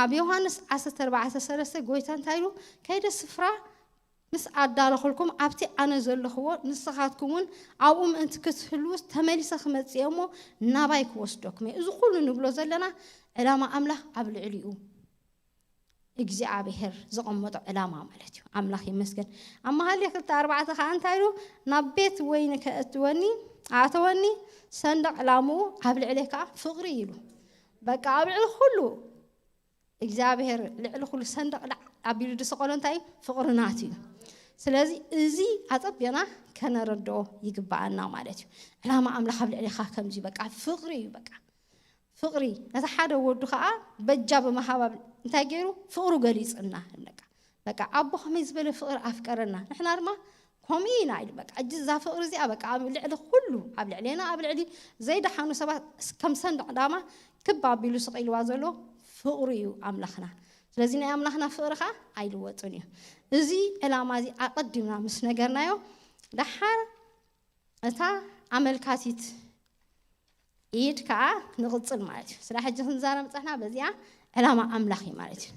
ኣብ ዮሃንስ ዓሰርተ ኣርባዕተ ሰለስተ ጎይታ እንታይ ኢሉ? "ከይደ ስፍራ ምስ ኣዳለኹልኩም፣ ኣብቲ ኣነ ዘለኽዎ ንስኻትኩም እውን ኣብኡ ምእንቲ ክትህልዉ ተመሊሰ ክመጽእ እየ እሞ ናባይ ክወስደኩም እየ።" እዚ ኩሉ ንብሎ ዘለና ዕላማ ኣምላኽ ኣብ ልዕሊኡ እግዚኣብሔር ዘቐመጦ ዕላማ ማለት እዩ። ኣምላኽ ይመስገን። ኣብ መሃልየ ክልተ ኣርባዕተ ኸዓ እንታይ ኢሉ? "ናብ ቤት ወይኒ ከእትወኒ፣ ኣእተወኒ፣ ሰንደቕ ዕላምኡ ኣብ ልዕለይ ከኣ ፍቕሪ" ኢሉ። በቃ ኣብ ልዕሊ ኩሉ እግዚኣብሔር ልዕሊ ኩሉ ሰንደቕ ላዕ ኣቢሉ ዝሰቐሎ እንታይ እዩ? ፍቕሪ ናቱ እዩ። ስለዚ እዚ ኣጸቢቕና ከነረድኦ ይግብኣና ማለት እዩ። ዕላማ ኣምላኽ ኣብ ልዕሌኻ ከምዚ እዩ፣ በቃ ፍቕሪ እዩ፣ በቃ ፍቕሪ። ነቲ ሓደ ወዱ ኸኣ በጃ ብምሃብ ኣብ እንታይ ገይሩ? ፍቕሩ ገሊጽና። በቃ፣ በቃ ኣቦ ከመይ ዝበለ ፍቕሪ ኣፍቀረና፣ ንሕና ድማ ከምኡ ኢና ኢሉ። በቃ፣ እጂ እዛ ፍቕሪ እዚኣ በቃ ኣብ ልዕሊ ኩሉ፣ ኣብ ልዕሌና፣ ኣብ ልዕሊ ዘይደሓኑ ሰባት ከም ሰንደቕ ዕላማ ክብ ኣቢሉ ስቕ ኢልዋ ዘሎ ፍቕሪ እዩ ኣምላኽና። ስለዚ ናይ ኣምላኽና ፍቕሪ ኸኣ ኣይልወጥን እዩ። እዚ ዕላማ እዚ ኣቐዲምና ምስ ነገርናዮ፣ ደሓር እታ ኣመልካቲት ኢድ ከኣ ንቕጽል ማለት እዩ። ስለ ሕጂ ክንዛረብ ጸሕና በዚኣ ዕላማ ኣምላኽ እዩ ማለት እዩ።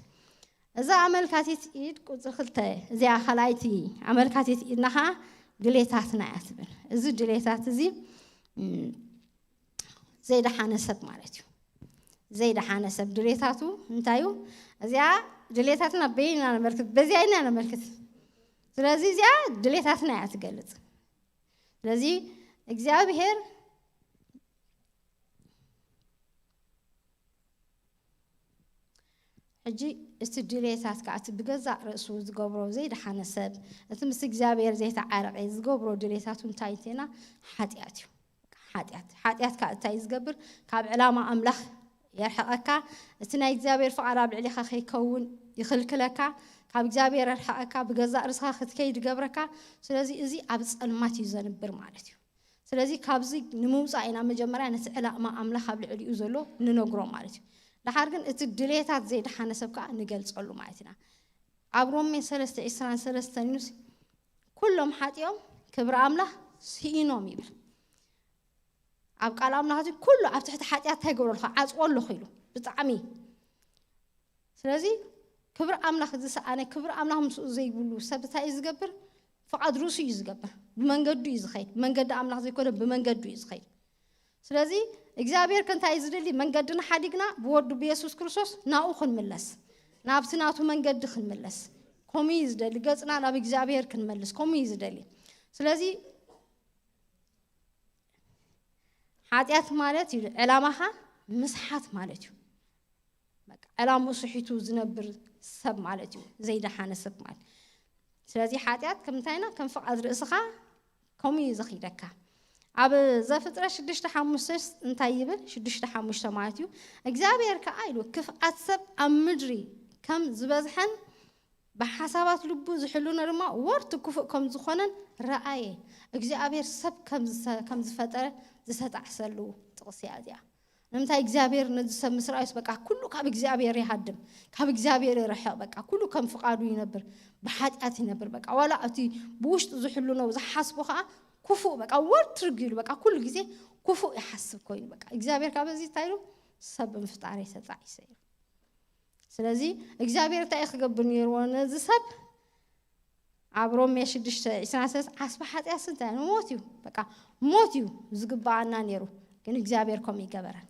እዛ ኣመልካቲት ኢድ ቁጽሪ ክልተ፣ እዚኣ ካልኣይቲ ኣመልካቲት ኢድና ከኣ ድሌታትና እያ ትብል። እዚ ድሌታት እዚ፣ እም፣ ዘይደሓነ ሰብ ማለት እዩ። ዘይደሓነ ሰብ ድሌታቱ እንታይ እዩ? እዚኣ ድሌታትና በይንና ነመልክት፣ በዚኣ ኢና ነመልክት። ስለዚ እዚኣ ድሌታትና እያ ትገልጽ። ስለዚ እግዚኣብሔር ሕጂ እቲ ድሌታት ከኣ እቲ ብገዛእ ርእሱ ዝገብሮ ዘይደሓነ ሰብ፣ እቲ ምስ እግዚኣብሔር ዘይተዓረቐ ዝገብሮ ድሌታቱ እንታይ እንተና ሓጢኣት እዩ። ሓጢኣት፣ ሓጢኣት ከኣ እንታይ እዩ ዝገብር? ካብ ዕላማ ኣምላኽ የርሕቐካ። እቲ ናይ እግዚኣብሔር ፍቓድ ኣብ ልዕሌኻ ከይከውን ይኽልክለካ። ካብ እግዚኣብሔር የርሕቐካ፣ ብገዛእ ርእስኻ ክትከይድ ይገብረካ። ስለዚ እዚ ኣብ ጸልማት እዩ ዘንብር ማለት እዩ። ስለዚ ካብዚ ንምውጻእ ኢና መጀመርያ ነቲ ዕላማ ኣምላኽ ኣብ ልዕሊኡ ዘሎ ንነግሮ ማለት እዩ። ደሓር ግን እቲ ድሌታት ዘይደሓነ ሰብ ከኣ ንገልጸሉ ማለት ኢና። ኣብ ሮሜ ሰለስተ ዒስራን ሰለስተን ኢሉስ፣ "ኩሎም ሓጢኦም ክብሪ ኣምላኽ ስኢኖም" ይብል። ኣብ ቃል ኣምላኽ እዚ ኩሉ ኣብ ትሕቲ ሓጢኣት እንታይ ይገብሮ ኣለኹ? ዓጽዎ ኣለኹ ኢሉ። ብጣዕሚ። ስለዚ ክብሪ ኣምላኽ ዝሰኣነ፣ ክብሪ ኣምላኽ ምስኡ ዘይብሉ ሰብ እንታይ እዩ ዝገብር? ፍቓድ ርእሱ እዩ ዝገብር። ብመንገዱ እዩ ዝኸይድ። ብመንገዲ ኣምላኽ ዘይኮነ ብመንገዱ እዩ ዝኸይድ። ስለዚ እግዚኣብሔር ከ እንታይ እዩ ዝደሊ? መንገድና ሓዲግና ብወዱ ብየሱስ ክርስቶስ ናብኡ ክንምለስ፣ ናብቲ ናቱ መንገዲ ክንምለስ። ከምኡ እዩ ዝደሊ። ገጽና ናብ እግዚኣብሔር ክንመልስ ከምኡ እዩ ዝደሊ። ስለዚ ሓጢኣት ማለት እዩ ዕላማኻ ምስሓት ማለት እዩ። በቃ ዕላምኡ ስሒቱ ዝነብር ሰብ ማለት እዩ፣ ዘይደሓነ ሰብ ማለት። ስለዚ ሓጢኣት ከም እንታይና ከም ፍቓድ ርእስኻ ከምኡ እዩ ዘኺደካ። ኣብ ዘፍጥረት ሽዱሽተ ሓሙሽተ እንታይ ይብል? ሽዱሽተ ሓሙሽተ ማለት እዩ። እግዚኣብሔር ከኣ ኢሉ ክፍኣት ሰብ ኣብ ምድሪ ከም ዝበዝሐን ብሓሳባት ልቡ ዝሕልኖ ድማ ወርቲ ክፉእ ከም ዝኾነን ረኣየ። እግዚኣብሔር ሰብ ከም ዝሰ-፣ ከም ዝፈጠረ ዝተጣዕሰሉ ጥቕሲ እያ እዚኣ። ንምንታይ እግዚኣብሔር ነዚ ሰብ ምስ ረኣዩስ በቃ ኩሉ ካብ እግዚኣብሔር ይሃድም፣ ካብ እግዚኣብሔር ይርሕቕ፣ በቃ ኩሉ ከም ፍቓዱ ይነብር፣ ብሓጢኣት ይነብር። በቃ ዋላ እቲ ብውሽጡ ዝሕልኖ ዝሓስቦ ከኣ ክፉእ፣ በቃ ወርትርግ ኢሉ በቃ ኩሉ ግዜ ክፉእ ይሓስብ ኮይኑ በቃ እግዚኣብሔር ካብ እዚ እንታይ ኢሉ ሰብ ምፍጣረይ ተጣዒሰ ኢሉ። ስለዚ እግዚኣብሔር እንታይ እዩ ክገብር ነይርዎ ነዚ ሰብ? ኣብ ሮሜ ሽዱሽተ ዒስራን ሰለስተ ዓስቢ ሓጢኣትስ እንታይ እዩ? ሞት እዩ። በቃ ሞት እዩ ዝግብኣና ነይሩ። ግን እግዚኣብሔር ከምኡ ይገበረን።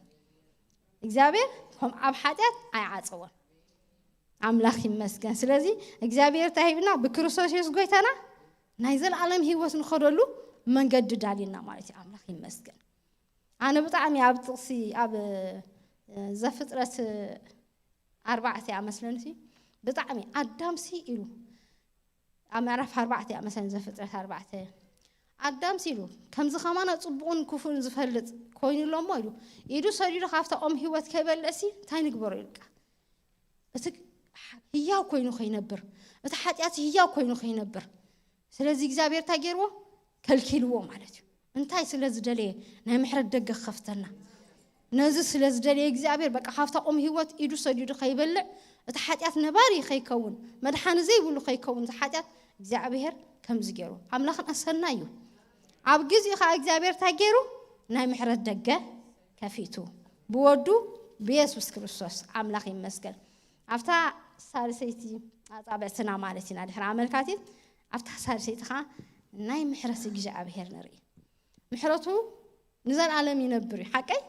እግዚኣብሔር ከም ኣብ ሓጢኣት ኣይዓጸወን። ኣምላኽ ይመስገን። ስለዚ እግዚኣብሔር እንታይ ሂብና? ብክርስቶስ የሱስ ጎይታና ናይ ዘለኣለም ህይወት ንኸደሉ መንገዲ ዳልዩና ማለት እዩ። ኣምላኽ ይመስገን። ኣነ ብጣዕሚ ኣብ ጥቕሲ፣ ኣብ፣ እ፣ ዘፍጥረት ኣርባዕተ እያ መስለኒ፣ ብጣዕሚ ኣዳምሲ ኢሉ ኣብ ምዕራፍ ኣርባዕተ እያ መሰለኝ፣ ዘፍጥረት ኣርባዕተ። ኣዳምሲ ኢሉ፣ ከምዚ ከማና ጽቡቕን ክፉእን ዝፈልጥ ኮይኑ ኣሎ እሞ ኢሉ፣ ኢዱ ሰዲዱ ካብታ ኦም ህይወት ከይበልዕሲ እንታይ ንግበሮ ኢሉ፣ በቃ እቲ ህያው ኮይኑ ከይነብር፣ እቲ ሓጢኣት ህያው ኮይኑ ከይነብር። ስለዚ እግዚኣብሔር እንታይ ገይርዎ? ከልኪልዎ ማለት እዩ። እንታይ ስለ ዝደለየ? ናይ ምሕረት ደገ ክኸፍተልና። ነዚ ስለ ዝደለየ እግዚኣብሔር በቃ ካብታ ኦም ህይወት ኢዱ ሰዲዱ ከይበልዕ፣ እቲ ሓጢኣት ነባሪ ከይከውን፣ መድሓኒ ዘይብሉ ከይከውን፣ እቲ ሓጢኣት እግዚኣብሔር ከምዚ ገይሩ። ኣምላኽና ሰናይ እዩ። ኣብ ግዚኡ ከዓ እግዚኣብሔር እንታይ ገይሩ? ናይ ምሕረት ደገ ከፊቱ ብወዱ ብየሱስ ክርስቶስ። ኣምላኽ ይመስገን። ኣብታ ሳልሰይቲ ኣጻብዕትና ማለት ኢና ድሕሪ ኣመልካቲት፣ ኣብታ ሳልሰይቲ ከዓ ናይ ምሕረት እግዚኣብሔር ንርኢ። ምሕረቱ ንዘለኣለም ይነብር እዩ። ሓቀይ?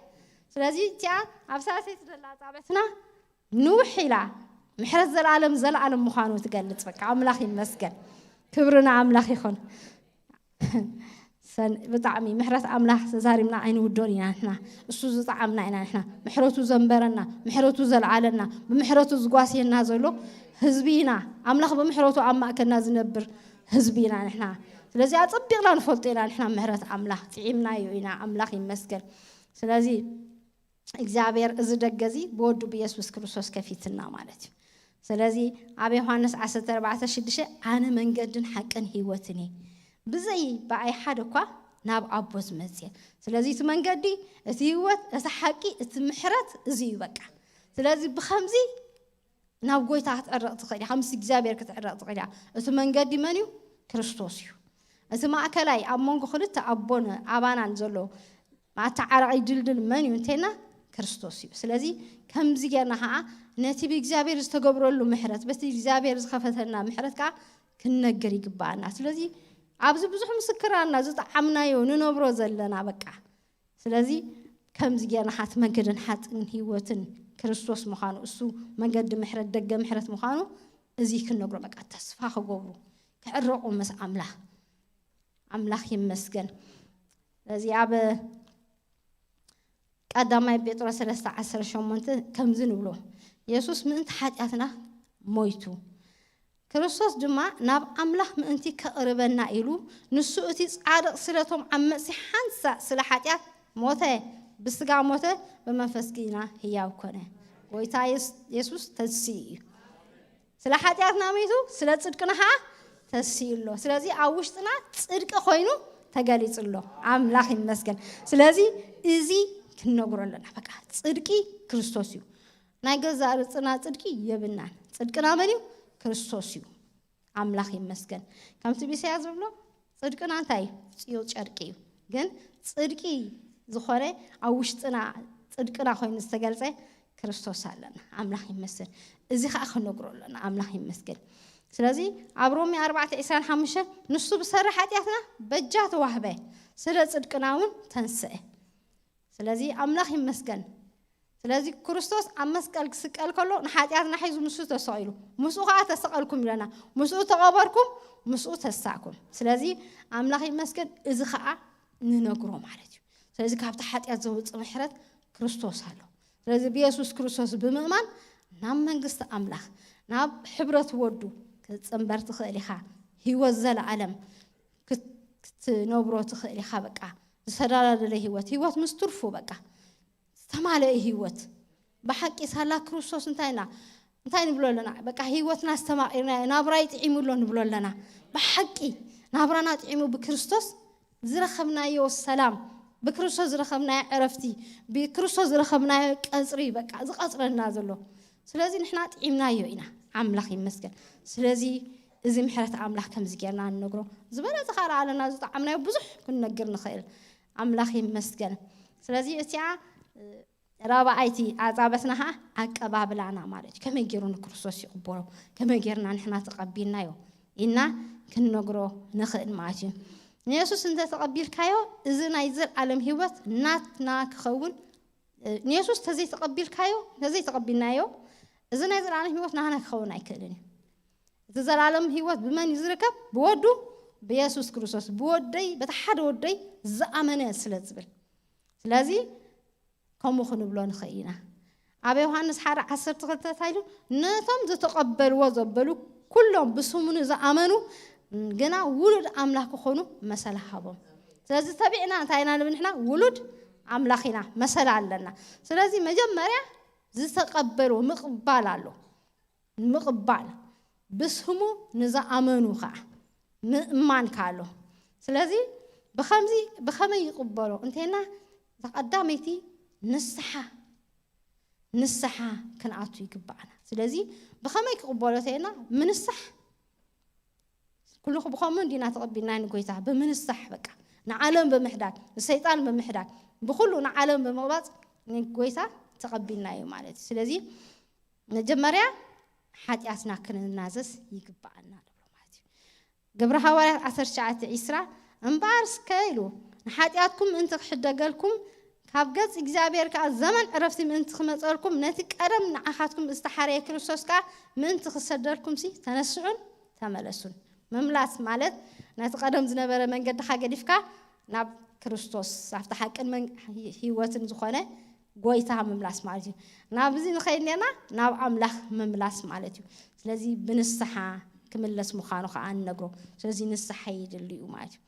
ስለዚ እቲኣ ኣብ ሳልሰይቲ ዘላ ኣጻብዕትና ንውሕ ኢላ ምሕረት ዘለኣለም ዘለኣለም ምዃኑ ትገልጽ። በቃ ኣምላኽ ይመስገን። ክብሪ ንኣምላኽ ይኹን። ሰን-፣ ብጣዕሚ ምሕረት ኣምላኽ ተዛሪብና ኣይንውዶን ኢና ንሕና። እሱ ዝጠዓምና ኢና ንሕና። ምሕረቱ ዘንበረና፣ ምሕረቱ ዘለዓለና፣ ብምሕረቱ ዝጓስየና ዘሎ ህዝቢ ኢና። ኣምላኽ ብምሕረቱ ኣብ ማእከልና ዝነብር ህዝቢ ኢና ንሕና። ስለዚ ኣጸቢቕና ንፈልጦ ኢና ንሕና ምሕረት ኣምላኽ። ጥዒምናዮ ኢና። ኣምላኽ ይመስገን። ስለዚ እግዚኣብሔር እዚ ደገ እዚ ብወዱ ብየሱስ ክርስቶስ ከፊትና ማለት እዩ። ስለዚ ኣብ ዮሃንስ ዓሰርተ ኣርባዕተ ሽዱሽተ፣ ኣነ መንገድን ሓቅን ህይወትን እየ፣ ብዘይ ብኣይ ሓደ እኳ ናብ ኣቦ ዝመጽእ። ስለዚ እቲ መንገዲ፣ እቲ ህይወት፣ እቲ ሓቂ፣ እቲ ምሕረት እዚ እዩ በቃ። ስለዚ ብኸምዚ ናብ ጎይታ ክትዕረቕ ትኽእል ኢኻ፣ ምስ እግዚኣብሔር ክትዕረቕ ትኽእል ኢኻ። እቲ መንገዲ መን እዩ? ክርስቶስ እዩ። እቲ ማእከላይ ኣብ መንጎ ክልተ ኣቦን ኣባናን ዘሎ መተዓረቒ ድልድል መን እዩ እንተና? ክርስቶስ እዩ። ስለዚ ከምዚ ጌርና ኸዓ ነቲ ብእግዚኣብሔር ዝተገብረሉ ምሕረት፣ በቲ እግዚኣብሔር ዝኸፈተልና ምሕረት ከዓ ክንነግር ይግባኣና። ስለዚ ኣብዚ ብዙሕ ምስክር ኣለና፣ ዝጠዓምናዮ ንነብሮ ዘለና በቃ። ስለዚ ከምዚ ጌርና ሓት መንገድን ሓጥን ህይወትን ክርስቶስ ምዃኑ፣ እሱ መንገዲ ምሕረት፣ ደገ ምሕረት ምዃኑ እዚ ክንነግሮ በቃ ተስፋ ክገብሩ፣ ክዕረቑ ምስ ኣምላኽ። ኣምላኽ ይመስገን። ስለዚ ኣብ ቀዳማይ ጴጥሮስ ሰለስተ ዓሰርተ ሸሞንተ ከምዚ ንብሎ፣ የሱስ ምእንቲ ሓጢኣትና ሞይቱ፣ ክርስቶስ ድማ ናብ ኣምላኽ ምእንቲ ከቕርበና ኢሉ፣ ንሱ እቲ ጻድቕ ስለቶም ዓመጽቲ ሓንሳእ ስለ ሓጢኣት ሞተ፣ ብስጋ ሞተ፣ ብመንፈስ ግና ህያው ኮነ። ጎይታ የስ-፣ የሱስ ተንስኡ እዩ። ስለ ሓጢኣትና ሞይቱ፣ ስለ ጽድቅና ኸዓ ተንስኡ ኣሎ። ስለዚ ኣብ ውሽጥና ጽድቂ ኮይኑ ተገሊጹ ኣሎ። ኣምላኽ ይመስገን። ስለዚ እዚ ክንነግሮ ኣለና። በቃ ጽድቂ ክርስቶስ እዩ። ናይ ገዛእ ርእስና ጽድቂ የብልናን። ጽድቅና መን እዩ? ክርስቶስ እዩ። ኣምላኽ ይመስገን። ከምቲ ብኢሳያስ ዝብሎ ጽድቅና እንታይ እዩ? ጽዮ ጨርቂ እዩ። ግን ጽድቂ ዝኾነ ኣብ ውሽጥና ጽድቅና ኮይኑ ዝተገልጸ ክርስቶስ ኣለና። ኣምላኽ ይመስገን። እዚ ኸዓ ክንነግሮ ኣለና። ኣምላኽ ይመስገን። ስለዚ ኣብ ሮሜ ኣርባዕተ ዕስራን ሓሙሽተን ንሱ ብሰሪ ሓጢኣትና በጃ ተዋህበ፣ ስለ ጽድቅና እውን ተንስአ። ስለዚ ኣምላኽ ይመስገን። ስለዚ ክርስቶስ ኣብ መስቀል ክስቀል ከሎ ንሓጢኣትና ሒዙ ምስኡ ተሰቒሉ፣ ምስኡ ኸዓ ተሰቐልኩም ኢለና፣ ምስኡ ተቐበርኩም፣ ምስኡ ተሳእኩም። ስለዚ ኣምላኽ ይመስገን፣ እዚ ኸዓ ንነግሮ ማለት እዩ። ስለዚ ካብቲ ሓጢኣት ዘውፅእ ምሕረት ክርስቶስ ኣሎ። ስለዚ ብየሱስ ክርስቶስ ብምእማን ናብ መንግስቲ ኣምላኽ፣ ናብ ሕብረት ወዱ ክትፅንበር ትኽእል ኢኻ። ህይወት ዘለኣለም ክት-፣ ክትነብሮ ትኽእል ኢኻ። በቃ ዝተደላደለ ህይወት፣ ህይወት ምስ ትርፉ በቃ ዝተማለአ ህይወት። ብሓቂ ሳላ ክርስቶስ እንታይ ኢና፣ እንታይ ንብሎ ኣለና? በቃ ህይወትና ዝተማቒርናዮ፣ ናብራይ ጥዒሙ ኣሎ ንብሎ ኣለና። ብሓቂ ናብራና ጥዒሙ ብክርስቶስ ዝረኸብናዮ ሰላም፣ ብክርስቶስ ዝረኸብናዮ ዕረፍቲ፣ ብክርስቶስ ዝረኸብናዮ ቀጽሪ፣ በቃ ዝቐጽረና ዘሎ። ስለዚ ንሕና ጥዒምናዮ ኢና። ኣምላኽ ይመስገን። ስለዚ እዚ ምሕረት ኣምላኽ ከምዚ ጌርና ንነግሮ። ዝበለጸ ኻልእ ኣለና ዝጠዓምናዮ ብዙሕ ክንነግር ንኽእል። ኣምላኽ ይመስገን። ስለዚ እቲኣ ራብኣይቲ ኣጻበትና ኸዓ ኣቀባብላና ማለት እዩ። ከመይ ገይሩ ንክርስቶስ ይቕበሎ? ከመይ ገይርና ንሕና ተቐቢልናዮ? ኢልና ክንነግሮ ንኽእል ማለት እዩ። ንየሱስ እንተተቐቢልካዮ፣ እዚ ናይ ዘልኣለም ህይወት ናትና ክኸውን፣ ንየሱስ ተዘይተቐቢልካዮ፣ ተዘይተቐቢልናዮ፣ እዚ ናይ ዘልኣለም ህይወት ናህና ክኸውን ኣይክእልን እዩ። እቲ ዘልኣለም ህይወት ብመን እዩ ዝርከብ? ብወዱ፣ ብየሱስ ክርስቶስ። ብወደይ፣ በቲ ሓደ ወደይ ዝኣመነ ስለ ዝብል። ስለዚ ከምኡ ክንብሎ ንኽእል ኢና። ኣብ ዮሃንስ ሓደ ዓሰርተ ክልተ እንታይ ኢሉ? ነቶም ዝተቐበልዎ ዘበሉ ኩሎም ብስሙ ንዝኣመኑ ግና ውሉድ ኣምላኽ ክኾኑ መሰል ሃቦም። ስለዚ ተቢዕና እንታይ ኢና ንብል ንሕና? ውሉድ ኣምላኽ ኢና፣ መሰል ኣለና። ስለዚ መጀመርያ ዝተቐበሉ ምቕባል ኣሎ። ምቕባል፣ ብስሙ ንዝኣመኑ ከዓ ምእማን ከዓ ኣሎ። ስለዚ ብኸምዚ ብኸመይ ይቕበሎ እንተና፣ እታ ቀዳመይቲ ንስሓ ንስሓ ክንኣቱ ይግባኣና። ስለዚ ብኸመይ ክቕበሎ ተና? ምንሳሕ። ኩሉ ብኸምኡ እንዲና ተቐቢልና ንጎይታ ብምንሳሕ፣ በቃ ንዓለም ብምሕዳግ፣ ንሰይጣን ብምሕዳግ፣ ብኩሉ ንዓለም ብምቕባፅ ንጎይታ ተቐቢልና እዩ ማለት እዩ። ስለዚ መጀመርያ ሓጢኣትና ክንናዘዝ ይግባኣና ንብሎ ማለት እዩ። ግብረ ሃዋርያት ዓሰርተ ትሽዓተ ዒስራ፣ እምበኣር እስከ ኢሉ ንሓጢኣትኩም ምእንቲ ክሕደገልኩም፣ ካብ ገጽ እግዚኣብሔር ከኣ ዘመን ዕረፍቲ ምእንቲ ክመጸልኩም፣ ነቲ ቀደም ንዓኻትኩም ዝተሓረየ ክርስቶስ ከኣ ምእንቲ ክሰደልኩም ሲ ተነስሑን ተመለሱን። ምምላስ ማለት ነቲ ቀደም ዝነበረ መንገድኻ ገዲፍካ ናብ ክርስቶስ፣ ኣብቲ ሓቅን መን- ህይወትን ዝኾነ ጎይታ ምምላስ ማለት እዩ። ናብዚ ንኸይድ ነና ናብ ኣምላኽ ምምላስ ማለት እዩ። ስለዚ ብንስሓ ክምለስ ምዃኑ ከዓ ንነግሮ። ስለዚ ንስሓ ይድሊ እዩ ማለት እዩ።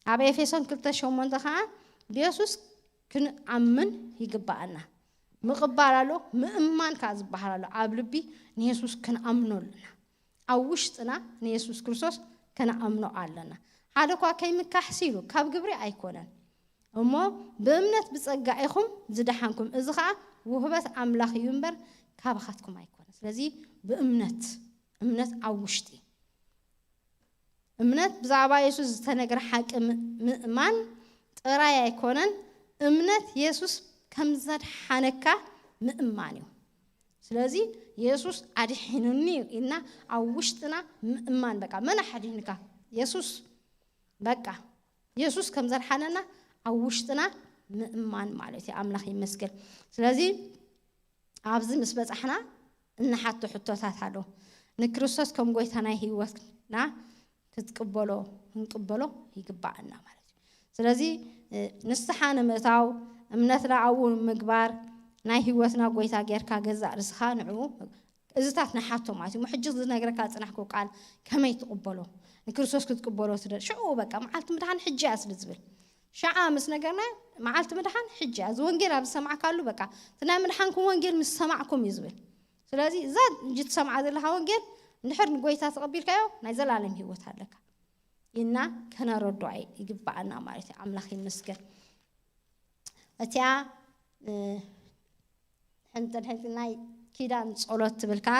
ኣብ ኤፌሶን ክልተ ሸሞንተ ከዓ ብየሱስ ክንኣምን ይግባኣና። ምቕባል ኣሎ፣ ምእማን ከዓ ዝበሃል ኣሎ። ኣብ ልቢ ንየሱስ ክንኣምኖ ኣለና። ኣብ ውሽጥና ንየሱስ ክርስቶስ ክንኣምኖ ኣለና። ሓደ እኳ ከይምካሕሲ ኢሉ ካብ ግብሪ ኣይኮነን፣ እሞ ብእምነት ብጸጋ ኢኹም ዝደሓንኩም፣ እዚ ኸኣ ውህበት ኣምላኽ እዩ እምበር ካባኻትኩም ኣይኮነን። ስለዚ ብእምነት፣ እምነት ኣብ ውሽጢ፣ እምነት ብዛዕባ የሱስ ዝተነገረ ሓቂ ም- ምእማን ጥራይ ኣይኮነን፣ እምነት የሱስ ከም ዘድሓነካ ምእማን እዩ። ስለዚ የሱስ ኣድሒኑኒ እዩ ኢልና ኣብ ውሽጥና ምእማን፣ በቃ መን ኣድሒንካ? የሱስ። በቃ የሱስ ከም ዘድሓነና ኣብ ውሽጥና ምእማን ማለት እዩ። ኣምላኽ ይመስገን። ስለዚ ኣብዚ ምስ በጻሕና እንሓቶ ሕቶታት ኣሎ። ንክርስቶስ ከም ጎይታ ናይ ህይወትና ክትቅበሎ ክንቅበሎ ይግባኣና ማለት እዩ። ስለዚ ንስሓ ንምእታው፣ እምነትና ኣብኡ ንምግባር፣ ናይ ህይወትና ጎይታ ጌርካ ገዛእ ርስኻ ንዕኡ፣ እዚታት ንሓቶ ማለት እዩ። ሕጂ ዝነግረካ ዝጽናሕኩ ቃል ከመይ ትቕበሎ? ንክርስቶስ ክትቅበሎ ትደል ሽዑ በቃ መዓልቲ ምድሓን ሕጂ እያ ስለ ዝብል፣ ሸዓ ምስ ነገርና መዓልቲ ምድሓን ሕጂ እያ፣ እዚ ወንጌል ኣብ ዝሰማዕካሉ በቃ እቲ ናይ ምድሓንኩም ወንጌል ምስ ሰማዕኩም እዩ ዝብል። ስለዚ እዛ እንጂ ትሰምዓ ዘለኻ ወንጌል እንድሕር ንጎይታ ተቐቢልካዮ ናይ ዘላለም ህይወት ኣለካ ኢልና ከነረድኦ ይግባኣና ማለት እዩ። ኣምላኽ ይመስገን። እቲኣ ሕንጥን ሕንጥን ናይ ኪዳን ጸሎት ትብል ከኣ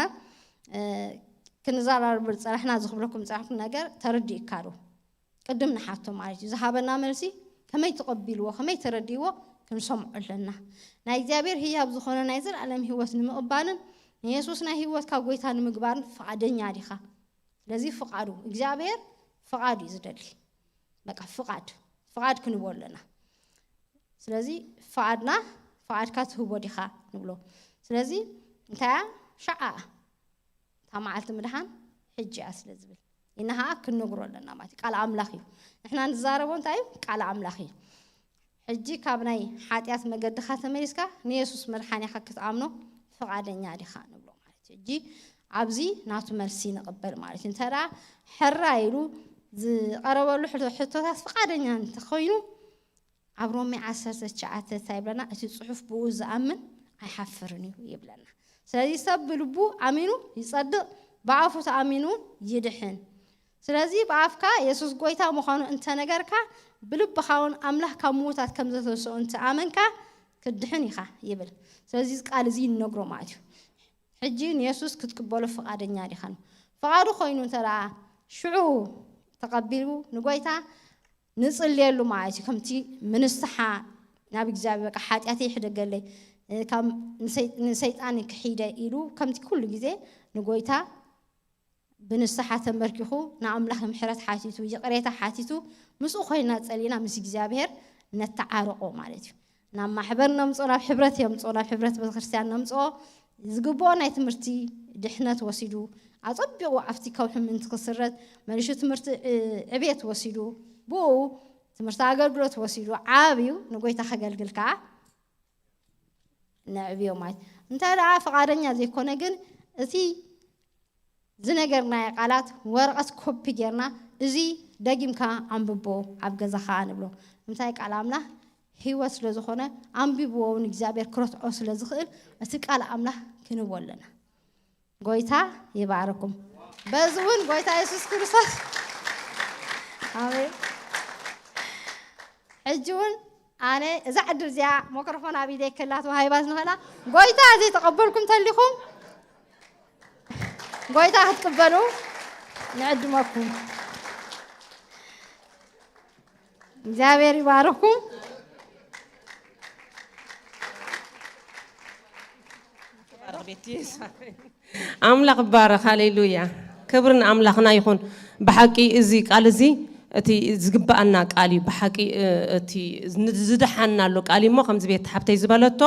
ክንዘራረብ ዝጸናሕና፣ ዝኽብለኩም ዝጸናሕኩም ነገር ተረዲእካ ዶ? ቅድም ንሓቶ ማለት እዩ። ዝሃበና መልሲ ከመይ ተቐቢልዎ፣ ከመይ ተረዲእዎ ክንሰምዖ ኣለና። ናይ እግዚኣብሔር ህያብ ዝኾነ ናይ ዘላለም ህይወት ንምቕባልን ንየሱስ ናይ ህይወትካ ጎይታ ንምግባርን ፍቓደኛ ዲኻ? ስለዚ ፍቓዱ እግዚኣብሔር ፍቓዱ እዩ ዝደሊ። በቃ ፍቓድ ፍቓድ ክንቦ ኣለና። ስለዚ ፍቓድና ፍቓድካ ትህቦ ዲኻ ንብሎ። ስለዚ እንታይ እያ ሸዓ እታ መዓልቲ ምድሓን ሕጂ እያ ስለ ዝብል ኢና ኸዓ ክንነግሮ ኣለና ማለት እዩ። ቃል ኣምላኽ እዩ። ንሕና ንዛረቦ እንታይ እዩ? ቃል ኣምላኽ እዩ። ሕጂ ካብ ናይ ሓጢኣት መገድኻ ተመሊስካ ንየሱስ መድሓኒኻ ክትኣምኖ ፍቓደኛ ዲኻ ንብሎ ማለት እዩ። ሕጂ ኣብዚ ናቱ መልሲ ንቕበል ማለት እዩ። እንተ ደኣ ሕራ ኢሉ ዝቐረበሉ ሕቶ- ሕቶታት ፍቓደኛ እንተኾይኑ ኣብ ሮሜ ዓሰርተ ትሽዓተ እንታይ ይብለና? እቲ ጽሑፍ ብኡ ዝኣምን ኣይሓፍርን እዩ ይብለና። ስለዚ ሰብ ብልቡ ኣሚኑ ይጸድቕ፣ ብኣፉ ተኣሚኑ ይድሕን። ስለዚ ብኣፍካ የሱስ ጎይታ ምዃኑ እንተነገርካ፣ ብልብኻ እውን ኣምላኽ ካብ ምዉታት ከም ዘተንስኦ እንተኣመንካ ክትድሕን ኢኻ ይብል። ስለዚ እዚ ቃል እዚ ይነግሮ ማለት እዩ። ሕጂ ንየሱስ ክትቅበሎ ፍቓደኛ ዲኻ? ፍቓዱ ኮይኑ እንተ ደኣ ሽዑ ተቐቢሉ ንጎይታ ንጽልየሉ ማለት እዩ። ከምቲ ምንስሓ ናብ እግዚኣብሔር በቃ ሓጢኣተይ ይሕደገለይ፣ እ፣ ካብ ንሰይ- ንሰይጣን ክሒደ ኢሉ ከምቲ ኩሉ ግዜ ንጎይታ ብንስሓ ተመርኪኹ ንኣምላኽ ምሕረት ሓቲቱ ይቕሬታ ሓቲቱ ምስኡ ኮይና ጸሊና ምስ እግዚኣብሔር ነተዓርቆ ማለት እዩ። ናብ ማሕበር ነምጾ፣ ናብ ሕብረት የምጾ፣ ናብ ሕብረት ቤተክርስትያን ነምጾ ዝግብኦ ናይ ትምህርቲ ድሕነት ወሲዱ ኣጸቢቑ ኣብቲ ከውሒ ምእንቲ ክስረት መሊሹ ትምህርቲ ዕ- ዕቤት ወሲዱ ብኡ ትምህርቲ ኣገልግሎት ወሲዱ ዓብዩ ንጎይታ ከገልግል ከዓ ነዕብዮ ማለት። እንታይ ደኣ ፍቓደኛ ዘይኮነ ግን እቲ ዝነገርናዮ ቃላት ወረቐት ኮፒ ጌርና እዚ ደጊምካ ኣንብቦ ኣብ ገዛኻ ንብሎ። ንምንታይ? ቃል ኣምላኽ ህይወት ስለ ዝኾነ፣ ኣንቢብዎ እውን እግዚኣብሔር ክረትዖ ስለ ዝኽእል፣ እቲ ቃል ኣምላኽ ክንቦ ኣለና። ጎይታ ይባረኩም። በዚ እውን ጎይታ የሱስ ክርስቶስ፣ ኣሜን። ሕጂ እውን ኣነ እዛ ዕድል እዚኣ፣ ሞክሮፎን ኣብ ኢደይ ክህላ ተዋሂባ ዝንኸላ፣ ጎይታ ዘይተቐበልኩም ተሊኹም፣ ጎይታ ክትቅበሉ ንዕድመኩም። እግዚኣብሔር ይባርኩም። ኣምላኽ ይባረኽ። ሃሌሉያ። ክብሪ ንኣምላኽና ይኹን። ብሓቂ እዚ ቃል እዚ እቲ ዝግብኣና ቃል እዩ። ብሓቂ እቲ ዝደሓና ኣሎ ቃል እዩ እሞ፣ ከምዚ ቤት ሓብተይ ዝበለቶ፣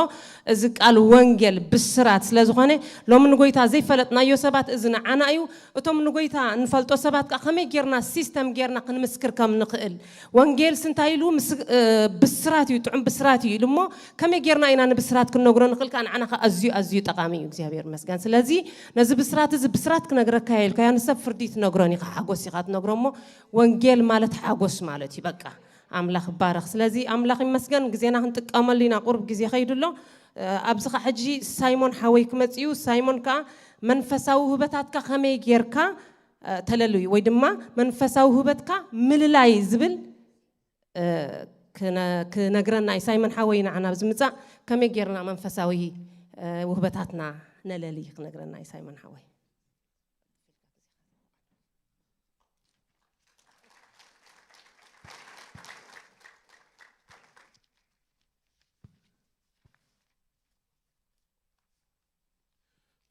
እዚ ቃል ወንጌል ብስራት ስለ ዝኾነ፣ ሎሚ ንጎይታ ዘይፈለጥናዮ ሰባት እዚ ንዓና እዩ። እቶም ንጎይታ እንፈልጦ ሰባት ከኣ ከመይ ጌርና ሲስተም ጌርና ክንምስክር ከም ንኽእል፣ ወንጌል ስንታይ ኢሉ ብስራት እዩ፣ ጥዑም ብስራት እዩ ኢሉ እሞ፣ ከመይ ጌርና ኢና ንብስራት ክንነግሮ ንኽእል ከኣ ንዓና ከኣ ኣዝዩ ኣዝዩ ጠቓሚ እዩ። እግዚኣብሔር ይመስገን። ስለዚ ነዚ ብስራት እዚ ብስራት ክነግረካ ኢልካዮ ንሰብ ፍርዲ ትነግሮን ኢኻ፣ ሓጎስ ኢኻ ትነግሮ እሞ፣ ወንጌል ማለት ሓጎስ ማለት እዩ። በቃ ኣምላኽ ይባረኽ። ስለዚ ኣምላኽ ይመስገን፣ ግዜና ክንጥቀመሉ ኢና፣ ቁሩብ ግዜ ከይዱ ኣሎ። ኣብዚ ኸዓ ሕጂ ሳይሞን ሓወይ ክመጽእ እዩ። ሳይሞን ከኣ መንፈሳዊ ውህበታትካ ከመይ ጌርካ ተለልዩ ወይ ድማ መንፈሳዊ ውህበትካ ምልላይ ዝብል ክነግረና እዩ። ሳይሞን ሓወይ ንዓና ኣብዚ ምጻእ ከመይ ጌርና መንፈሳዊ ውህበታትና ነለሊ ክነግረና እዩ ሳይሞን ሓወይ።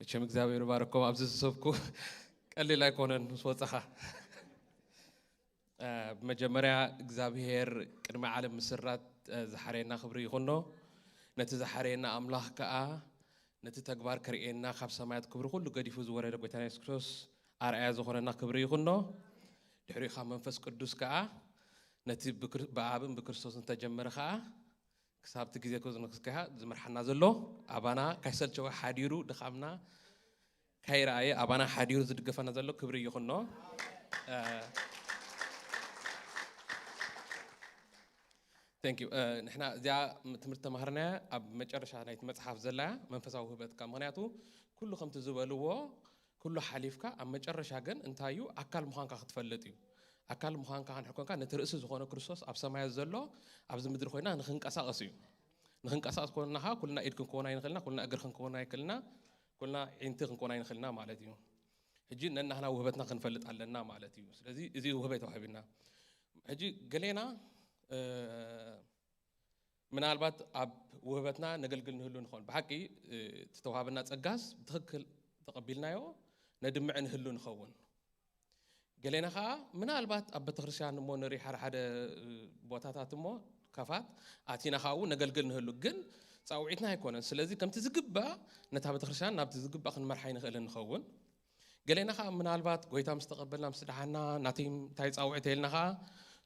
መቸም እግዚኣብሔር ባረኮም ኣብዚ ዝሰብኩ ቀሊል ኣይኮነን ምስ ወፀኻ። ብመጀመርያ እግዚኣብሔር ቅድሚ ዓለም ምስራት ዝሓረየና ክብሪ ይኹኖ። ነቲ ዝሓረየና ኣምላኽ ከዓ ነቲ ተግባር ከርእየና ካብ ሰማያት ክብሪ ኩሉ ገዲፉ ዝወረደ ጎይታና የሱስ ክርስቶስ ኣርኣያ ዝኾነና ክብሪ ይኹኖ። ድሕሪኡ ካብ መንፈስ ቅዱስ ከዓ ነቲ ብኣብን ብክርስቶስን ዝተጀመረ ከዓ ክሳብ እቲ ግዜ ክዝንክስከያ ዝመርሓና ዘሎ ኣባና ካይሰልቸወ ሓዲሩ ድኻምና ካይረኣየ ኣባና ሓዲሩ ዝድገፈና ዘሎ ክብሪ ይኹኖ። ንሕና እዚኣ ትምህርቲ ተማሃርናያ ኣብ መጨረሻ ናይቲ መፅሓፍ ዘላያ መንፈሳዊ ውህበትካ። ምክንያቱ ኩሉ ከምቲ ዝበልዎ ኩሉ ሓሊፍካ ኣብ መጨረሻ ግን እንታይ እዩ ኣካል ምዃንካ ክትፈልጥ እዩ። ኣካል ምዃንካ ክንሕኮንካ ነቲ ርእሲ ዝኾነ ክርስቶስ ኣብ ሰማያት ዘሎ ኣብዚ ምድሪ ኮይና ንክንቀሳቐስ እዩ። ንክንቀሳቐስ ኮንና ከዓ ኩልና ኢድ ክንከውን ኣይንኽእልና፣ ኩልና እግር ክንከውን ኣይክእልና፣ ኩልና ዒንቲ ክንከውን ኣይንኽእልና ማለት እዩ። ሕጂ ነናህና ውህበትና ክንፈልጥ ኣለና ማለት እዩ። ስለዚ እዚ ውህበ ተዋሂብና። ሕጂ ገሌና ምናልባት ኣብ ውህበትና ነገልግል ንህሉ ንኸውን። ብሓቂ እቲ ተዋሃበና ጸጋስ ብትኽክል ተቐቢልናዮ ነድምዕ ንህሉ ንኸውን። ገሌና ከዓ ምናልባት ኣብ ቤተክርስትያን እሞ ንርኢ ሓደ ሓደ ቦታታት እሞ ካፋት ኣቲና ካብኡ ነገልግል ንህሉ፣ ግን ጻውዒትና ኣይኮነን። ስለዚ ከምቲ ዝግባእ ነታ ቤተክርስትያን ናብቲ ዝግባእ ክንመርሓ ይንኽእልን ንኸውን። ገሌና ከዓ ምናልባት ጎይታ ምስ ተቐበልና ምስ ደሓና ናተይ እንታይ ጻውዒት ኢልና ከዓ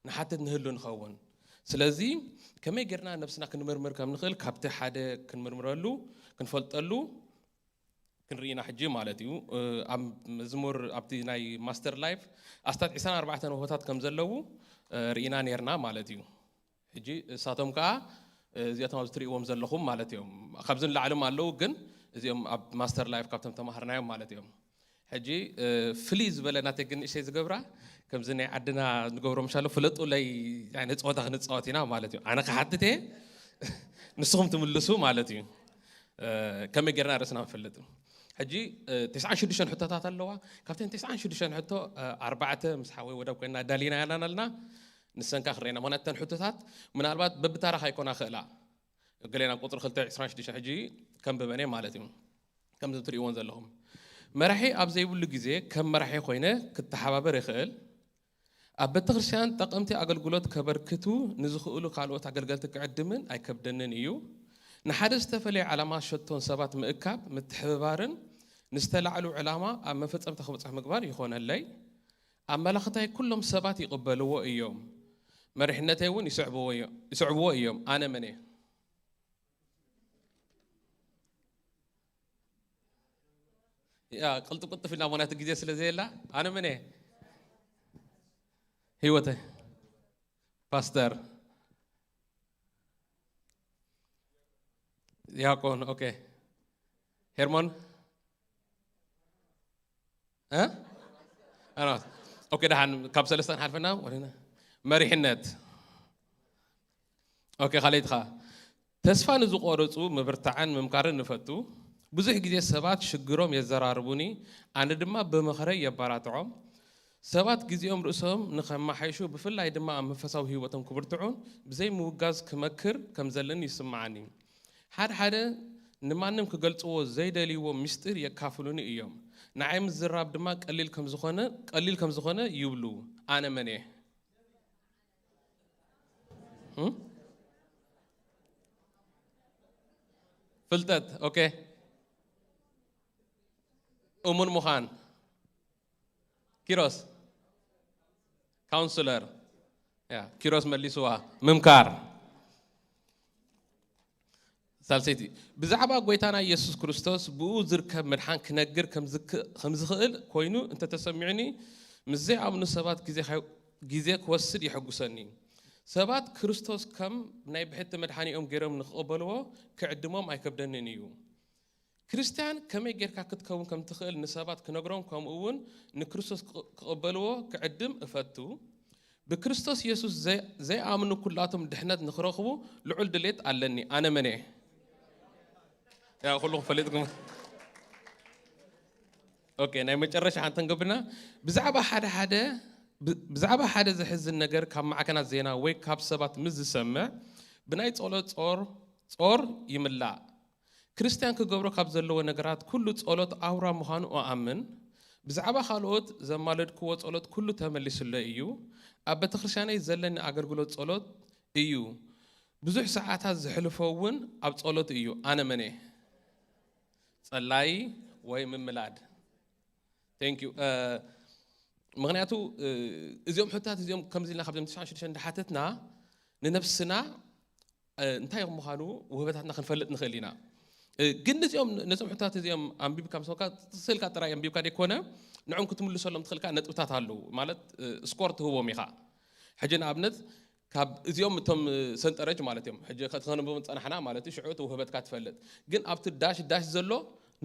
ንሓትት ንህሉ ንኸውን። ስለዚ ከመይ ጌርና ነብስና ክንምርምር ከም ንኽእል ካብቲ ሓደ ክንምርምረሉ ክንፈልጠሉ ክንርኢ ኢና ሕጂ ማለት እዩ። ኣብ መዝሙር ኣብቲ ናይ ማስተር ላይፍ ኣስታት ዕስራን ኣርባዕተን ወህቦታት ከም ዘለዉ ርኢና ኔርና ማለት እዩ። ሕጂ እሳቶም ከዓ እዚኣቶም ኣብዚ ትርእይዎም ዘለኹም ማለት እዮም። ካብዚ ንላዕሊ ኣለዉ፣ ግን እዚኦም ኣብ ማስተር ላይፍ ካብቶም ተማሃርናዮም ማለት እዮም። ሕጂ ፍልይ ዝበለ ናተይ ግን ንእሽተይ ዝገብራ ከምዚ ናይ ዓድና ንገብሮ ምሻሎ ፍለጡለይ ዓይነት ፀወታ ክንፃወት ኢና ማለት እዩ። ኣነ ክሓትት እየ ንስኹም ትምልሱ ማለት እዩ። ከመይ ጌርና ርእስና ንፈልጥ? ሕጂ ተስዓን ሽዱሽተን ሕቶታት ኣለዋ። ካብተን ተስዓን ሽዱሽተን ሕቶ ኣርባዕተ ምስ ሓወይ ወደብ ኮይና ኣዳሊና ያላና ኣለና። ንሰንካ ክረአና ምክንያቱ እተን ሕቶታት ምናልባት በብታራ ካይኮና ክእላ ገሌና ቁፅሪ ክልተ ዕስራን ሽዱሽተን ሕጂ ከንብበን እየ ማለት እዩ። ከምዚ ትርእይዎን ዘለኹም መራሒ ኣብ ዘይብሉ ግዜ ከም መራሒ ኮይነ ክተሓባበር ይኽእል። ኣብ ቤተክርስትያን ጠቐምቲ ኣገልግሎት ከበርክቱ ንዝኽእሉ ካልኦት ኣገልገልቲ ክዕድምን ኣይከብደንን እዩ። ንሓደ ዝተፈለየ ዓላማ ሸቶን ሰባት ምእካብ ምትሕብባርን ንዝተላዕሉ ዕላማ ኣብ መፈጸምታ ክብጽሕ ምግባር ይኾነለይ። ኣመላኽታይ ኩሎም ሰባት ይቕበልዎ እዮም፣ መሪሕነተይ እውን ይስዕብዎ እዮም። ኣነ መን እየ? ያ ቅልጥፍ ቅልጥፍ ኢልና ሞናት ግዜ ስለ ዘየላ ኣነ መን እየ? ህይወተ ፓስተር ዲያቆን ኦኬ ሄርሞን እ ኣራት ኦኬ ደሓን ካብ ሰለስተ ንሓልፈና ወዲና መሪሕነት ኦኬ ካልእትኻ ተስፋ ንዝቆረጹ ምብርታዕን ምምካርን ንፈቱ። ብዙሕ ግዜ ሰባት ሽግሮም የዘራርቡኒ፣ ኣነ ድማ ብምኽረይ የባራትዖም። ሰባት ግዜኦም ርእሶም ንኸማሓይሹ ብፍላይ ድማ ኣብ መንፈሳዊ ህይወቶም ክብርትዑን ብዘይ ምውጋዝ ክመክር ከም ዘለኒ ይስምዓኒ። ሓደ ሓደ ንማንም ክገልጽዎ ዘይደልይዎ ምስጢር የካፍሉኒ እዮም። ንዓይ ምዝራብ ድማ ቀሊል ከም ዝኾነ ቀሊል ከም ዝኾነ ይብሉ። ኣነ መን እየ? ፍልጠት okay እሙን ምዃን ኪሮስ ካውንስለር ያ ኪሮስ መሊስዋ ምምካር ሳልሰይቲ ብዛዕባ ጎይታና ኢየሱስ ክርስቶስ ብኡ ዝርከብ ምድሓን ክነግር ከም ዝኽእል ኮይኑ እንተተሰሚዑኒ ምስ ዘይኣምኑ ሰባት ግዜ ክወስድ የሐጉሰኒ። ሰባት ክርስቶስ ከም ናይ ብሕቲ መድሓኒኦም ገይሮም ንክቕበልዎ ክዕድሞም ኣይከብደንን እዩ። ክርስትያን ከመይ ጌርካ ክትከውን ከም ትኽእል ንሰባት ክነግሮም ከምኡ እውን ንክርስቶስ ክቕበልዎ ክዕድም እፈቱ። ብክርስቶስ የሱስ ዘይኣምኑ ኩላቶም ድሕነት ንክረኽቡ ልዑል ድሌት ኣለኒ። ኣነ መን እየ? ያ ኩልኹም ፈሊጥኩም። ኦኬ ናይ መጨረሻ ሓንተ ንገብርና ብዛዕባ ሓደ ሓደ ብዛዕባ ሓደ ዘሕዝን ነገር ካብ ማዕከናት ዜና ወይ ካብ ሰባት ምስ ዝሰምዕ ብናይ ጸሎት ጾር ጾር ይምላእ። ክርስትያን ክገብሮ ካብ ዘለዎ ነገራት ኩሉ ጸሎት ኣውራ ምዃኑ እኣምን። ብዛዕባ ካልኦት ዘማለድክዎ ጸሎት ኩሉ ተመሊሱለይ እዩ። ኣብ ቤተክርስትያነይ ዘለኒ ኣገልግሎት ጸሎት እዩ። ብዙሕ ሰዓታት ዘሕልፎ እውን ኣብ ጸሎት እዩ። ኣነ መን እየ? ጸላይ ወይ ምምላድ? Thank you. ምኽንያቱ እዚኦም ሕታት እዚኦም ከምዚ ኢልና ካብዞም ትሽዓን ሽዱሽተን እንዳሓተትና ንነብስና እንታይ ምዃኑ ውህበታትና ክንፈልጥ ንኽእል ኢና። ግን ነዚኦም ነዞም ሕታት እዚኦም ኣንቢብካ ምስ ስእልካ ጥራይ ኣንቢብካ ደይኮነ ንዕም ክትምልሰሎም ትኽእልካ ነጥብታት ኣለዉ ማለት ስኮር ትህቦም ኢኻ። ሕጂ ንኣብነት ካብ እዚኦም እቶም ሰንጠረጅ ማለት እዮም ሕጂ ከተነብቦም ጸናሕና ማለት እዩ ሽዑ እቲ ውህበትካ ትፈልጥ ግን ኣብቲ ዳሽ ዳሽ ዘሎ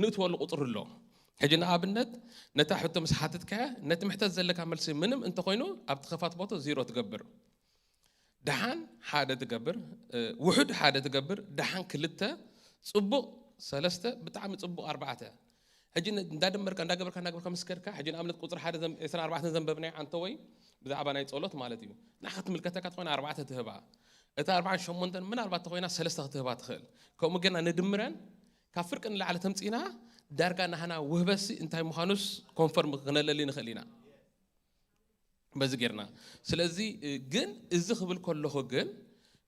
ንእትወሉ ቁጽሪ ኣሎ። ሕጂ ንኣብነት ነታ ሕቶ ምስ ሓተትካያ ነቲ ምሕተት ዘለካ መልሲ ምንም እንተኾይኑ ኣብቲ ከፋት ቦቶ ዚሮ ትገብር። ደሓን ሓደ ትገብር፣ ውሑድ ሓደ ትገብር፣ ደሓን ክልተ፣ ጽቡቕ ሰለስተ፣ ብጣዕሚ ጽቡቕ ኣርባዕተ። ሕጂ እንዳደመርካ እንዳገበርካ እንዳገበርካ ምስ ከድካ ሕጂ ንኣብነት ቁፅሪ ሓደ ዕስራን ኣርባዕተን ዘንበብናዮ ኣንተ ወይ ብዛዕባ ናይ ጸሎት ማለት እዩ ንዓኻ ትምልከተካ ተኾይና ኣርባዕተ ትህባ እታ ኣርባዓን ሸሞንተን ምናልባት ተኾይና ሰለስተ ክትህባ ትኽእል ከምኡ ጌርና ንድምረን ካብ ፍርቂ ንላዕሊ ተምፂና ዳርጋ ናህና ውህበሲ እንታይ ምዃኑስ ኮንፈርም ክነለሊ ንኽእል ኢና በዚ ጌርና ስለዚ ግን እዚ ክብል ከለኹ ግን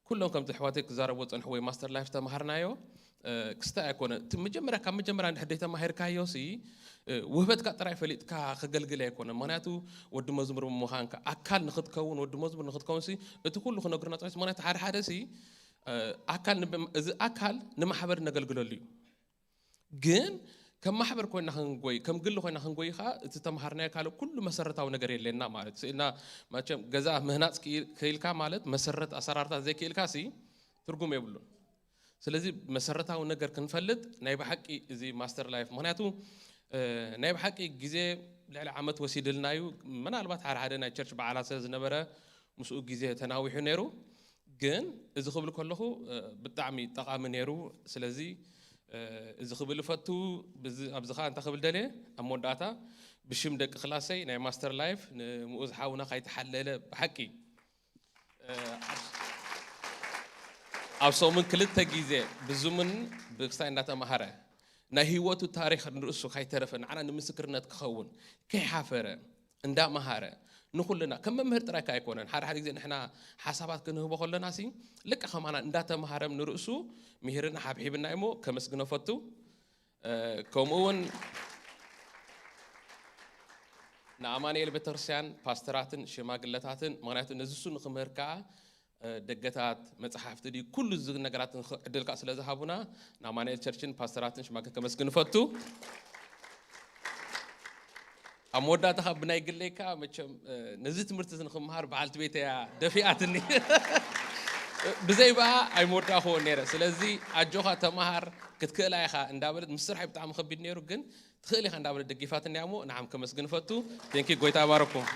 ኩሎም ከምቲ ኣሕዋተይ ክዛረብዎ ዝጸንሕዎ ወይ ማስተር ላይፍ ዝተማሃርናዮ ክስታይ ኣይኮነ እቲ መጀመርያ ካብ መጀመርያ እንድሕር ዘይተማሂርካዮ ሲ ውህበትካ ጥራይ ፈሊጥካ ከገልግል ኣይኮነ ምክንያቱ ወዲ መዝሙር ብምዃንካ ኣካል ንክትከውን ወዲ መዝሙር ንክትከውን ሲ እቲ ኩሉ ክነግርና ጸኒሑ ምክንያቱ ሓደ ሓደ ሲ ኣካል እዚ ኣካል ንማሕበር ነገልግለሉ እዩ ግን ከም ማሕበር ኮይና ክንጎይ ከም ግሊ ኮይና ክንጎይ ከዓ እቲ ተምሃርናዮ ካልእ ኩሉ መሰረታዊ ነገር የለና ማለት ስእልና መቸም ገዛ ምህናፅ ክኢልካ ማለት መሰረት ኣሰራርታ ዘይክኢልካ ሲ ትርጉም የብሉን ስለዚ መሰረታዊ ነገር ክንፈልጥ ናይ ብሓቂ እዚ ማስተር ላይፍ ምክንያቱ ናይ ብሓቂ ግዜ ልዕሊ ዓመት ወሲድልና እዩ ምናልባት ሓደ ሓደ ናይ ቸርች በዓላት ስለ ዝነበረ ምስኡ ግዜ ተናዊሑ ነይሩ ግን እዚ ክብል ከለኹ ብጣዕሚ ጠቓሚ ነይሩ ስለዚ እዚ ክብል እፈቱ ኣብዚ ከዓ እንታይ ክብል ደልየ ኣብ መወዳእታ ብሽም ደቂ ክላሰይ ናይ ማስተር ላይፍ ንምኡዝ ሓውና ካይተሓለለ ብሓቂ ኣብ ሰሙን ክልተ ግዜ ብዙምን ብክስታይ እንዳተማሃረ ናይ ህይወቱ ታሪክ ንርእሱ ካይተረፈ ንዓና ንምስክርነት ክኸውን ከይሓፈረ እንዳመሃረ ንኹልና ከም መምህር ጥራይ ኣይኮነን ሓደ ሓደ ግዜ ንሕና ሓሳባት ክንህቦ ከለና ሲ ልቀ ከማና እንዳተምሃረም ንርእሱ ምሂርና ሓብሒብና እሞ ከመስግኖ ፈቱ ከምኡ እውን ንኣማንኤል ቤተክርስትያን ፓስተራትን ሽማግለታትን ምክንያቱ ነዚሱ ንክምህር ከዓ ደገታት መፅሓፍቲ ድዩ ኩሉ እዚ ነገራት ዕድልካ ስለ ዝሃቡና ንኣማንኤል ቸርችን ፓስተራትን ሽማግለ ከመስግን እፈቱ ኣብ መወዳእታ ካብ ብናይ ግለይ ከኣ መቸም ነዚ ትምህርቲ እዚ ንክምሃር በዓልቲ ቤተያ ደፊኣትኒ። ብዘይ ብኣ ኣይመወዳእክዎን ነይረ። ስለዚ ኣጆኻ ተምሃር፣ ክትክእላ ኢኻ እንዳበለት፣ ምስ ስርሐይ ብጣዕሚ ከቢድ ነይሩ፣ ግን ትኽእል ኢኻ እንዳበለት ደጊፋትኒ እያ እሞ ንዓም ከመስግን እፈቱ። ቴንኪ፣ ጎይታ ይባረኩም።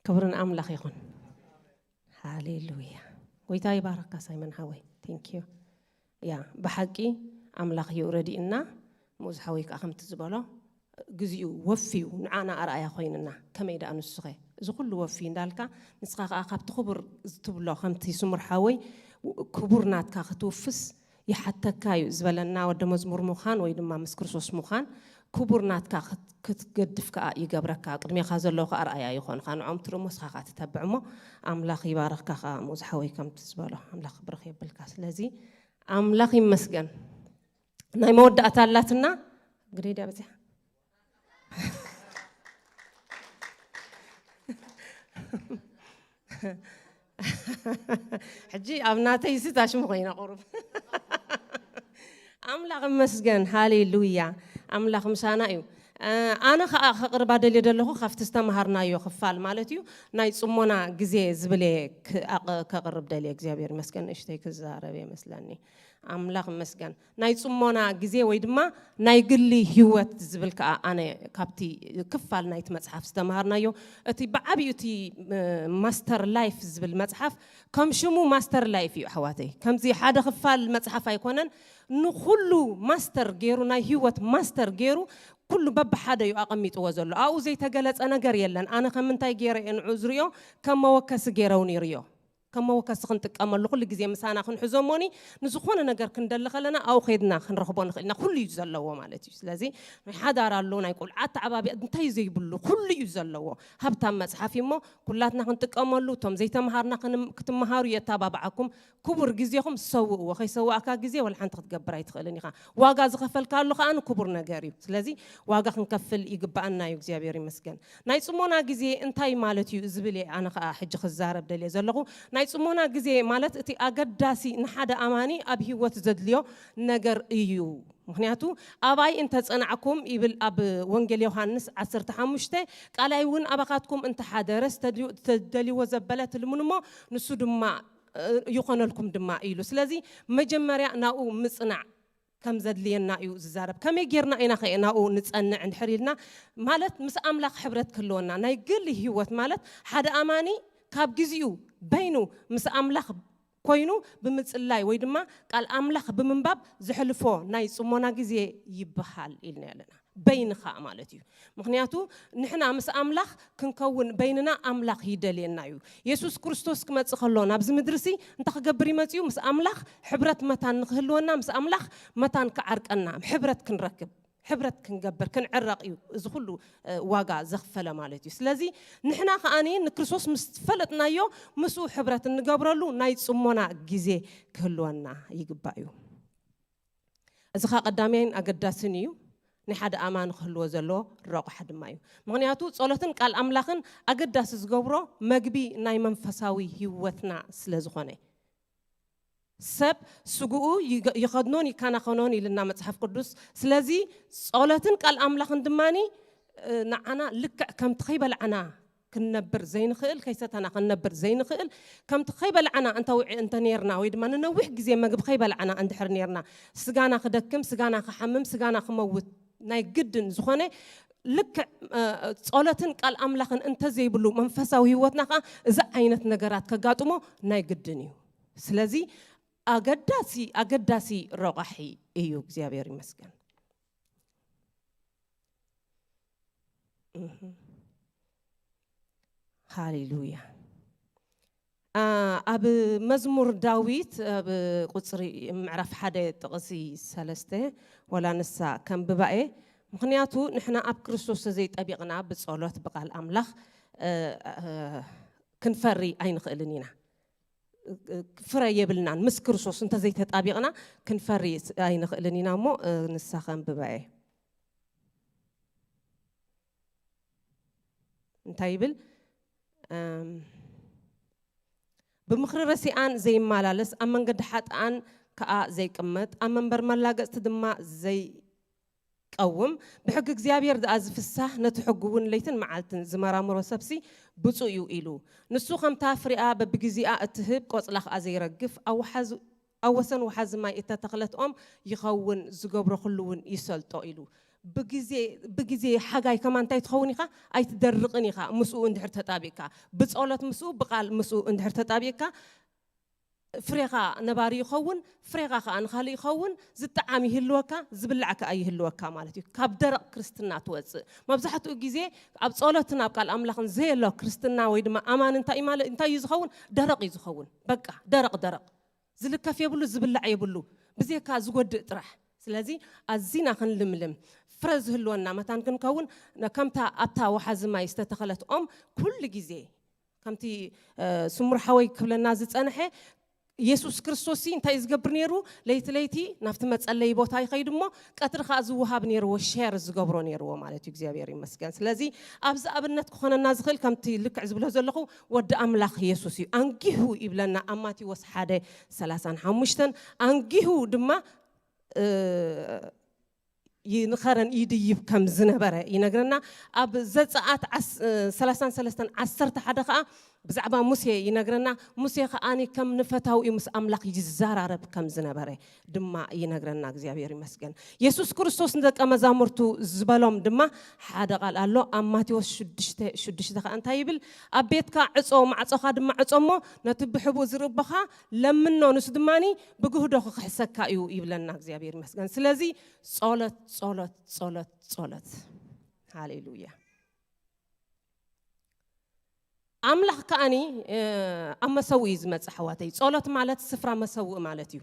ክብሪ ንኣምላኽ ይኹን። ሃሌሉያ። ጎይታ ይባረካ ሳይመን ሓወይ። ቴንክ ዩ። ያ ብሓቂ ኣምላኽ እዩ ረዲእና። ሙዝ ሓወይ ከዓ ከምቲ ዝበሎ ግዜኡ ወፍዩ ንዓና ኣርኣያ ኮይንና። ከመይ ደኣ ንሱኸ እዚ ኩሉ ወፍዩ እንዳልካ ንስኻ ከዓ ካብቲ ክቡር ትብሎ ከምቲ ስሙር ሓወይ ክቡር ናትካ ክትውፍስ ይሓተካ እዩ ዝበለና ወደ መዝሙር ምዃን ወይ ድማ ምስ ክርስቶስ ምዃን ክቡር ናትካ ክትገድፍ ከዓ ይገብረካ። ቅድሜኻ ዘለዉ ከዓ ኣርኣያ ይኾንካ። ንዖም ትርእሞ ንስኻ ከዓ ትተብዕ እሞ ኣምላኽ ይባረኽካ ከዓ ሙዝ ሓወይ ከምቲ ዝበሎ ኣምላኽ ክብርኽ የብልካ። ስለዚ ኣምላኽ ይመስገን። ናይ መወዳእታ ኣላትና ግደይ ድያ በዚሓ ሕጂ ኣብ ናተይ ስታሽሙ ኮይና ቁሩብ ኣምላኽ መስገን ሃሌሉያ። ኣምላኽ ምሳና እዩ። ኣነ ከዓ ከቕርባ ደልየ ዘለኹ ካብቲ ዝተምሃርናዮ ክፋል ማለት እዩ ናይ ፅሞና ግዜ ዝብል እየ ከቕርብ ደልየ። እግዚኣብሔር ይመስገን ንእሽተይ ክዛረብ እየ መስለኒ። ኣምላኽ ይመስገን። ናይ ጽሞና ግዜ ወይ ድማ ናይ ግሊ ህይወት ዝብል ከኣ ኣነ ካብቲ ክፋል ናይቲ መጽሓፍ ዝተምሃርናዮ እቲ ብዓቢኡ እቲ ማስተር ላይፍ ዝብል መጽሓፍ ከም ሽሙ ማስተር ላይፍ እዩ ኣሕዋተይ። ከምዚ ሓደ ክፋል መጽሓፍ ኣይኮነን ንኹሉ ማስተር ገይሩ ናይ ህይወት ማስተር ገይሩ ኩሉ በብሓደ እዩ ኣቐሚጥዎ ዘሎ። ኣብኡ ዘይተገለጸ ነገር የለን። ኣነ ከም ምንታይ ገይረ እየ ንዑ ዝርእዮ ከም መወከሲ ገይረውን ይርእዮ። ከም መወከሲ ክንጥቀመሉ ኩሉ ግዜ ምሳና ክንሕዞ እሞኒ ንዝኾነ ነገር ክንደሊ ከለና ኣብኡ ከይድና ክንረኽቦ ንኽእል ኢና። ኩሉ እዩ ዘለዎ ማለት እዩ። ስለዚ ናይ ሓዳር ኣሎ፣ ናይ ቆልዓ ኣተዓባብያ እንታይ ዘይብሉ ኩሉ እዩ ዘለዎ። ሃብታም መፅሓፍ እዩ እሞ ኩላትና ክንጥቀመሉ እቶም ዘይተምሃርና ክትምሃሩ የተባብዓኩም። ክቡር ግዜኹም ሰውእዎ። ከይሰዋእካ ግዜ ወላ ሓንቲ ክትገብር ኣይትኽእልን ኢኻ። ዋጋ ዝኸፈልካሉ ከኣ ክቡር ነገር እዩ። ስለዚ ዋጋ ክንከፍል ይግባኣና እዩ። እግዚኣብሔር ይመስገን። ናይ ጽሞና ግዜ እንታይ ማለት እዩ ዝብል እየ ኣነ ከኣ ሕጂ ክዛረብ ደልየ ዘለኹ። ናይ ጽሞና ግዜ ማለት እቲ ኣገዳሲ ንሓደ ኣማኒ ኣብ ህይወት ዘድልዮ ነገር እዩ። ምኽንያቱ ኣባይ እንተ ጸናዕኩም ይብል ኣብ ወንጌል ዮሃንስ ዓሰርተ ሓሙሽተ ቃላይ እውን ኣባኻትኩም እንተ ሓደረ ዝተደልይዎ ዘበለ ትልምኑ እሞ ንሱ ድማ ይኾነልኩም ድማ ኢሉ። ስለዚ መጀመርያ ናብኡ ምጽናዕ ከም ዘድልየና እዩ ዝዛረብ። ከመይ ጌርና ኢና ኸ ናብኡ ንጸንዕ እንድሕር ኢልና ማለት ምስ ኣምላኽ ሕብረት ክህልወና ናይ ግል ህይወት ማለት ሓደ ኣማኒ ካብ ግዚኡ በይኑ ምስ ኣምላኽ ኮይኑ ብምጽላይ ወይ ድማ ቃል ኣምላኽ ብምንባብ ዝሕልፎ ናይ ጽሞና ግዜ ይበሃል ኢልና ኣለና። በይንኻ ማለት እዩ። ምኽንያቱ ንሕና ምስ ኣምላኽ ክንከውን በይንና ኣምላኽ ይደልየና እዩ። የሱስ ክርስቶስ ክመጽእ ከሎ ናብዚ ምድሪ ሲ እንታይ ክገብር ይመጽእ እዩ? ምስ ኣምላኽ ሕብረት መታን ንክህልወና ምስ ኣምላኽ መታን ክዓርቀና ሕብረት ክንረክብ ሕብረት ክንገብር ክንዕረቕ እዩ እዚ ኩሉ ዋጋ ዘኽፈለ ማለት እዩ። ስለዚ ንሕና ከኣኒ ንክርስቶስ ምስ ፈለጥናዮ ምስኡ ሕብረት እንገብረሉ ናይ ጽሞና ግዜ ክህልወና ይግባእ እዩ። እዚ ኸኣ ቀዳማይን ኣገዳስን እዩ። ናይ ሓደ ኣማኒ ክህልዎ ዘለዎ ረቑሓ ድማ እዩ። ምኽንያቱ ጸሎትን ቃል ኣምላኽን ኣገዳሲ ዝገብሮ መግቢ ናይ መንፈሳዊ ህይወትና ስለ ዝኾነ። ሰብ ስግኡ ይኸድኖን ይከናኸኖን ኢልና መጽሓፍ ቅዱስ። ስለዚ ጸሎትን ቃል ኣምላኽን ድማ ንዓና ልክዕ ከምቲ ከይበላዕና ክንነብር ዘይንኽእል ከይሰተና ክንነብር ዘይንኽእል ከምቲ ከይበላዕና እንተውዒ እንተነርና ወይ ድማ ንነዊሕ ግዜ መግቢ ከይበላዕና እንድሕር ነርና ስጋና ክደክም ስጋና ክሓምም ስጋና ክመውት ናይ ግድን ዝኾነ ልክዕ ጸሎትን ቃል ኣምላኽን እንተዘይብሉ መንፈሳዊ ህይወትና ከዓ እዚ ዓይነት ነገራት ከጋጥሞ ናይ ግድን እዩ። ስለዚ ኣገዳሲ ኣገዳሲ ረቋሒ እዩ። እግዚኣብሔር ይመስገን። ሃሌሉያ። ኣብ መዝሙር ዳዊት ኣብ ቁፅሪ ምዕራፍ ሓደ ጥቕሲ ሰለስተ ወላ ንሳ ከንብባኤ። ምኽንያቱ ንሕና ኣብ ክርስቶስ ዘይጠቢቕና ብጸሎት ብቃል ኣምላኽ ክንፈሪ ኣይንኽእልን ኢና። ፍረ የብልናን። ምስ ክርስቶስ እንተዘይተጣቢቕና ክንፈሪ ኣይንኽእልን ኢና። እሞ ንሳ ከንብባ እየ። እንታይ ይብል? እም፣ ብምኽሪ ረሲኣን ዘይመላለስ፣ ኣብ መንገዲ ሓጥኣን ከኣ ዘይቅመጥ፣ ኣብ መንበር መላገጽቲ ድማ ዘይቀውም፣ ብሕጊ እግዚኣብሔር ደኣ ዝፍሳህ፣ ነቲ ሕጉ እውን ለይትን መዓልትን ዝመራምሮ ሰብሲ ብፁእ እዩ ኢሉ። ንሱ ከምታ ፍሬኣ በብግዜኣ እትህብ፣ ቆጽላ ከኣ ዘይረግፍ፣ ኣብ ወሓዚ-፣ ኣብ ወሰን ወሓዚ ማይ እተተኽለት ኦም ይኸውን፣ ዝገብሮ ኩሉ እውን ይሰልጦ ኢሉ። ብግዜ፣ ብግዜ ሓጋይ ከማን እንታይ ትኸውን ኢኻ? ኣይትደርቕን ኢኻ፣ ምስኡ እንድሕር ተጣቢቕካ። ብጸሎት ምስኡ፣ ብቓል ምስኡ እንድሕር ተጣቢቕካ፣ ፍሬኻ ነባሪ ይኸውን፣ ፍሬኻ ከኣ ንኻልእ ይኸውን፣ ዝጠዓም ይህልወካ፣ ዝብላዕ ከኣ ይህልወካ ማለት እዩ። ካብ ደረቕ ክርስትና ትወጽእ። መብዛሕትኡ ግዜ ኣብ ጸሎትን ኣብ ቃል ኣምላኽን ዘየሎ ክርስትና ወይ ድማ ኣማን እንታይ እዩ ማለ-፣ እንታይ እዩ ዝኸውን? ደረቕ እዩ ዝኸውን። በቃ፣ ደረቕ፣ ደረቕ። ዝልከፍ የብሉ፣ ዝብላዕ የብሉ። ብዜካ ዝጎድእ ጥራሕ። ስለዚ ኣዚና ክንልምልም፣ ፍረ ዝህልወና መታን ክንከውን፣ ነ-፣ ከምታ ኣብታ ወሓዚ ማይ ዝተተኸለት ኦም ኩሉ ግዜ፣ ከምቲ፣ እ፣ ስሙር ሓወይ ክብለና ዝጸንሐ፣ የሱስ ክርስቶስ እንታይ እዩ ዝገብር ነይሩ? ለይቲ ለይቲ ናብቲ መጸለዪ ቦታ ይኸይድ እሞ፣ ቀትሪ ከኣ ዝወሃብ ነይርዎ፣ ሼር ዝገብሮ ነይርዎ ማለት እዩ። እግዚኣብሔር ይመስገን። ስለዚ ኣብዚ ኣብነት ክኾነና ዝኽእል ከምቲ ልክዕ ዝብሎ ዘለኹ ወዲ ኣምላኽ የሱስ እዩ። ኣንጊሁ ይብለና ኣብ ማቴዎስ ሓደ ሰላሳን ሓሙሽተን፣ ኣንጊሁ ድማ፣ እ፣ ይ-፣ ንኸረን ይድይብ ከም ዝነበረ ይነግረና። ኣብ ዘጸኣት ዓስ-፣ እ፣ ሰላሳን ሰለስተን ዓሰርተ ሓደ ኸኣ ብዛዕባ ሙሴ ይነግረና። ሙሴ ኸኣኒ ከም ንፈታዊኡ ምስ ኣምላኽ ይዘራረብ ከም ዝነበረ ድማ ይነግረና። እግዚኣብሔር ይመስገን። የሱስ ክርስቶስ ንደቀ መዛሙርቱ ዝበሎም ድማ ሓደ ቃል ኣሎ። ኣብ ማቴዎስ ሽዱሽተ ሽዱሽተ ኸኣ እንታይ ይብል? ኣብ ቤትካ ዕጾ፣ ማዕጾኻ ድማ ዕጾ እሞ፣ ነቲ ብሕቡእ ዝርእ ኣቦኻ ለምኖ፣ ንሱ ድማኒ ብግህዶ ክኽሕሰካ እዩ ይብለና። እግዚኣብሔር ይመስገን። ስለዚ ጸሎት፣ ጸሎት፣ ጸሎት፣ ጸሎት። ሃሌሉያ። ኣምላኽ ከኣኒ፣ እ፣ ኣብ መሰውኢ እዩ ዝመጽእ፣ ኣሕዋተይ። ጸሎት ማለት ስፍራ መሰውኢ ማለት እዩ።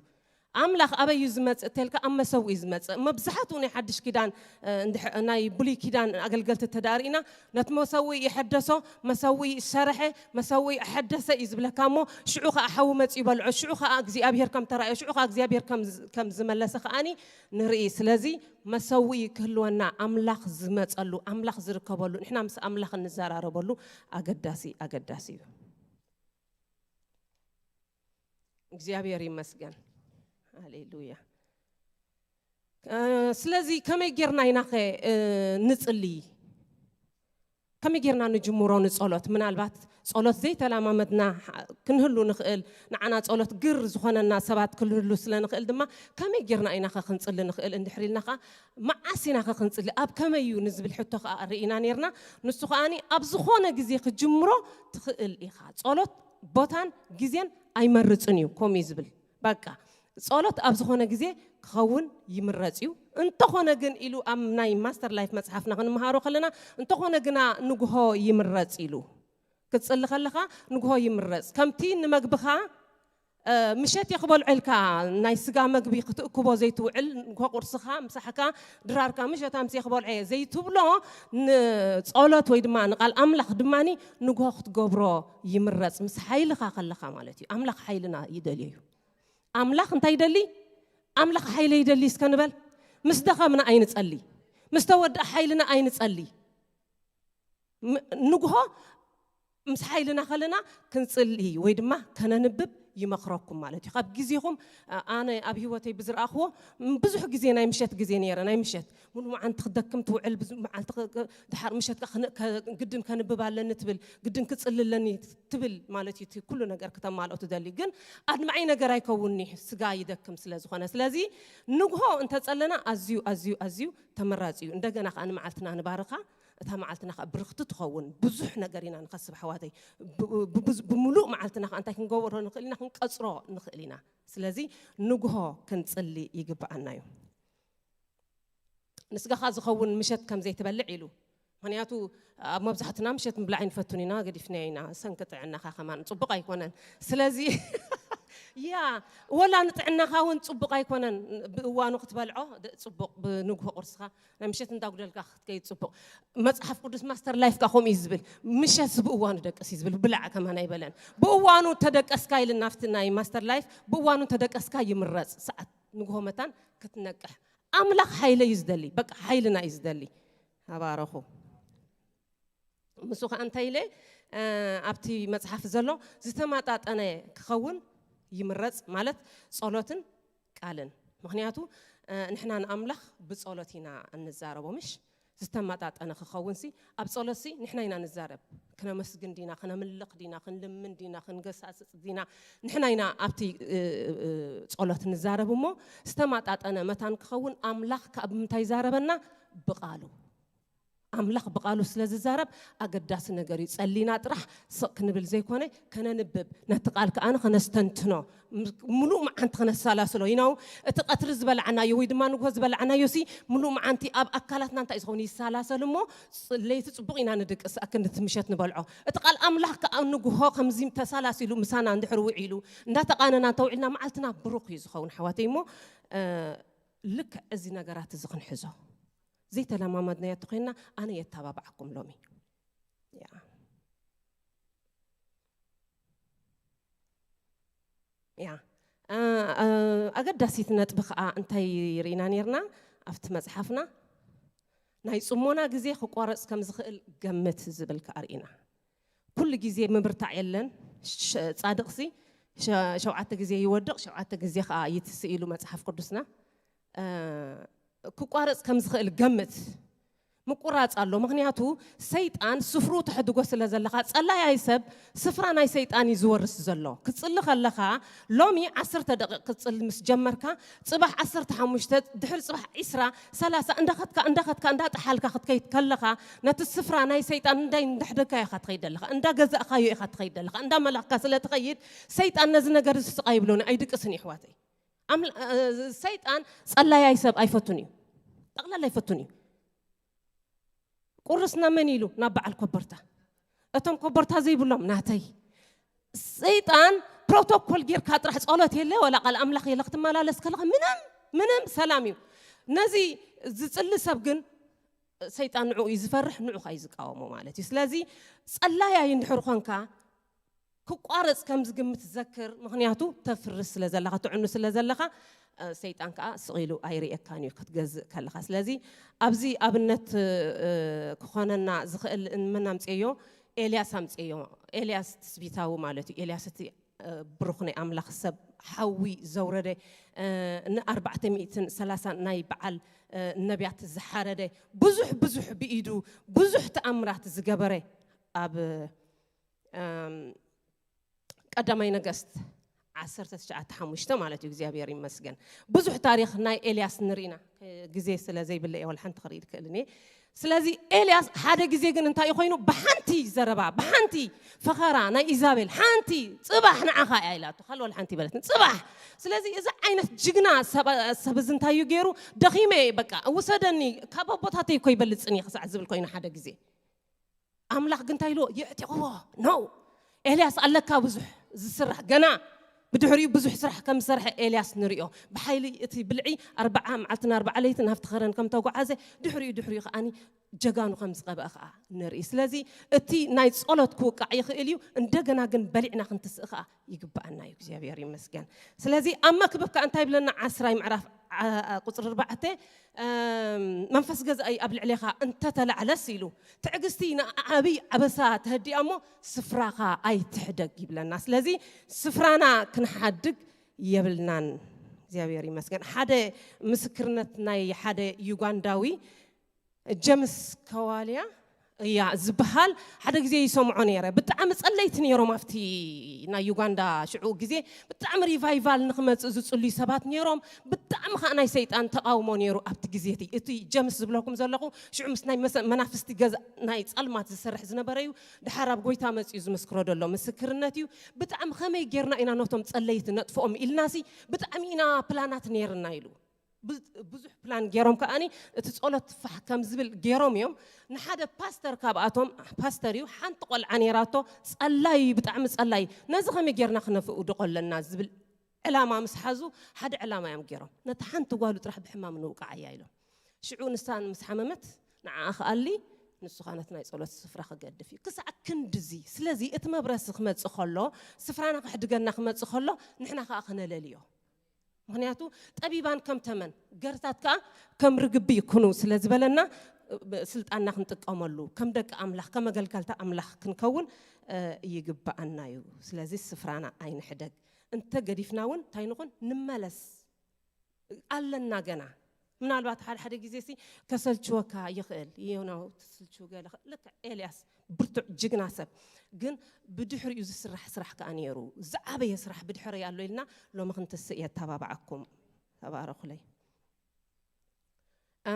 ኣምላኽ ኣበይ እዩ ዝመጽእ እንተልካ፣ ኣብ መሰውኢ እዩ ዝመጽእ። መብዛሕትኡ ናይ ሓድሽ ኪዳን፣ እ፣ እንድሕ-፣ ናይ ብሉይ ኪዳን ኣገልገልቲ እንተ ደኣ ርኢና፣ ነቲ መሰውኢ የሐደሶ፣ መሰውኢ ሰርሐ፣ መሰውኢ ኣሐደሰ እዩ ዝብለካ እሞ፣ ሽዑ ኸኣ ሓዊ መጺኡ በልዖ፣ ሽዑ ኸኣ እግዚኣብሄር ከም ተራእዮ፣ ሽዑ ኸኣ እግዚኣብሄር ከም ዝ-፣ ከም ዝመለሰ ከኣኒ ንርኢ። ስለዚ መሰውኢ ክህልወና፣ ኣምላኽ ዝመጸሉ፣ ኣምላኽ ዝርከበሉ፣ ንሕና ምስ ኣምላኽ እንዘራረበሉ ኣገዳሲ፣ ኣገዳሲ እዩ። እግዚኣብሔር ይመስገን። ሃሌሉያ። እ፣ ስለዚ ከመይ ጌርና ኢናኸ፣ እ፣ ንጽሊ? ከመይ ጌርና ንጅምሮ ንጸሎት? ምናልባት ጸሎት ዘይተለማመድና ክንህሉ ንኽእል፣ ንዓና ጸሎት ግር ዝኾነና ሰባት ክንህሉ ስለ ንኽእል ድማ፣ ከመይ ጌርና ኢናኸ ክንጽሊ ንኽእል? እንድሕር ኢልና ኸኣ፣ መዓስ ኢናኸ ክንጽሊ? ኣብ ከመይ እዩ ንዝብል ሕቶ ኸኣ ርኢና ኔርና። ንሱ ኸኣኒ ኣብ ዝኾነ ግዜ ክጅምሮ ትኽእል ኢኻ። ጸሎት ቦታን ግዜን ኣይመርጽን እዩ፣ ከምኡ እዩ ዝብል። በቃ፣ ጸሎት ኣብ ዝኾነ ግዜ ክኸውን ይምረጽ እዩ። እንተኾነ ግን ኢሉ ኣብ ናይ ማስተር ላይፍ መጽሓፍና ክንመሃሮ ከለና፣ እንተኾነ ግና ንግሆ ይምረጽ ኢሉ። ክትጽሊ ከለኻ ንግሆ ይምረጽ። ከምቲ ንመግብኻ፣ እ፣ ምሸት እየ ክበልዖ ኢልካ ናይ ስጋ መግቢ ክትእክቦ ዘይትውዕል፣ ንግሆ ቁርስኻ፣ ምሳሕካ፣ ድራርካ፣ ምሸት ኣምስየ ክበልዖ እየ ዘይትብሎ፣ ንጸሎት ወይ ድማ ንቃል ኣምላኽ ድማኒ ንግሆ ክትገብሮ ይምረጽ። ምስ ሓይልኻ ከለኻ ማለት እዩ። ኣምላኽ ሓይልና ይደልዮ እዩ። ኣምላኽ እንታይ ይደሊ? ኣምላኽ ሓይለ ይደሊ እስከ ንበል። ምስ ደኸምና ኣይንጸሊ። ምስ ተወድኣ ሓይልና ኣይንጸሊ። ም-፣ ንግሆ ምስ ሓይልና ከለና ክንጽሊ ወይ ድማ ከነንብብ ይመኽረኩም ማለት እዩ። ካብ ግዜኹም፣ ኣ-፣ ኣነ ኣብ ህይወተይ ብዝረኣኽዎ፣ ም-፣ ብዙሕ ግዜ ናይ ምሸት ግዜ ነይረ፣ ናይ ምሸት። ሙሉ መዓልቲ ክደክም ትውዕል፣ ብዙ መዓልቲ ክ-፣ ክ-፣ ድሓር ምሸት ከ-፣ ክነ-፣ ከ-፣ ግድን ከንብብ ኣለኒ ትብል፣ ግድን ክጽሊ ኣለኒ ትብል ማለት እዩ። እቲ ኩሉ ነገር ክተማልኦ ትደሊ። ግን ኣድማዒ ነገር ኣይከውንኒ፣ ስጋ ይደክም ስለ ዝኾነ። ስለዚ ንግሆ እንተጸለና ኣዝዩ፣ ኣዝዩ፣ ኣዝዩ ተመራጺ እዩ። እንደገና ከኣ ንመዓልትና ንባርኻ፣ እታ መዓልትና ከኣ ብርኽቲ ትኸውን። ብዙሕ ነገር ኢና ንኸስብ ኣሕዋተይ። ብ-፣ ብ-፣ ብዝ-፣ ብምሉእ መዓልትና ከኣ እንታይ ክንገብሮ ንኽእል ኢና? ክንቀጽሮ ንኽእል ኢና። ስለዚ ንግሆ ክንጽሊ ይግብኣና እዩ። ንስጋኻ ዝኸውን ምሸት ከም ዘይትበልዕ ኢሉ። ምኽንያቱ ኣብ መብዛሕትና ምሸት ምብላዕ ኣይንፈቱን ኢና፣ ገዲፍናዮ ኢና። ሰንኪ ጥዕናኻ ከማን ጽቡቕ ኣይኮነን። ስለዚ ያ፣ ወላ ንጥዕናኻ እውን ጽቡቕ ኣይኮነን። ብእዋኑ ክትበልዖ ደ- ጽቡቕ፣ ብንግሆ ቁርስኻ ናይ ምሸት እንዳጉደልካ ክትከይድ ጽቡቕ። መጽሓፍ ቅዱስ ማስተር ላይፍ ካ ከምኡ እዩ ዝብል። ምሸት ብእዋኑ ደቅስ እዩ ዝብል። ብላዕ ከማን ኣይበለን። ብእዋኑ ተደቀስካ ኢልና ኣብቲ ናይ ማስተር ላይፍ፣ ብእዋኑ ተደቀስካ ይምረጽ። ሰዓት ንግሆ መታን ክትነቅሕ። ኣምላኽ ሓይለ እዩ ዝደሊ። በቃ ሓይልና እዩ ዝደሊ። ኣባረኹ። ምስ ከኣ እንታይ ኢለ ኣብቲ መጽሓፍ ዘሎ ዝተመጣጠነ ክኸውን ይምረጽ፣ ማለት ጸሎትን ቃልን። ምኽንያቱ ንሕና ንኣምላኽ ብጸሎት ኢና እንዛረቦ፣ ምሽ ዝተመጣጠነ ክኸውን ሲ ኣብ ጸሎት ሲ ንሕና ኢና ንዛረብ። ክነመስግን ዲና፣ ክነምልኽ ዲና፣ ክንልምን ዲና፣ ክንገሳስጽ ዲና፣ ንሕና ኢና ኣብቲ ጸሎት ንዛረብ። እሞ ዝተመጣጠነ መታን ክኸውን ኣምላኽ ካብ ምንታይ ይዛረበና? ብቓሉ። ኣምላኽ ብቓሉ ስለ ዝዛረብ ኣገዳሲ ነገር እዩ። ጸሊና ጥራሕ ስቕ ክንብል ዘይኮነ፣ ከነንብብ፣ ነቲ ቃል ከኣ ከነስተንትኖ፣ ምሉእ መዓንቲ ከነሰላስሎ። ይናው እቲ ቀትሪ ዝበላዕናዮ ወይ ድማ ንግሆ ዝበላዕናዮ ሲ ምሉእ መዓንቲ ኣብ ኣካላትና እንታይ ዝኸውን ይሰላሰል እሞ፣ ለይቲ ጽቡቕ ኢና ንድቅስ። ኣክንድቲ ምሸት ንበልዖ፣ እቲ ቃል ኣምላኽ ከኣ ንግሆ ከምዚ ተሰላሲሉ ምሳና እንድሕር ውዒሉ እንዳተቓነና እንተውዒልና መዓልትና ብሩኽ እዩ ዝኸውን ኣሕዋተይ። እሞ ልክዕ እዚ ነገራት እዚ ክንሕዞ ዘይተለማመድናዮ እንተኾይንና ኣነ የተባብዓኩም ሎሚ። ያ። ያ። ኣገዳሲት ነጥቢ ከዓ እንታይ ርኢና ነርና ኣብቲ መፅሓፍና? ናይ ፅሞና ግዜ ክቋረፅ ከም ዝኽእል ገምት ዝብል ከዓ ርኢና። ኩሉ ግዜ ምብርታዕ የለን። ጻድቕሲ ሸውዓተ ግዜ ይወድቕ፣ ሸውዓተ ግዜ ከዓ ይትስእ ኢሉ መፅሓፍ ቅዱስና። ክቋረፅ ከም ዝኽእል ገምት። ምቁራፅ ኣሎ። ምክንያቱ ሰይጣን ስፍሩ ተሕድጎ ስለ ዘለኻ፣ ጸላያይ ሰብ ስፍራ ናይ ሰይጣን እዩ ዝወርስ ዘሎ። ክትጽሊ ከለኻ ሎሚ ዓሰርተ ደቂቕ ክትጽሊ ምስ ጀመርካ፣ ጽባሕ ዓሰርተ ሓሙሽተ፣ ድሕሪ ጽባሕ ዒስራ፣ ሰላሳ እንዳኸትካ እንዳኸትካ እንዳጠሓልካ ክትከይድ ከለኻ፣ ነቲ ስፍራ ናይ ሰይጣን እንዳይ እንዳሕደግካዮ ኢኻ ትኸይድ ዘለኻ፣ እንዳገዛእካዮ ኢኻ ትኸይድ ዘለኻ፣ እንዳመለኽካ ስለ ትኸይድ፣ ሰይጣን ነዚ ነገር እዚ ስቕ ኣይብሎን፣ ኣይድቅስን እዩ ኣሕዋተይ። ኣምላ- እ- ሰይጣን ጸላያይ ሰብ ኣይፈቱን እዩ። ጠቕላላ ኣይፈቱን እዩ። ቁርስና መን ኢሉ ናብ በዓል ኮበርታ? እቶም ኮበርታ ዘይብሎም ናተይ። ሰይጣን ፕሮቶኮል ጌርካ ጥራሕ ጸሎት የለ ወላ ቃል ኣምላኽ የለ ክትመላለስ ከለኻ ምንም ምንም ሰላም እዩ። ነዚ ዝጽሊ ሰብ ግን ሰይጣን ንዑ እዩ ዝፈርሕ፣ ንዑ ኸዓ እዩ ዝቃወሞ ማለት እዩ። ስለዚ ጸላያይ እንድሕር ኾንካ ክቋረጽ ከም ዝግምት ዘክር፣ ምኽንያቱ ተፍርስ ስለ ዘለኻ፣ ትዕኑ ስለ ዘለኻ፣ እ፣ ሰይጣን ከኣ ስቕ ኢሉ ኣይርእየካን እዩ ክትገዝእ ከለኻ። ስለዚ ኣብዚ ኣብነት፣ እ፣ ክኾነና ዝኽእል መን ኣምጽኤዮ? ኤልያስ ኣምጽኤዮ። ኤልያስ ትስቢታዊ ማለት እዩ። ኤልያስ እቲ፣ እ፣ ብሩኽ ናይ ኣምላኽ ሰብ፣ ሓዊ ዘውረደ፣ እ፣ ንኣርባዕተ ሚእትን ሰላሳን ናይ በዓል፣ እ፣ ነቢያት ዝሓረደ፣ ብዙሕ ብዙሕ ብኢዱ ብዙሕ ተኣምራት ዝገበረ፣ ኣብ፣ እም፣ ቀዳማይ ነገስት ዓሰርተ ትሽዓተ ሓሙሽተ ማለት እዩ። እግዚኣብሔር ይመስገን። ብዙሕ ታሪኽ ናይ ኤልያስ ንርኢና፣ ግዜ ስለ ዘይብለ እየ ወላ ሓንቲ ክርኢ ክእልን እየ። ስለዚ ኤልያስ ሓደ ግዜ ግን እንታይ ኮይኑ? ብሓንቲ ዘረባ፣ ብሓንቲ ፈኸራ ናይ ኢዛቤል፣ ሓንቲ ጽባሕ ንዓኻ እያ ኢላቶ። ካልእ ወላ ሓንቲ ይበለትን ጽባሕ። ስለዚ እዚ ዓይነት ጅግና ሰብ፣ ሰብ እዚ እንታይ እዩ ገይሩ? ደኺመ እየ፣ በቃ ውሰደኒ፣ ካብ ኣቦታተይ እኮ ይበልጽን እየ ክሳዕ ዝብል ኮይኑ ሓደ ግዜ። ኣምላኽ ግን እንታይ ኢልዎ? የዕጢቕዎ። ኖ፣ ኤልያስ ኣለካ ብዙሕ ዝስራሕ፣ ገና ብድሕሪኡ ብዙሕ ስራሕ ከም ዝሰርሐ ኤልያስ ንሪኦ። ብሓይሊ እቲ ብልዒ ኣርባዓ መዓልትን ኣርባዓ ለይትን ናብቲ ኸረን ከም ተጓዓዘ፣ ድሕሪኡ ድሕሪኡ ከኣኒ ጀጋኑ ከም ዝቐብአ ኸኣ ንርኢ። ስለዚ እቲ ናይ ጸሎት ክውቃዕ ይኽእል እዩ፣ እንደገና ግን በሊዕና ክንትስእ ኸኣ ይግብኣና እዩ። እግዚኣብሔር ይመስገን። ስለዚ ኣብ መክብብ ከኣ እንታይ ይብለና? ዓስራይ ምዕራፍ ዓ-፣ ቁጽሪ ኣርባዕተ፣ እም፣ መንፈስ ገዛኢ ኣብ ልዕሌኻ እንተተላዕለስ ኢሉ፣ ትዕግስቲ ንዓብይ ዓበሳ ተህዲኣ እሞ ስፍራኻ ኣይትሕደግ ይብለና። ስለዚ ስፍራና ክንሓድግ የብልናን። እግዚኣብሔር ይመስገን። ሓደ ምስክርነት ናይ ሓደ ዩጋንዳዊ ጀምስ ከዋልያ እያ ዝበሃል ሓደ ግዜ ይሰምዖ ነይረ። ብጣዕሚ ጸለይቲ ነይሮም ኣብቲ ናይ ዩጋንዳ ሽዑ ግዜ ብጣዕሚ ሪቫይቫል ንኽመጽእ ዝጽልዩ ሰባት ነይሮም። ብጣዕሚ ኸኣ ናይ ሰይጣን ተቓውሞ ነይሩ ኣብቲ ግዜ እቲ። እቲ ጀምስ ዝብለኩም ዘለኹ ሽዑ ምስ ናይ መሰ-፣ መናፍስቲ ገዛ ናይ ጸልማት ዝሰርሕ ዝነበረ እዩ። ድሓር ኣብ ጎይታ መጺኡ ዝምስክሮ ዘሎ ምስክርነት እዩ። ብጣዕሚ ከመይ ጌርና ኢና ነቶም ጸለይቲ ነጥፍኦም ኢልናሲ ብጣዕሚ ኢና ፕላናት ነይርና ኢሉ። ብዙ-፣ ብዙሕ ፕላን ገይሮም ከኣኒ እቲ ጸሎት ፋሕ ከም ዝብል ገይሮም እዮም። ንሓደ ፓስተር ካብኣቶም፣ ፓስተር እዩ፣ ሓንቲ ቆልዓ ነይራቶ፣ ጸላይ፣ ብጣዕሚ ጸላይ፣ ነዚ ከመይ ጌርና ክነፍቅዶ ኣለና ዝብል ዕላማ ምስ ሓዙ ሓደ ዕላማ እዮም ገይሮም። ነታ ሓንቲ ጓሉ ጥራሕ ብሕማም ንውቃዓያ ኢሎም። ሽዑ ንሳ ምስ ሓመመት ንዓኣ ክኣሊ፣ ንሱ ኸኣ ነቲ ናይ ጸሎት ስፍራ ክገድፍ እዩ። ክሳዕ ክንድዚ። ስለዚ እቲ መብረሲ ክመጽእ ከሎ፣ ስፍራና ከሕድገና ክመጽእ ከሎ፣ ንሕና ከኣ ክነለልዮ። ምኽንያቱ ጠቢባን ከም ተመን፣ ገርታት ከኣ ከም ርግቢ ይኩኑ ስለ ዝበለና፣ ስልጣንና ክንጥቀመሉ፣ ከም ደቂ ኣምላኽ፣ ከም ኣገልገልቲ ኣምላኽ ክንከውን፣ እ፣ ይግብኣና እዩ። ስለዚ ስፍራና ኣይንሕደግ። እንተ ገዲፍና እውን እንታይ ንኹን? ንመለስ። ኣለና ገና። ምናልባት ሓደ ሓደ ግዜ ሲ ከሰልችወካ ይኽእል። You know፣ ትስልችው ገለ ኸ-፣ ልክዕ ኤልያስ ብርቱዕ ጅግና ሰብ። ግን ብድሕሪኡ ዝስራሕ ስራሕ ከኣ ነይሩ። ዝዓበየ ስራሕ ብድሕረይ ኣሎ ኢልና ሎሚ ክንትስእ የተባብዓኩም። ተባረኹለይ። እ፣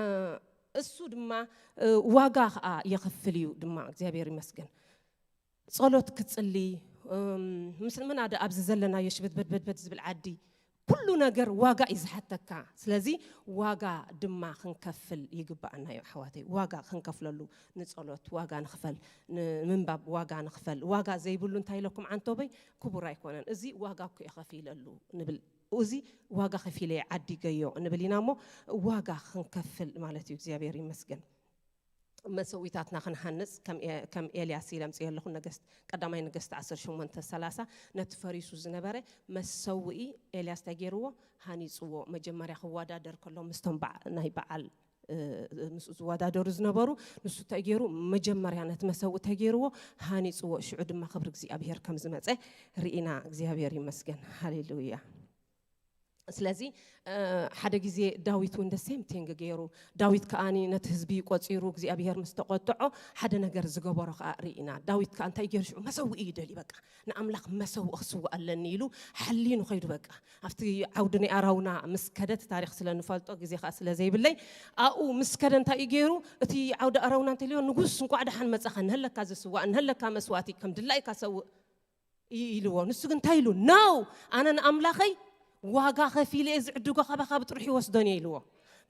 እሱ ድማ፣ እ፣ ዋጋ ኸኣ የኽፍል እዩ ድማ። እግዚኣብሔር ይመስገን። ጸሎት ክጽሊ፣ እም፣ ምስ ምናደ ኣብዚ ዘለናዮ ሽበድበድበድበድ ዝብል ዓዲ ኩሉ ነገር ዋጋ እዩ ዝሓተካ። ስለዚ ዋጋ ድማ ክንከፍል ይግብኣና እዩ ኣሕዋተይ። ዋጋ ክንከፍለሉ፣ ንጸሎት ዋጋ ንኽፈል፣ ንምንባብ ዋጋ ንኽፈል። ዋጋ ዘይብሉ እንታይ ኢለኩም ዓንቶበይ? ክቡር ኣይኮነን። እዚ ዋጋ እኮ እየ ከፊለሉ ንብል። እዚ ዋጋ ከፊለ እየ ዓዲገዮ ንብል ኢና እሞ ዋጋ ክንከፍል ማለት እዩ። እግዚኣብሔር ይመስገን። መሰዊታትና ክንሃንጽ ከም ኤ-፣ ከም ኤልያስ ኢለ ኣምጽኤ ኣለኹ። ነገስት-፣ ቀዳማይ ነገስት ዓሰርተ ሸሞንተ ሰላሳ ነቲ ፈሪሱ ዝነበረ መሰውኢ ኤልያስ እንታይ ገይርዎ? ሃኒጽዎ። መጀመርያ ክወዳደር ከሎ ምስቶም በዓ-፣ ናይ በዓል፣ እ፣ ምስኡ ዝወዳደሩ ዝነበሩ፣ ንሱ እንታይ ገይሩ? መጀመርያ ነቲ መሰውኢ እንታይ ገይርዎ? ሃኒጽዎ። ሽዑ ድማ ክብሪ እግዚኣብሔር ከም ዝመጸ ርኢና። እግዚኣብሔር ይመስገን። ሃሌሉያ። ስለዚ፣ እ፣ ሓደ ግዜ ዳዊት እውን the same thing ገይሩ። ዳዊት ከኣኒ ነቲ ህዝቢ ቆጺሩ እግዚኣብሔር ምስ ተቆጥዖ ሓደ ነገር ዝገበሮ ከኣ ርኢና። ዳዊት ከኣ እንታይ ገይሩ? ሽዑ መሰውኢ ይደሊ፣ በቃ ንኣምላኽ መሰውኢ ክስውእ ኣለኒ ኢሉ ሓሊኑ ከይዱ። በቃ ኣብቲ ዓውዲ ናይ ኣራውና ምስ ከደ፣ እቲ ታሪኽ ስለ ንፈልጦ ግዜ ከኣ ስለ ዘይብለይ፣ ኣብኡ ምስ ከደ እንታይ እዩ ገይሩ? እቲ ዓውዲ ኣራውና እንተልዮ፣ ንጉስ እንቋዕ ደሓን መጻኻ፣ ንህለካ ዝስዋእ ንህለካ መስዋእቲ ከም ድላይካ ሰውእ ኢ-፣ ኢልዎ። ንሱ ግን እንታይ ኢሉ? No! ኣነ ንኣምላኸይ ዋጋ ከፊለ እየ ዝዕድጎ፣ ካባኻ ብጥርሑ ይወስዶን እየ ኢልዎ።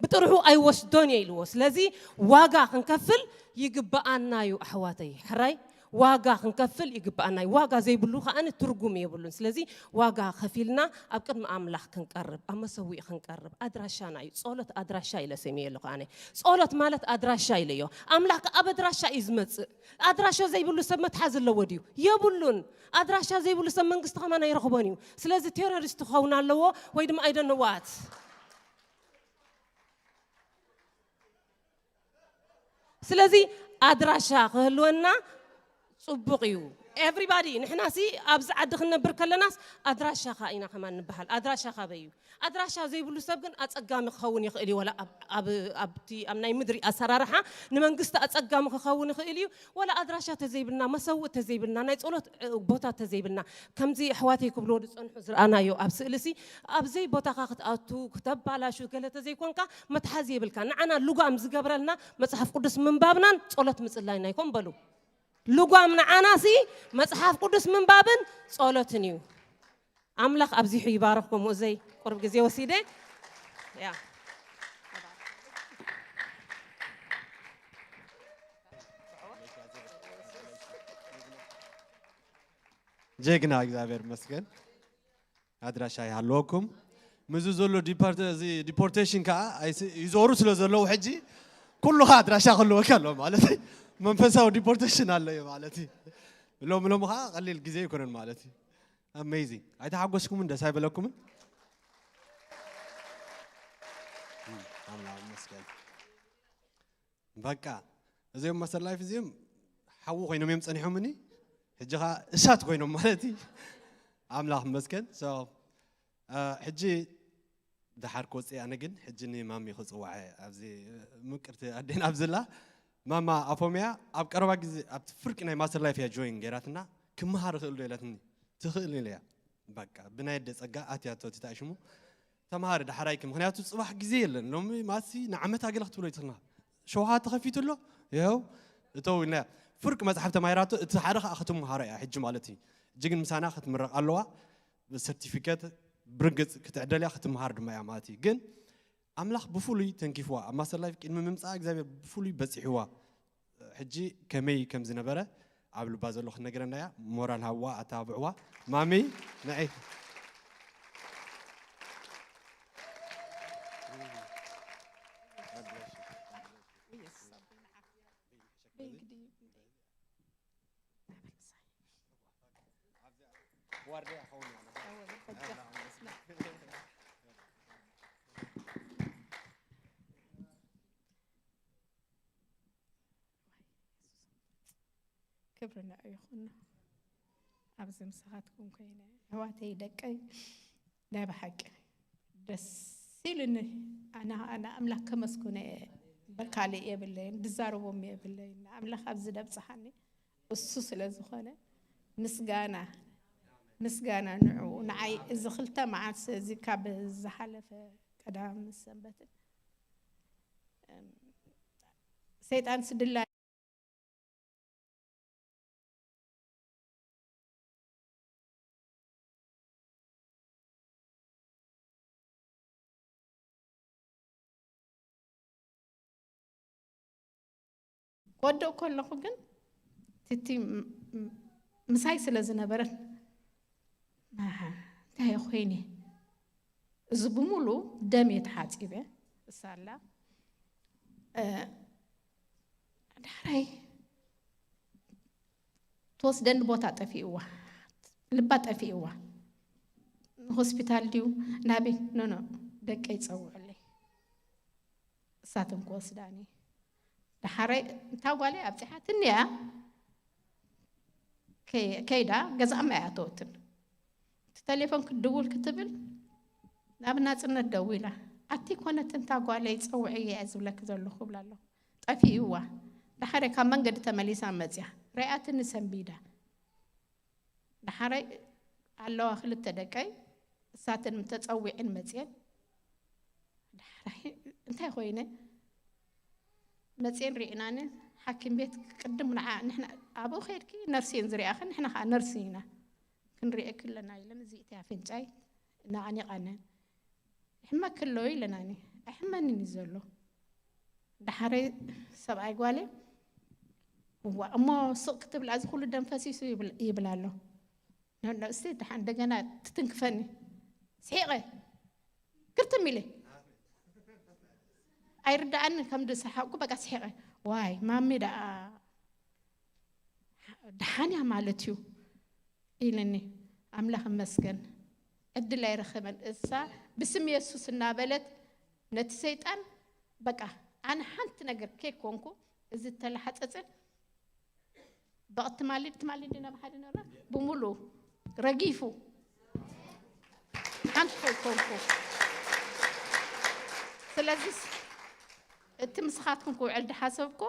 ብጥርሑ ኣይወስዶን እየ ኢልዎ። ስለዚ ዋጋ ክንከፍል ይግብኣና እዩ ኣሕዋተይ። ሕራይ ዋጋ ክንከፍል ይግብኣና እዩ። ዋጋ ዘይብሉ ከኣ ትርጉም የብሉን። ስለዚ ዋጋ ከፊልና ኣብ ቅድሚ ኣምላኽ ክንቀርብ፣ ኣብ መሰዊኢ ክንቀርብ ኣድራሻና እዩ። ጸሎት ኣድራሻ ኢለ ሰሚየ ኣለኹ ኣነ። ጸሎት ማለት ኣድራሻ ኢለዮ። ኣምላኽ ከኣ ኣብ ኣድራሻ እዩ ዝመጽእ። ኣድራሻ ዘይብሉ ሰብ መትሓዚ ኣለዎ ድዩ? የብሉን። ኣድራሻ ዘይብሉ ሰብ መንግስቲ ከማን ኣይረኽቦን እዩ። ስለዚ ቴሮሪስት ክኸውን ኣለዎ ወይ ድማ I don't know what። ስለዚ ኣድራሻ ክህልወና ጽቡቕ እዩ። Everybody፣ ንሕናሲ ኣብዚ ዓዲ ክንነብር ከለናስ ኣድራሻኻ ኢና ከማን ንበሃል። ኣድራሻኻ ኣበይ እዩ? ኣድራሻ ዘይብሉ ሰብ ግን ኣጸጋሚ ክኸውን ይኽእል እዩ። ወላ ኣብ፣ ኣብ፣ ኣብቲ፣ ኣብ ናይ ምድሪ ኣሰራርሓ ንመንግስቲ ኣጸጋሚ ክኸውን ይኽእል እዩ። ወላ ኣድራሻ ተዘይብልና፣ መሰውእ ተዘይብልና፣ ናይ ጸሎት፣ እ፣ ቦታ ተዘይብልና፣ ከምዚ ኣሕዋተይ ክብልዎ ዝጸንሑ ዝረኣናዮ ኣብ ስእልሲ፣ ኣብ ዘይ ቦታኻ ክትኣቱ፣ ክተባላሹ ገለ ተዘይኮንካ መትሓዚ የብልካ። ንዓና ልጓም ዝገብረልና መጽሓፍ ቅዱስ ምንባብናን ጸሎት ምጽላይና ይኮን በሉ። ልጓም ንዓናሲ መጽሓፍ ቅዱስ ምንባብን ጸሎትን እዩ። ኣምላኽ ኣብዚሑ ይባርኽኩም። እዘይ ቁሩብ ግዜ ወሲደ። ያ። ጀግና፣ እግዚኣብሔር ይመስገን። ኣድራሻ ይሃለወኩም። ምዚ ዘሎ ዲፖርት-፣ እዚ ዲፖርቴሽን ከዓ ኣይስ-፣ ይዞሩ ስለ ዘለዉ ሕጂ ኩሉ ከዓ ኣድራሻ ክህልወካ ኣሎ ማለት እዩ። መንፈሳዊ ዲፖርቴሽን ኣሎ እዩ ማለት እዩ። ሎም ሎም ከዓ ቀሊል ግዜ ኣይኮነን ማለት እዩ። ኣሜዚንግ። ኣይተሓጎስኩምን? ደስ ኣይበለኩምን? ኣምላኽ ይመስገን። በቃ እዚኦም ማስተር ላይፍ እዚኦም ሓዊ ኮይኖም እዮም ጸኒሖምኒ። ሕጂ ኸዓ እሳት ኮይኖም ማለት እዩ። ኣምላኽ ይመስገን። So፣ እ፣ ሕጂ ደሓር ክወፅእ ኣነ ግን ሕጂ ንማሚ ክፅዋዐ ኣብዚ ምቅርቲ ኣዴን ኣብዝላ ማማ ኣፎምያ ኣብ ቀረባ ግዜ ኣብቲ ፍርቂ ናይ ማስተር ላይፍ እያ ጆይን ገይራትና ክመሃር እኽእል ዶ ኢላትኒ። ትኽእል ኢለያ። በቃ ብናይ ኣደ ጸጋ ኣትያቶ እቲ ሽሙ ተምሃሪ ዳሕራይኪ። ምኽንያቱ ጽባሕ ግዜ የለን። ሎሚ ማሲ ንዓመት ኣገለ ክትብሎ ይትኽልና። ሸውሃ ተኸፊቱ ኣሎ። ይኸው እተው ኢልና። ፍርቂ መጽሓፍ ተማሂራቶ እቲ ሓደ ኸኣ ክትምሃሮ እያ ሕጂ ማለት እዩ። ሕጂ ግን ምሳና ክትምረቕ ኣለዋ። ብሰርቲፊኬት ብርግጽ ክትዕደል እያ ክትምሃር ድማ እያ ማለት እዩ። ግን ኣምላኽ ብፍሉይ ተንኪፍዋ። ኣብ ማስተር ላይፍ ቅድሚ ምምጻኣ እግዚኣብሔር ብፍሉይ በጺሕዋ። ሕጂ ከመይ ከም ዝነበረ ኣብ ልባ ዘሎ ክነግረና እያ። ሞራል ሃብዋ፣ ኣተባብዕዋ። ማሚ ንዒ። ዋርድያ ክኸውን እየ ኣነ። ክብሪ ንዑ ይኹን። ኣብዚ ምሳኻትኩም ኮይነ፣ ኣሕዋተይ፣ ደቀይ፣ ናይ ብሓቂ ደስ ኢሉኒ። ኣነ፣ ኣነ ኣምላኽ ከመስግኖ እየ። በቃ ካልእ የብለይን፣ ድዛረቦም የብለይን። ኣምላኽ ኣብዚ ደብጽሓኒ እሱ ስለ ዝኾነ፣ ምስጋና፣ ምስጋና ንዑ። ንዓይ እዚ ክልተ መዓልቲ እዚ ካብ ዝሓለፈ ቀዳም ሰንበትን፣ እም፣ ሰይጣን ስድላ ክወድቕ ከለኹ ግን፣ ትቲ ም-፣ ም-፣ ምሳይ ስለ ዝነበረት፣ ኣሃ፣ እንታይ እየ ኮይነ? እዚ ብምሉ ደም እየ ተሓጺበ፣ እሳ ኣላ። እ፣ ዳሕራይ ትወስደኒ ቦታ ጠፊእዋ፣ ልባ ጠፊእዋ። ሆስፒታል ድዩ ናበይ? ኖ፣ ኖ፣ ደቀይ ጸውዕለይ፣ እሳተን ክወስዳኒ። ዳሕራይ እታ ጓለይ ኣብጺሓትኒ እያ። ከይ-፣ ከይዳ ገዛኣ እማ ኣይኣተወትን። እቲ ተሌፎን ክትድውል ክትብል ናብ ናጽነት ደዊላ፣ ኣቲ ኮነት እንታ ጓለይ ጸውዕየ እየ ዝብለኪ ዘለኹ እብላ ኣለኹ። ጠፊእዋ። ዳሕራይ ካብ መንገዲ ተመሊሳ መጽያ። ርኣያትኒ ሰንቢዳ። ዳሕራይ ኣለዋ ክልተ ደቀይ፣ እሳተን ተጸዊዐን መጽየን። ዳሕራይ እንታይ ኮይነ? መጽየን ርኢናኒ፣ ሓኪም ቤት ቅድም ንዓ-፣ ንሕና ኣብኡ ከይድኪ ነርሲ እየን ዝሪኣኽን፣ ንሕና ኸዓ ነርሲ ኢና። ክንሪኤኪ ኣለና ኢለን፣ እዚእቲ ኣፍንጫይ እናኣኒቓነን። ይሕመኪ ኣሎ ኢለናኒ። ኣይሕመንን እዩ ዘሎ። ዳሕራይ ሰብኣይ ጓለይ፣ እዋ፣ እሞ ስቕ ክትብል፣ እዚ ኩሉ ደም ፈሲሱ ይብል-፣ ይብል ኣሎ። ኖ፣ ኖ፣ እስቲ ደሓን እንደገና ትትንክፈኒ። ስሒቐ። ክርትም ኢለ። ኣይርድኣንን ከም ዝሰሓቕኩ፣ በቃ ስሒቐ። ዋይ፣ ማሚ ደኣ ደሓን እያ ማለት እዩ ኢለኒ። ኣምላኽ ይመስገን። ዕድል ኣይረኸበን። እሳ ብስም የሱስ እናበለት ነቲ ሰይጣን፣ በቃ፣ ኣነ ሓንቲ ነገር ከይኮንኩ፣ እዚ ተላሓጸጸ፣ በቕቲ ማሊድ፣ ትማሊ እንዲና ብሓደ ነራ፣ ብምሉኡ ረጊፉ፣ ሓንቲ ከይኮንኩ። ስለዚስ፣ እቲ ምስኻትኩም ክውዕል ድሓሰብኩ፣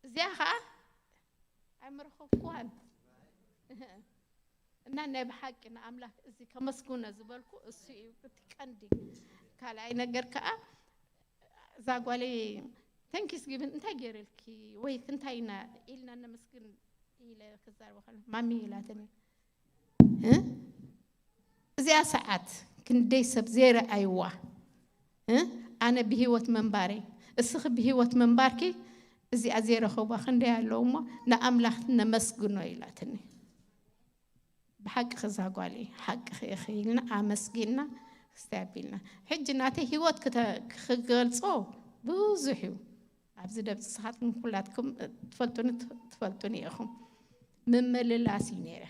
እዚኣ ኸዓ ኣይምረኸብኩዋን። እና ናይ ብሓቂ ንኣምላኽ እዚ ከመስግኖ ዝበልኩ እሱ እዩ እቲ ቀንዲ። ካልኣይ ነገር ከኣ እዛ ጓለይ ተንክስ ጊቪን እንታይ ገይረልኪ ወይ እንታይ ኢና ኢልና ነመስግን ኢለ ክዛረብ ከለኹ ማሚ ኢላትኒ። እ? እዚኣ ሰዓት ክንደይ ሰብ ዘይረኣይዋ፣ እ? ኣነ ብህይወት ምንባረይ፣ እስኺ ብህይወት ምንባርኪ እዚኣ ዘይረኸብዋ ክንደይ ኣለዉ እሞ ንኣምላኽ ነመስግኖ ኢላትኒ። ብሓቂ እዛ ጓል ሓቅኺ ኢኺ ኢልና ኣመስጊንና፣ ክስታይ ኣቢልና። ሕጂ ናተይ ህይወት ክተ-፣ ክገልጾ ብዙሕ እዩ። ኣብዚ ደብፂ ንስኻትኩም ኩላትኩም ትፈልጡኒ፣ ትፈልጡኒ ኢኹም። ምምልላስ እዩ ነይረ።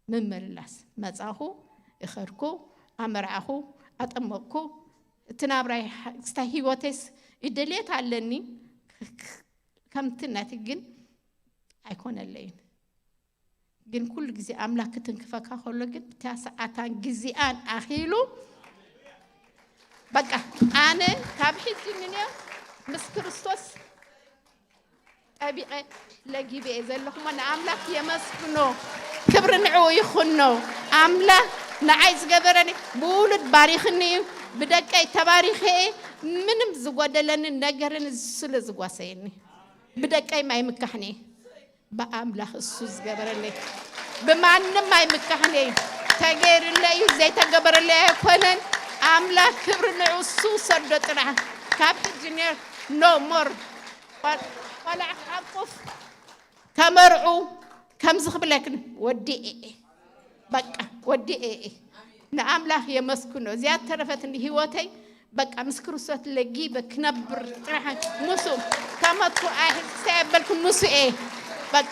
ምምልላስ። መጻኹ፣ እኸድኩ፣ ኣመርዓኹ፣ ኣጠመቕኩ። እቲ ናብራይ፣ ክስታይ ህይወተይስ ድሌት ኣለኒ፣ ከምቲ ናቲ ግን ኣይኮነለይን። ግን ኩሉ ግዜ ኣምላክ ክትንክፈካ ከሎ ግን እታ ሰዓታን ግዜኣን ኣኺሉ፣ በቃ፣ ኣነ ካብ ሕጂ ንኔው ምስ ክርስቶስ ጠቢቐ ለጊበ እየ ዘለኹ። እሞ ንኣምላክ የመስግኖ፣ ክብሪ ንዕኡ ይኹኖ። ኣምላክ ንዓይ ዝገበረኒ ብውሉድ ባሪኽኒ እዩ፣ ብደቀይ ተባሪኸ እየ። ምንም ዝጎደለኒ ነገርን ስለ ዝጓሰየኒ ብደቀይ ማይ ምካሕኒ እየ። ብኣምላኽ እሱ ዝገበረለይ ብማንም ኣይምካሕን እዩ። ተገይርለይ እዩ፣ ዘይተገበረለይ ኣይኮነን። ኣምላኽ ክብሪ ንዕሱ ሰዶ ጥራሕ። ካብ ሕጂ ኔር ኖ ሞር። ቆልዓ ሓቁፍ ተመርዑ። ከምዚ ክብለክን ወዲ ኤኤ፣ በቃ ወዲ ኤኤ። ንኣምላኽ የመስግኖ። እዚኣ ተረፈትኒ ህይወተይ በቃ ምስ ክርስቶስ ለጊበ ክነብር ጥራሕ። ምስ ከመቱ ኣይ ክስታይ ኣበልኩ ምስ እየ። በቃ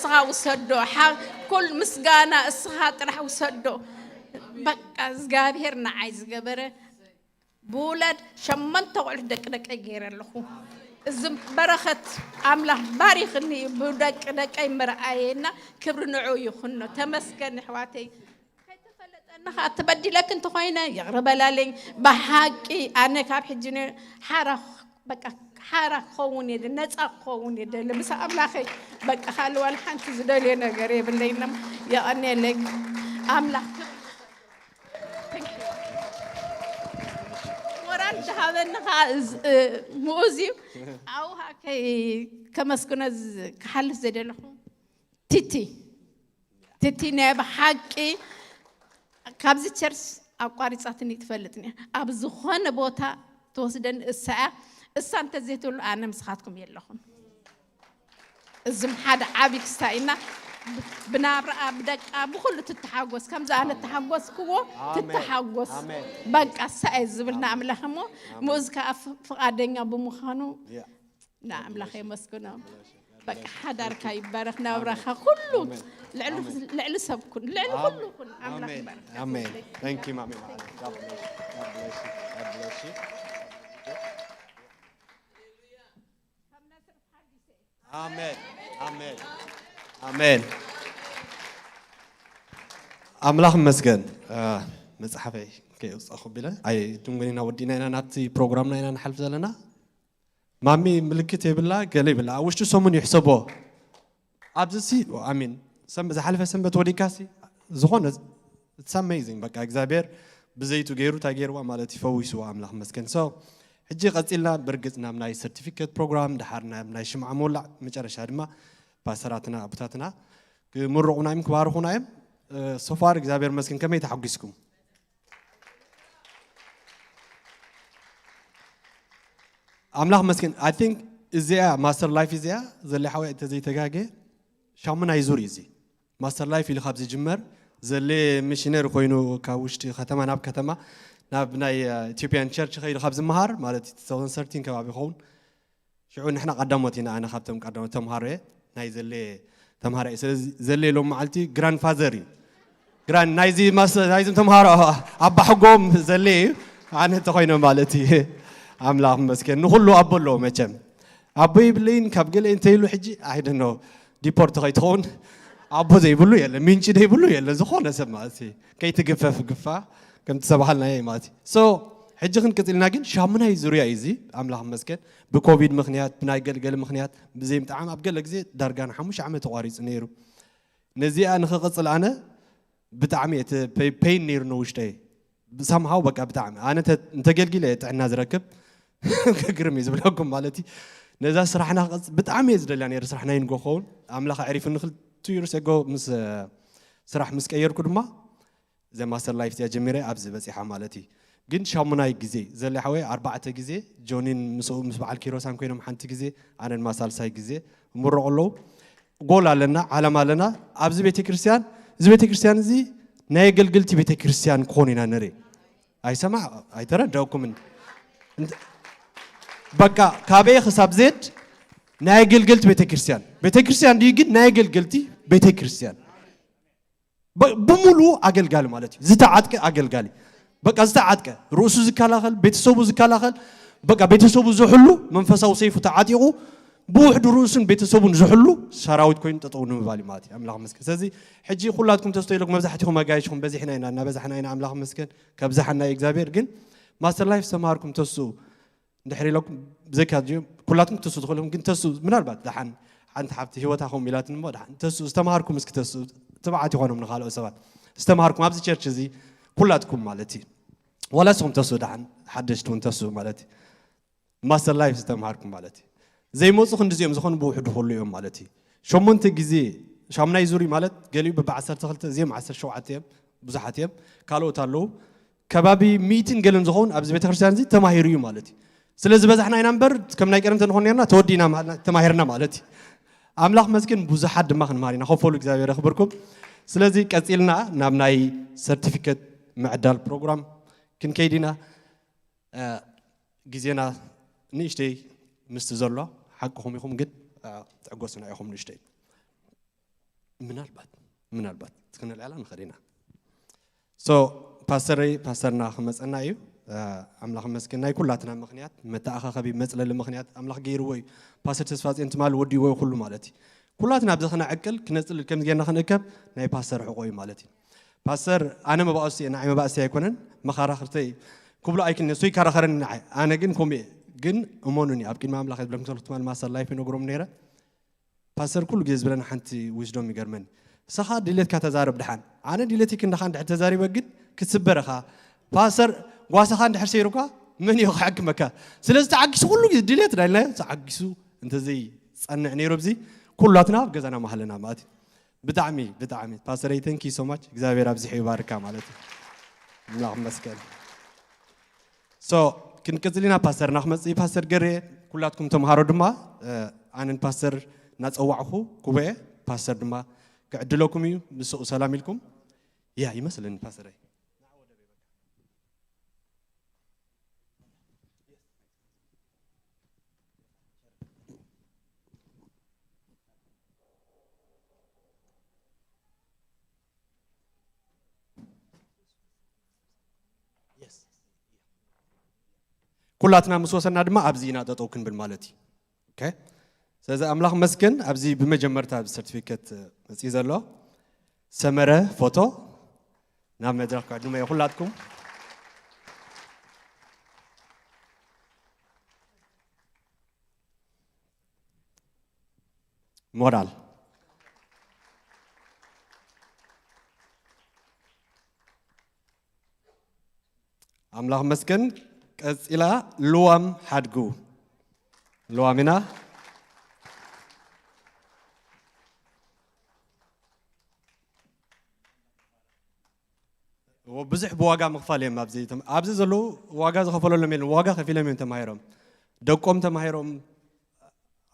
እስኻ ውሰዶ። ሓ-፣ ኩል ምስጋና እስኻ ጥራሕ ውሰዶ። በቃ እግዚኣብሔር ንዓይ ዝገበረ ብውላድ ሸሞንተ ቆልዑት ደቂ ደቀይ ገይረ ኣለኹ። እዚ በረኸት ኣምላኽ ባሪኽኒ እዩ ብደቂ ደቀይ ምርኣየና። ክብሪ ንዑ ይኹኖ። ተመስገን ኣሕዋተይ። ከይተፈለጠኒ ኸዓ ተበዲለኪ እንተኾይነ ይቕረ በላልኝ። ብሓቂ ኣነ ካብ ሕጂ ን-፣ ሓራ በቃ ሓራ ክኸውን እየ፣ ነፃ ክኸውን እየ ደሊ ምስ ኣምላኸይ። በቃ ካልእ ዋላ ሓንቲ ዝደልዮ ነገር የብለይን። የቐንየለይ ኣምላኽ። ሞራል ዝሃበኒ ኸዓ እዝ-፣ እ፣ ምኡዝ እዩ። ኣብኡ ኸዓ ከይ-፣ ከመስግኖ ዝ-፣ ክሓልፍ ዘደለኹ ቲቲ፣ ቲቲ ናይ ብሓቂ ካብዚ ቸርች ኣቋሪጻትኒ ትፈልጥኒ እያ። ኣብ ዝኾነ ቦታ ትወስደኒ እሳ እያ። እሳ እንተዘይትህሉ ኣነ ምስኻትኩም የለኹን። እዝም ሓደ ዓቢ ክስታይ እና ብናብራኣ ብደቃ ብኹሉ ትተሓጎስ። ከምዚ ኣነ ተሓጎስክዎ ኣሜን። ትተሓጎስ። ኣሜን። በቃ እሳ እየ ዝብል ንኣምላኽ እሞ ኣሜን። ምኡዝ ከኣ ፍ-፣ ፍቓደኛ ብምዃኑ ያ። ንኣምላኽ የመስግኖ። በቃ ሓዳርካ ይባረኽ፣ ናብራኻ ኩሉ ኣሜን። ልዕሊ ኣሜን። ልዕሊ ሰብ ኩን፣ ልዕሊ ኣሜን። ኩሉ ኩን። ኣምላኽ ኣሜን። ይባረኽ። ኣሜን። Thank you ማሚ። God bless you. God bless you. God bless you. ኣሜን። ኣሜን። ኣሜን። ኣምላኽ ይመስገን። እ፣ መጽሓፈይ ከየውጻኹ ቢለ ኣይ ድንጎኒና ወዲና ኢና ናብቲ ፕሮግራምና ኢና ንሓልፍ ዘለና። ማሚ ምልክት የብላ፣ ገለ ይብላ። ኣብ ውሽጢ ሰሙን ይሕሰቦ። ኣብዚ ሲ፣ ኣሚን። ሰንበት፣ ዝሓለፈ ሰንበት ወዲካሲ፣ ዝኾነ፣ it's amazing። በቃ እግዚኣብሔር ብዘይቱ ገይሩ፣ እንታይ ገይርዋ ማለት እዩ፣ ፈዊስዋ፣ ኣምላኽ መስገን። So፣ ሕጂ ቀጺልና፣ ብርግጽ ናብ ናይ ሰርቲፊኬት ፕሮግራም፣ ድሓር ናብ ናይ ሽምዓ ምውላዕ፣ መጨረሻ ድማ ፓስተራትና፣ ኣቦታትና ክምርቑና እዮም፣ ክባርኹና እዮም። እ፣ so far እግዚኣብሔር መስገን፣ ከመይ ተሓጒስኩም? ኣምላኽ መስገን። I think እዚኣ ማስተር ላይፍ እዚኣ ዘለ ሓወይ እንተዘይተጋገ ሻሙናይ ዙር እዩ እዚ። ማስተር ላይፍ ኢሉ ካብ ዝጅመር ዘለ ሚሽነሪ ኮይኑ ካብ ውሽጢ ከተማ ናብ ከተማ ናብ ናይ፣ እ፣ ኢትዮጵያን ቸርች ከይዱ ካብ ዝመሃር ማለት እዩ፣ two thousand thirteen ከባቢ ይኸውን። ሽዑ ንሕና ቀዳሞት ኢና፣ ኣነ ካብቶም ቀዳሞት ተምሃሮ እየ። ናይ ዘለ ተምሃሮ እየ። ስለዚ ዘለ ሎም መዓልቲ ግራንድፋዘር እዩ። ግራን ናይዚ ማስ-፣ ናይዚ ተምሃሮ ኣባሕጎም ዘለ እዩ። ኣነ እንተኾይነ ማለት እዩ። ኣምላኽ መስገን። ንኹሉ ኣቦ ኣለዎ መቸም። ኣቦ ይብለይን ካብ ገለ እንተይሉ ሕጂ፣ I don't know፣ ዲፖርት ከይትኸውን ኣቦ ዘይብሉ የለ፣ ምንጪ ዘይብሉ የለ፣ ዝኾነ ሰብ ማለት እዩ። ከይትግፈፍ ግፋ፣ ከምቲ ዝተባሃልናዮ ማለት እዩ። So፣ ሕጂ ክንቅጽልና ግን ሻሙናይ ዙርያ እዩ እዚ፣ ኣምላኽ መስገን። ብኮቪድ ምኽንያት፣ ብናይ ገልገል ምኽንያት፣ ብዘይ ምጥዓም ኣብ ገለ ግዜ ዳርጋ ንሓሙሽተ ዓመት ተቋሪጹ ነይሩ። ነዚኣ ንኽቕጽል ኣነ ብጣዕሚ እቲ ፔ-፣ ፔን ነይሩ ንውሽጠይ። ብሳምሃው በቃ ብጣዕሚ። ኣነ እንተ-፣ እንተገልጊለ እየ ጥዕና ዝረክብ። ግርም እዩ ዝብለኩም ማለት እዩ። ነዛ ስራሕና ክቕጽ-፣ ብጣዕሚ እየ ዝደልያ ነይረ ስራሕ ናይ ንጎ ክኸውን። ኣምላኽ ኣዕሪፉኒ ክልቲኡ ርስ ኣጎ ምስ፣ እ፣ ስራሕ ምስ ቀየርኩ ድማ እዛ ማስተር ላይፍ እዚኣ ጀሚረ ኣብዚ በጺሓ ማለት እዩ። ግን ሻሙናይ ግዜ ዘለ ሓወይ ኣርባዕተ ግዜ ጆኒን ምስኡ ምስ በዓል ኪሮሳን ኮይኖም ሓንቲ ግዜ ኣነ ድማ ሳልሳይ ግዜ እምርቑ ኣለዉ። ጎል ኣለና፣ ዓላማ ኣለና። ኣብዚ ቤተ ክርስቲያን፣ እዚ ቤተ ክርስቲያን እዚ ናይ ኣገልግልቲ ቤተ ክርስቲያን ክኾን ኢና ንርኢ። ኣይሰማዕ፣ ኣይተረዳእኩምን። እንት-፣ በቃ ካብ ኤ ክሳብ ዜድ ናይ ኣገልገልቲ ቤተ ክርስቲያን። ቤተ ክርስቲያን ድዩ ግን ናይ ኣገልገልቲ ቤተ ክርስቲያን። ብ-፣ ብምሉኡ ኣገልጋሊ ማለት እዩ። ዝተዓጥቀ ኣገልጋሊ። በቃ ዝተዓጥቀ፣ ርእሱ ዝከላኸል፣ ቤተሰቡ ዝከላኸል፣ በቃ ቤተሰቡ ዝሕሉ፣ መንፈሳዊ ሰይፉ ተዓጢቑ፣ ብውሕዱ ርእሱን ቤተሰቡን ዝሕሉ ሰራዊት ኮይኑ ጠጠው ንምባል እዩ ማለት እዩ። ኣምላኽ ይመስገን። ስለዚ ሕጂ ኩላትኩም ተስቶ ኢለኩም፣ መብዛሕትኹም ኣጋይሽኹም በዚሕና ኢና፣ እናበዛሕና ኢና። ኣምላኽ ይመስገን። ከብዝሓና እዩ እግዚኣብሔር። ግን ማስተር ላይፍ ዝተምሃርኩም ተስኡ እንድሕር ኢለኩም፣ ብዘይካ ድዩ፣ ኩላትኩም ክትስኡ ትኽእሉ ኢኹም፣ ግን ተስኡ፣ ምናልባት ደሓን ሓንቲ ሓብቲ ህይወታ ከምኡ ኢላትኒ እሞ፣ ደሓን ተስኡ፣ ዝተምሃርኩም እስኪ ተስኡ፣ ትብዓት ይኾኖም ንኻልኦት ሰባት። ዝተምሃርኩም ኣብዚ ቸርች እዚ ኩላትኩም ማለት እዩ። ዋላ ንስኹም ተስኡ፣ ደሓን ሓደሽቲ እውን ተስኡ ማለት እዩ። ማስተር ላይፍ ዝተምሃርኩም ማለት እዩ። ዘይመፁ ክንድዚኦም ዝኾኑ ብውሕዱ ክህሉ እዮም ማለት እዩ። ሸሞንተ ግዜ፣ ሻሙናይ ዙሪ ማለት ገሊኡ ብዓሰርተ ክልተ፣ እዚኦም ዓሰርተ ሸውዓተ እዮም፣ ብዙሓት እዮም፣ ካልኦት ኣለዉ። ከባቢ ሚእትን ገለን ዝኸውን ኣብዚ ቤተክርስትያን እዚ ተማሂሩ እዩ ማለት እዩ። ስለዚ በዛሕና ኢና እምበር ከም ናይ ቀደም ተንኾን ነርና ተወዲና ተማሂርና ማለት እዩ። ኣምላኽ መስኪን ብዙሓት ድማ ክንመሃር ኢና። ሆፕፉሊ እግዚኣብሔር የኽብርኩም። ስለዚ ቀጺልና ናብ ናይ ሰርቲፊኬት ምዕዳል ፕሮግራም ክንከይድ ኢና። ግዜና ንእሽተይ ምስቲ ዘሎ ሓቅኹም ኢኹም፣ ግን ትዕገሱና ኢኹም ንእሽተይ። ምናልባት ምናልባት ክንልዕላ ንኽእል ኢና። ሶ ፓስተረይ ፓስተርና ክመፀና እዩ። ኣምላኽ መስኪን ናይ ኩላትና ምኽንያት መተኣኻኸቢ መፅለሊ ምኽንያት ኣምላኽ ገይርዎ እዩ። ፓስተር ተስፋፅዮን ትማል ወዲዎ ኩሉ ማለት እዩ። ኩላትና ኣብዚ ክነዕቅል ክነፅልል ከም ጌርና ክንእከብ ናይ ፓስተር ሕቆ እዩ ማለት እዩ። ፓስተር ኣነ መባእስቲ እየ፣ ንዓይ መባእስቲ ኣይኮነን፣ መኻራኽርተይ ክብሎ ኣይክልነ፣ እሱ ይከራኸረኒ ንዓይ። ኣነ ግን ከምኡ እየ። ግን እመኑኒ ኣብ ቅድሚ ኣምላኽ የብለኩም ሰለስተ ትማል ማስተር ላይፍ ይነግሮም ነይረ። ፓስተር ኩሉ ግዜ ዝብለና ሓንቲ ዊዝዶም ይገርመኒ። ንስኻ ድሌትካ ተዛረብ ድሓን። ኣነ ድሌተይ ክንዳኻ እንድሕር ተዛሪበ ግን ክትስበር ኢኻ። ፓስተር ጓሳኻ እንድሕር ሰይሩካ መን እዩ ክሕክመካ? ስለዚ ተዓጊሱ ኩሉ ግዜ ድሌት ዳይልና ተዓጊሱ እንተዘይ ጸንዕ ነይሩ ኣብዚ ኩላትና ኣብ ገዛና ማህለና ማለት እዩ። ብጣዕሚ ብጣዕሚ ፓስተረይ thank you so much እግዚኣብሔር ኣብዚሑ ይባርካ ማለት እዩ። ኣምላኽ ይመስገን። ሶ ክንቅጽል ኢና። ፓስተርና ክመጽእ እዩ። ፓስተር ገሬ ኩላትኩም ተምሃሮ ድማ ኣነን ፓስተር እናጸዋዕኹ ኩበየ ፓስተር ድማ ክዕድለኩም እዩ። ምስኡ ሰላም ኢልኩም ያ ይመስለኒ ፓስተረይ። ኩላትና ምስ ወሰና ድማ ኣብዚ ኢና ጠጠው ክንብል ማለት እዩ። ኦኬ። ስለዚ ኣምላኽ መስገን ኣብዚ ብመጀመርታ ኣብዚ ሰርቲፊኬት መፅኢ ዘሎ ሰመረ ፎቶ ናብ መድረኽ ክዕድሞ እየ ኩላትኩም። ሞራል ኣምላኽ መስገን። ቀጺላ ልዋም ሓድጉ ልዋም ኢና። ብዙሕ ብዋጋ ምኽፋል እዮም ኣብዚ ኣብዚ ዘለዉ ዋጋ ዝኸፈለሎም የለን። ዋጋ ከፊሎም እዮም ተማሂሮም ደቆም ተማሂሮም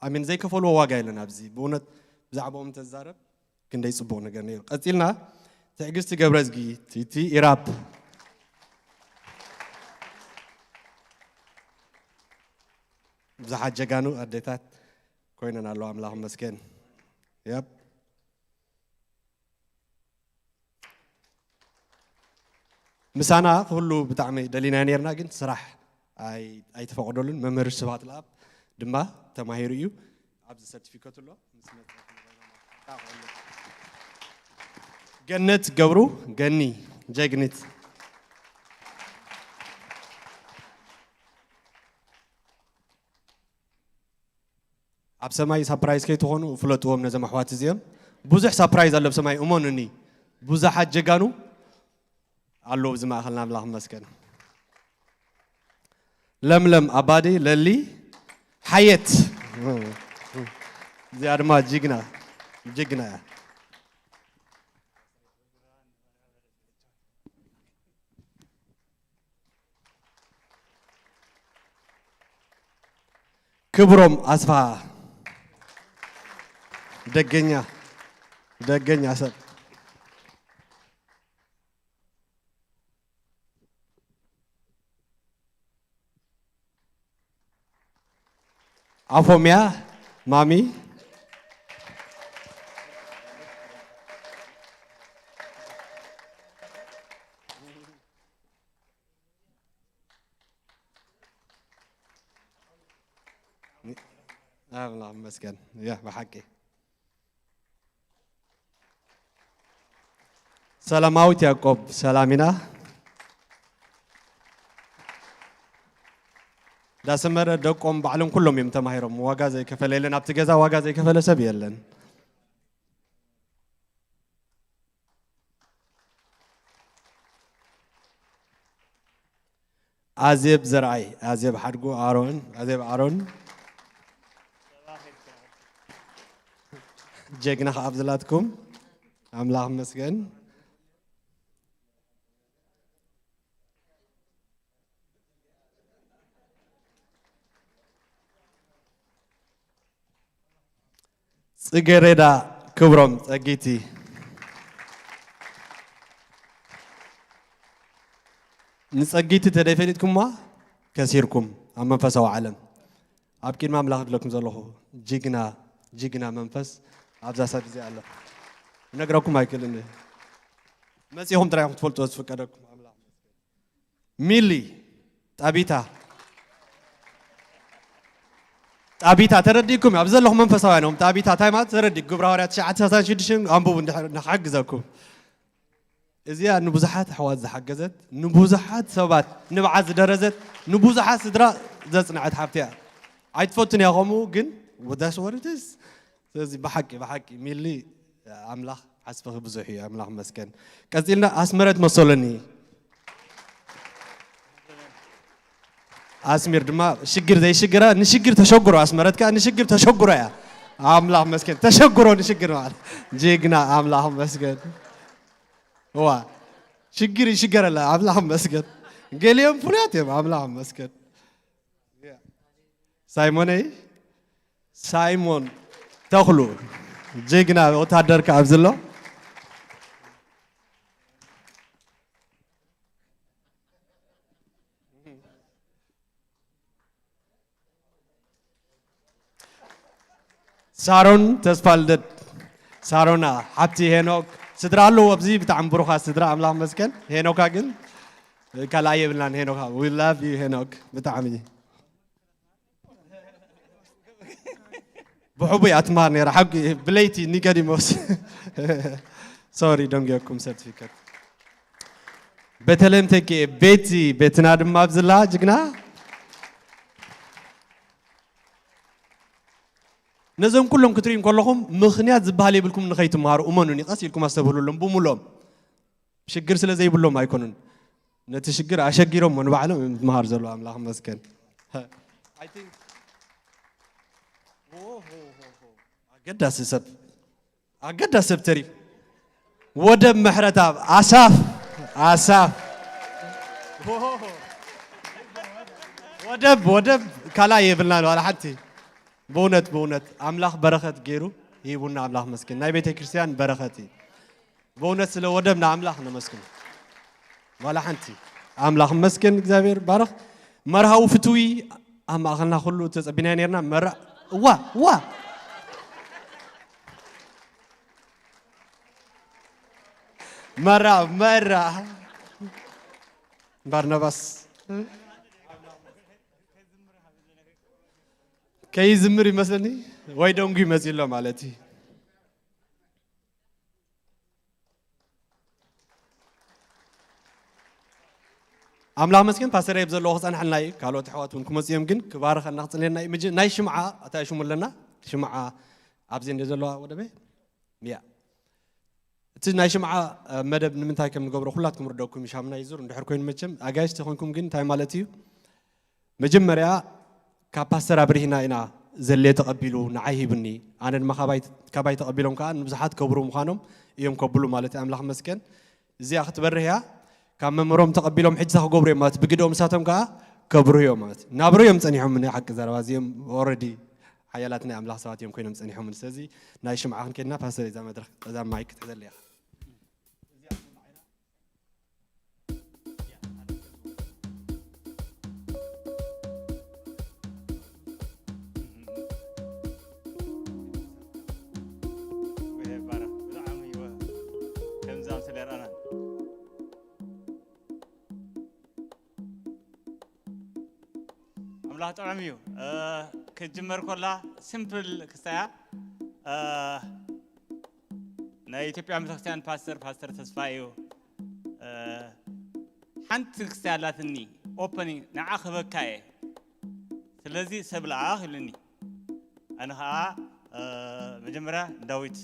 ኣሚን ዘይከፈልዎ ዋጋ የለን። ኣብዚ ብእውነት ብዛዕባኦም ተዛረብ ክንደይ ጽቡቕ ነገር ነይሩ። ቀጺልና ትዕግስቲ ገብረዝጊ ቲቲ ኢራፕ ብዙሓት ጀጋኑ ኣዴታት ኮይነን ኣለዋ ኣምላኽ መስገን። ያብ ምሳና ክህሉ ብጣዕሚ ደሊና ነርና ግን ስራሕ ኣይተፈቐደሉን። መምህር ስብሃት ለኣብ ድማ ተማሂሩ እዩ ኣብዚ ሰርቲፊከት ኣሎ። ገነት ገብሩ ገኒ ጀግኒት ኣብ ሰማይ ሳፕራይዝ ከይትኾኑ ፍለጥዎም ነዞም ኣሕዋት እዚኦም። ብዙሕ ሳፕራይዝ ኣሎ ኣብ ሰማይ እመኑኒ። ብዙሓት ጀጋኑ ኣለዉ ኣብዚ ማእኸልና ኣምላኽ ይመስገን። ለምለም ኣባዲ ለሊ ሓየት እዚኣ ድማ ጅግና ጅግና እያ። ክብሮም ኣስፋ ደገኛ ደገኛ ሰብ ኣፎምያ ማሚ ኣምላኽ ይመስገን። ያ ብሓቂ ሰላማዊት ያዕቆብ ሰላም ኢና። ዳሰመረ ደቆም ባዕሎም ኩሎም እዮም ተማሂሮም። ዋጋ ዘይከፈለ የለን ኣብቲ ገዛ ዋጋ ዘይከፈለ ሰብ የለን። ኣዜብ ዘርኣይ ኣዜብ ሓድጉ ኣሮን ኣዜብ ኣሮን ጀግና ከኣ ብዝላትኩም ኣምላኽ መስገን። ጽጌሬዳ ክብሮም ጸጊቲ። ንጸጊቲ ተደይፈሊጥኩማ ከሲርኩም ኣብ መንፈሳዊ ዓለም። ኣብ ቅድሚ ኣምላኽ ድለኩም ዘለኹ ጅግና፣ ጅግና መንፈስ ኣብዛ ሰብ እዚኣ ኣሎ። ነግረኩም ኣይክእልን። መጺኹም ጥራይ ኢኹም ትፈልጥዎ ዝፍቀደኩም ኣምላኽ። ሚሊ፣ ጣቢታ፣ ጣቢታ ተረዲእኩም ኣብ ዘለኹም መንፈሳውያን እዮም። ጣቢታ እንታይ ማለት ተረዲእ ግብረ ሃዋርያት ትሽዓተ ሰላሳ ሽዱሽተ ኣንብቡ እንድሕር ንክሕግዘኩም። እዚኣ ንብዙሓት ኣሕዋት ዝሓገዘት፣ ንብዙሓት ሰባት ንብዓት ዝደረዘት፣ ንብዙሓት ስድራ ዘጽንዐት ሓፍቲ እያ። ኣይትፈቱን እያ ከምኡ ግን that's what it is። ስለዚ ብሓቂ ብሓቂ ሚሊ ኣምላኽ ዓስብኺ ብዙሕ እዩ። ኣምላኽ መስገን። ቀጺልና ኣስመረት መሰለኒ። ኣስሚር ድማ ሽግር ዘይሽግራ ንሽግር ተሸግሮ ኣስመረት ከኣ ንሽግር ተሸግሮ እያ። ኣምላኽ መስገን ተሸግሮ ንሽግር ማለት ጅግና ኣምላኽ መስገን። ዋ ሽግር ይሽገረላ ኣምላኽ መስገን። ገሊኦም ፍሉያት እዮም ኣምላኽ መስገን። ሳይሞነይ ሳይሞን ተኽሉ ጅግና ወታደር ከኣ ኣብዚ ኣሎ። ሳሮን ተስፋልደት ሳሮና ሓብቲ ሄኖክ ስድራ ኣለዎ ኣብዚ ብጣዕሚ ብሩኻ ስድራ ኣምላኽ መስገን። ሄኖካ ግን ካልኣይ የብልናን። ሄኖካ we love you ሄኖክ ብጣዕሚ ብሕቡይ ኣትማር ነይራ ሓቂ ብለይቲ ኒቀዲሞስ ሶሪ ደንገኩም ሰርቲፊከት ቤተልሔም ተኪኤ ቤቲ ቤትና ድማ ኣብዝላ ጅግና ነዞም ኩሎም ክትሪኡ ከለኹም ምኽንያት ዝበሃል የብልኩም ንኸይትምሃሩ እመኑኒ ቀስ ኢልኩም ኣስተብህሉሎም ብምሎም ሽግር ስለ ዘይብሎም ኣይኮኑን ነቲ ሽግር ኣሸጊሮሞ ንባዕሎም እዮም ዝመሃሩ ዘለዉ ኣምላኽ መስገን ኣገዳሲ ሰብ ኣገዳሲ ሰብ ተሪፍ ወደብ ምሕረትኣብ ኣሳፍ ኣሳፍ ወደብ ወደብ ካልኣይ የብልናን ዋላ ሓንቲ ብእውነት ብእውነት ኣምላኽ በረኸት ገይሩ ሂቡና ኣምላኽ መስገን ናይ ቤተ ክርስቲያን በረኸት እዩ ብእውነት ስለ ወደብ ንኣምላኽ ነመስግን ዋላ ሓንቲ ኣምላኽ መስገን እግዚኣብሔር ባረኽ መርሃዊ ፍትዊ ኣብ ማእኸልና ኩሉ ተጸቢናዮ ነርና መራ እዋ እዋ መራ መራ ባርናባስ ከይዝምር ይመስለኒ ወይ ደንጉ ይመፅእ ኣሎ ማለት እዩ ኣምላኽ መስገን ፓስተረይ ብዘለዎ ክፀንሐልና እዩ ካልኦት ኣሕዋት እውን ክመፁ እዮም ግን ክባርኸና ክፅልየና እዩ ናይ ሽምዓ ኣታ ሽሙ ኣለና ሽምዓ ኣብዚ እንደ ዘለዋ ወደበ ያ እቲ ናይ ሽምዓ መደብ ንምንታይ ከም ንገብሮ ኩላትኩም ርደኩም ሻምና ይዙር እንድሕር ኮይኑ መቸም ኣጋይሽ ተኾንኩም ግን እንታይ ማለት እዩ መጀመርያ ካብ ፓስተር ኣብሪህና ኢና ዘለ ተቐቢሉ ንዓይ ሂብኒ ኣነ ድማ ካባይ ተቐቢሎም ከዓ ንብዙሓት ከብሩ ምዃኖም እዮም ከብሉ ማለት ኣምላኽ መስገን እዚኣ ክትበርህ እያ ካብ መምህሮም ተቐቢሎም ሕጂ ክገብሩ እዮም ማለት ብግድኦም ንሳቶም ከዓ ከብርሁ እዮም ማለት ናብሩ እዮም ፀኒሖም ን ሓቂ ዘረባ እዚኦም ኦረዲ ሓያላት ናይ ኣምላኽ ሰባት እዮም ኮይኖም ፀኒሖም ስለዚ ናይ ሽምዓ ክንከድና ፓስተር እዛ መድረክ እዛ ማይክ ክትሕዘለ ኢኻ ኣምላኽ ጥዑም እዩ ክትጅመር ኮላ ሲምፕል ክስታያ ናይ ኢትዮጵያ ቤተክርስትያን ፓስተር ፓስተር ተስፋ እዩ ሓንቲ ክስታ ኣላትኒ ኦፐኒንግ ንዓ ክበካ እየ ስለዚ ሰብ ለኣኽ ኢሉኒ ኣነ ከዓ መጀመርያ ዳዊት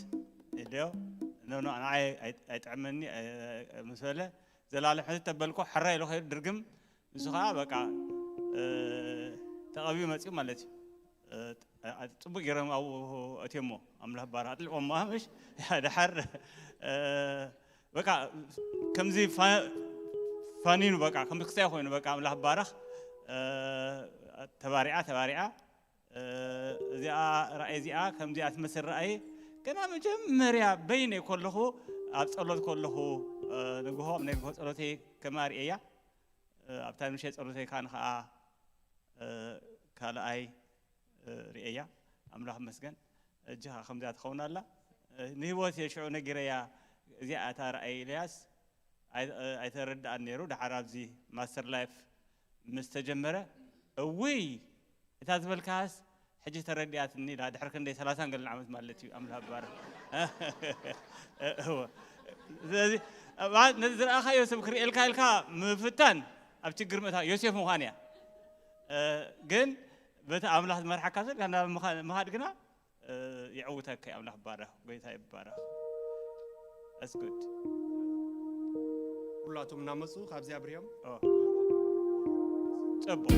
ኢልዮ ኖኖ ንዓይ ኣይጥዕመኒ ምስ በለ ዘላለም ሕዚ ተበልኮ ሕራ ኢሉ ከይዱ ድርግም ንሱ ከዓ በቃ ተቐቢኡ መፅኡ ማለት እዩ ፅቡቅ ገይሮም ኣብኡ ኣትዮሞ ኣምላኽ ባርኽ ኣጥልቆሞ ምሽ ድሓር በቃ ከምዚ ፋኒኑ በቃ ከምዚ ክሳይ ኮይኑ በቃ ኣምላኽ ባርኽ ተባሪዓ ተባሪዓ እዚኣ ራእይ እዚኣ ከምዚኣ ትመስል ራእይ ገና መጀመርያ በይነይ ከለኹ፣ ኣብ ጸሎት ከለኹ፣ እ፣ ንግሆ ኣብ ናይ ንግሆ ጸሎተይ ከማርየያ፣ እ፣ ኣብታ ምሸት ጸሎተይ ካን ኸኣ፣ እ፣ ካልኣይ፣ እ፣ ርእየያ። ኣምላኽ ይመስገን። እጂ ኸኣ ከምዚኣ ትኸውን ኣላ። እ፣ ንህይወት እየ ሽዑ ነጊረያ፣ እዚኣ እታ ራእይ ኢለያስ። ኣይ-፣ ኣይተረድኣን ነይሩ። ደሓር ኣብዚ ማስተር ላይፍ ምስ ተጀመረ፣ እውይ፣ እታ ዝበልካስ ሕጂ ተረዲኣትኒ ኢላ፣ ድሕሪ ክንደይ ሰላሳን ገለን ዓመት ማለት እዩ። ኣምላኽ ይባረኽ። እወ። ስለዚ፣ ማለት ነቲ ዝረኣኻዮ ሰብ ክርእየልካ ኢልካ ምፍታን ኣብ ችግር ምእታው ዮሴፍ ምዃን እያ። እ፣ ግን በቲ ኣምላኽ ዝመርሓካ ሰብ ናብ ምኻ-፣ ምኻድ ግና፣ እ፣ የዕውተካ እዩ። ኣምላኽ ይባረኽ፣ ጎይታ ይባረኽ። That's good። ኩላቶም እናመፁ ካብዚኣ ኣብርዮም። ኦ። ጽቡቕ።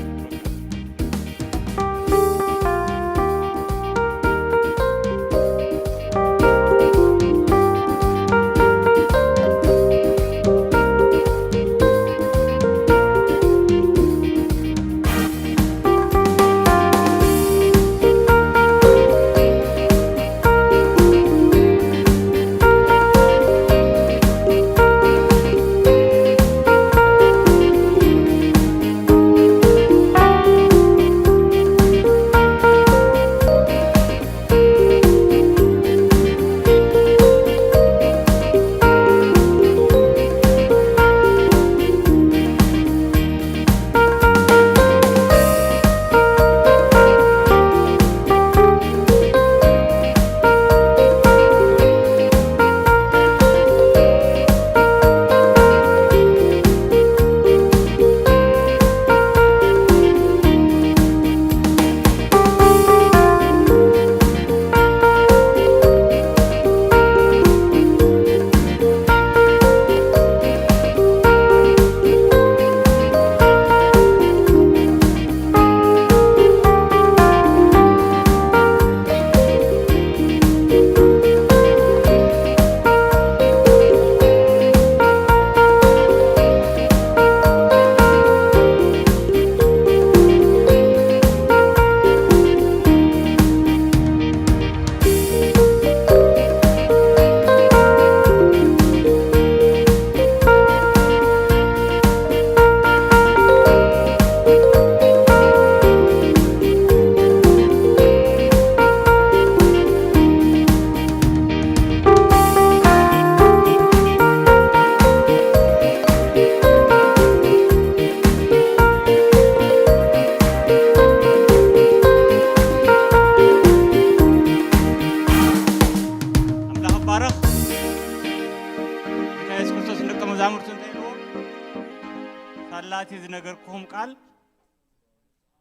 ኣምላኽ ይባረኽ። ጌታ የሱስ ክርስቶስ ንደቀ መዛሙርቱ እንታይ ኢልዎም? ሳላቲ ዝነገርኩኹም ቃል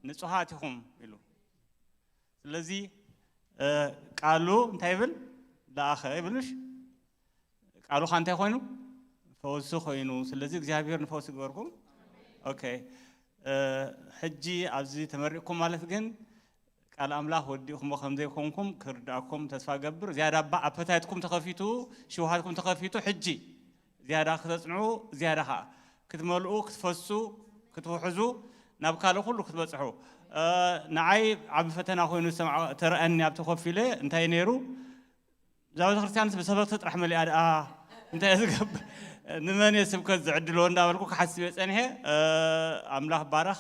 ንጹሃት ኢኹም ኢሉ። ስለዚ፣ እ፣ ቃሉ እንታይ ይብል? ለኣኸ ይብልሽ? ቃሉኻ እንታይ ኮይኑ? ፈውሲ ኮይኑ። ስለዚ እግዚኣብሔር ንፈውሲ ይግበርኩም። ኦኬ። እ፣ ሕጂ ኣብዚ ተመሪቕኩም ማለት ግን ቃል ኣምላኽ ወዲእኩሞ ከም ዘይኮንኩም ክርድኣኩም ተስፋ ገብር። ዝያዳ እባ ኣፐታይትኩም ተኸፊቱ፣ ሽውሃትኩም ተኸፊቱ፣ ሕጂ ዝያዳ ክተጽንዑ፣ ዝያዳ ኸኣ ክትመልኡ፣ ክትፈሱ፣ ክትውሕዙ፣ ናብ ካልእ ኩሉ ክትበጽሑ። እ፣ ንዓይ ዓቢ ፈተና ኮይኑ ዝሰምዓ-፣ ተረኣኒ ኣብቲ ኮፍ ኢለ፣ እንታይ ነይሩ? እዛ ቤተክርስትያንስ ብሰበኽቲ ጥራሕ መሊኣ ደኣ እንታይ እየ ዝገብር? ንመን እየ ስብከት ዝዕድሎ እንዳበልኩ ክሓስብ እየ ጸኒሐ። እ፣ ኣምላኽ ባረኽ።